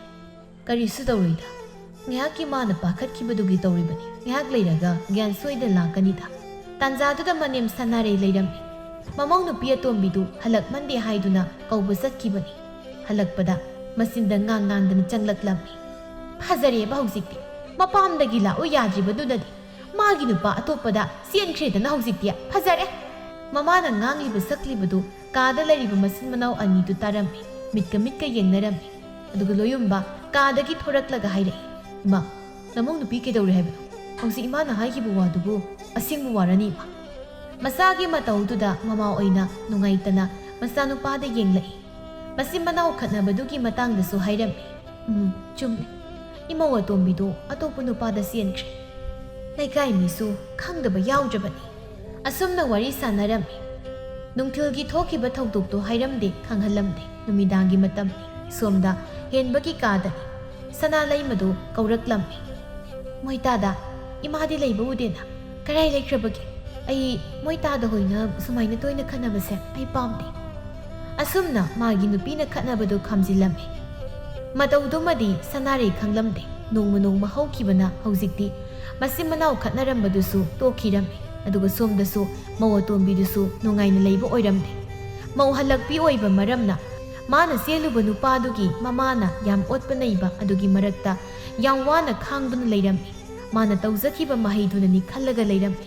"ꯀꯔꯤꯁꯨ ꯇꯧꯔꯣꯏꯗ꯫ ꯉꯥꯏꯍꯥꯛꯀꯤ ꯃꯥꯅ ꯄꯥꯈꯠꯈꯤꯕꯗꯨꯒꯤ ꯇꯧꯔꯤꯕꯅꯤ꯫ ꯉꯥꯏꯍꯥꯛ ꯂꯩꯔꯒ ꯒ꯭ꯌꯥꯟ ꯁꯣꯏꯗꯅ ꯂꯥꯛꯀꯅꯤꯗ꯫" ꯇꯥꯟꯖꯥꯗꯨꯗ ꯃꯅꯦꯝ ꯁꯅꯥꯔꯩ ꯂꯩꯔꯝꯃꯤ꯫ ꯃꯃꯧ ꯅꯨꯄꯤ ꯑꯇꯣꯝꯕꯤꯗꯨ ꯍꯜꯂꯛꯃꯟꯗꯦ ꯍꯥꯏꯗꯨꯅ ꯀꯧꯕ ꯆꯠꯈꯤꯕꯅꯤ꯫ ꯍꯜꯂꯛꯄꯗ ꯃꯆꯤꯟꯗ ꯉꯥꯡ ꯉꯥꯡꯗꯅ ꯆꯪꯂꯛꯂꯝꯃꯤ꯫ "ꯐꯖꯔꯦꯕ ꯍꯧꯖꯤꯛꯇꯤ꯫ ꯃꯄꯥꯝꯗꯒꯤ ꯂꯥꯛꯎ ꯌꯥꯗ꯭ꯔꯤꯕꯗꯨꯅꯗꯤ ꯃꯥꯒꯤ ꯅꯨꯄꯥ ꯑꯇꯣꯞꯄꯗ ꯆꯦꯟꯈ꯭ꯔꯦꯗꯅ ꯍꯧꯖꯤꯛꯇꯤ꯫ ꯐꯖꯔꯦ!" ꯃꯃꯥꯅ ꯉꯥꯡꯂꯤꯕ ꯁꯛꯂꯤꯕꯗꯨ ꯀꯥꯗ ꯂꯩꯔꯤꯕ ꯃꯆꯤꯟ ꯃꯅꯥꯎ ꯑꯅꯤꯗꯨ ꯇꯥꯔꯝꯃꯤ꯫ ꯃꯤꯠꯀ ꯃꯤꯠꯀ ꯌꯦꯡꯅꯔꯝꯃꯤ꯫ ꯑꯗꯨꯒ ꯂꯣꯌꯨꯝꯕ ꯀꯥꯗꯒꯤ ꯊꯣꯔꯛꯂꯒ ꯍꯥꯏꯔꯛꯏ, "ꯏꯃꯥ, ꯅꯃꯧ ꯅꯨꯄꯤ ꯀꯩꯗꯧꯔꯦ ꯍꯥꯏꯕꯅꯣ? ꯍꯧꯖꯤꯛ ꯏꯃꯥꯅ ꯍꯥꯏꯈꯤꯕ ꯋꯥꯗꯨꯕꯨ ꯑꯁꯦꯡꯕ ꯋꯥꯔꯅꯤ, ꯏꯃꯥ?" ꯃꯆꯥꯒꯤ ꯃꯇꯧꯗꯨꯗ ꯃꯃꯥ ꯑꯣꯏꯅ ꯅꯨꯡꯉꯥꯏꯇꯅ ꯃꯆꯥꯅꯨꯄꯥꯗ ꯌꯦꯡꯂꯛꯏ꯫ ꯃꯆꯤꯟ ꯃꯅꯥꯎ ꯈꯠꯅꯕꯗꯨꯒꯤ ꯃꯇꯥꯡꯗꯁꯨ ꯍꯥꯏꯔꯝꯃꯤ꯫ "ꯎꯝ, ꯆꯨꯝꯃꯤ꯫ ꯏꯃꯧ ꯑꯇꯣꯝꯕꯤꯗꯣ ꯑꯇꯣꯞꯄ ꯅꯨꯄꯥꯗ ꯆꯦꯟꯈ꯭ꯔꯦ꯫ ꯂꯩꯀꯥꯏ ꯃꯤꯁꯨ ꯈꯪꯗꯕ ꯌꯥꯎꯗ꯭ꯔꯕꯅꯤ꯫" ꯑꯁꯨꯝꯅ ꯋꯥꯔꯤ ꯁꯥꯟꯅꯔꯝꯃꯤ꯫ ꯅꯨꯡꯊꯤꯜꯒꯤ ꯊꯣꯛꯈꯤꯕ ꯊꯧꯗꯣꯛꯇꯣ ꯍꯥꯏꯔꯝꯗꯦ, ꯈꯪꯍꯜꯂꯝꯗꯦ꯫ ꯅꯨꯃꯤꯗꯥꯡꯒꯤ ꯃꯇꯝꯅꯤ꯫ ꯁꯣꯝꯗ ꯍꯦꯟꯕꯒꯤ ꯀꯥꯗꯅꯤ꯫ ꯁꯅꯥ ꯂꯩꯃꯗꯨ ꯀꯧꯔꯛꯂꯝꯃꯤ꯫ "ꯃꯣꯏꯇꯥꯗ, ꯏꯃꯥꯗꯤ ꯂꯩꯕ ꯎꯗꯦꯅ꯫ ꯀꯔꯥꯏ ꯂꯩꯈ꯭ꯔꯕꯒꯦ? ꯑꯩ ꯃꯣꯏꯇꯥꯗ ꯍꯣꯏꯅ ꯁꯨꯃꯥꯏꯅ ꯇꯣꯏꯅ ꯈꯠꯅꯕꯁꯦ ꯑꯩ ꯄꯥꯝꯗꯦ꯫" ꯑꯁꯨꯝꯅ ꯃꯥꯒꯤ ꯅꯨꯄꯤꯅ ꯈꯠꯅꯕꯗꯨ ꯈꯥꯝꯖꯤꯜꯂꯝꯃꯤ꯫ ꯃꯇꯧꯗꯨꯃꯗꯤ ꯁꯅꯥꯔꯩ ꯈꯪꯂꯝꯗꯦ꯫ ꯅꯣꯡꯃ ꯅꯣꯡꯃ ꯍꯧꯈꯤꯕꯅ ꯍꯧꯖꯤꯛꯇꯤ ꯃꯆꯤꯟ ꯃꯅꯥꯎ ꯈꯠꯅꯔꯝꯕꯗꯨꯁꯨ ꯇꯣꯛꯈꯤꯔꯝꯃꯤ꯫ ꯑꯗꯨꯒ ꯁꯣꯝꯗꯁꯨ ꯃꯧ ꯑꯇꯣꯝꯕꯤꯗꯨꯁꯨ ꯅꯨꯡꯉꯥꯏꯅ ꯂꯩꯕ ꯑꯣꯏꯔꯝꯗꯦ꯫ ꯃꯧ ꯍꯜꯂꯛꯄꯤ ꯑꯣꯏꯕ ꯃꯔꯝꯅ ꯃꯥꯅ ꯆꯦꯜꯂꯨꯕ ꯅꯨꯄꯥꯗꯨꯒꯤ ꯃꯃꯥꯅ ꯌꯥꯝ ꯑꯣꯠꯄ ꯅꯩꯕ ꯑꯗꯨꯒꯤ ꯃꯔꯛꯇ ꯌꯥꯝ ꯋꯥꯅ ꯈꯥꯡꯗꯨꯅ ꯂꯩꯔꯝꯃꯤ꯫ ꯃꯥꯅ ꯇꯧꯖꯈꯤꯕ ꯃꯍꯩꯗꯨꯅꯅꯤ ꯈꯜꯂꯒ ꯂꯩꯔꯝꯃꯤ꯫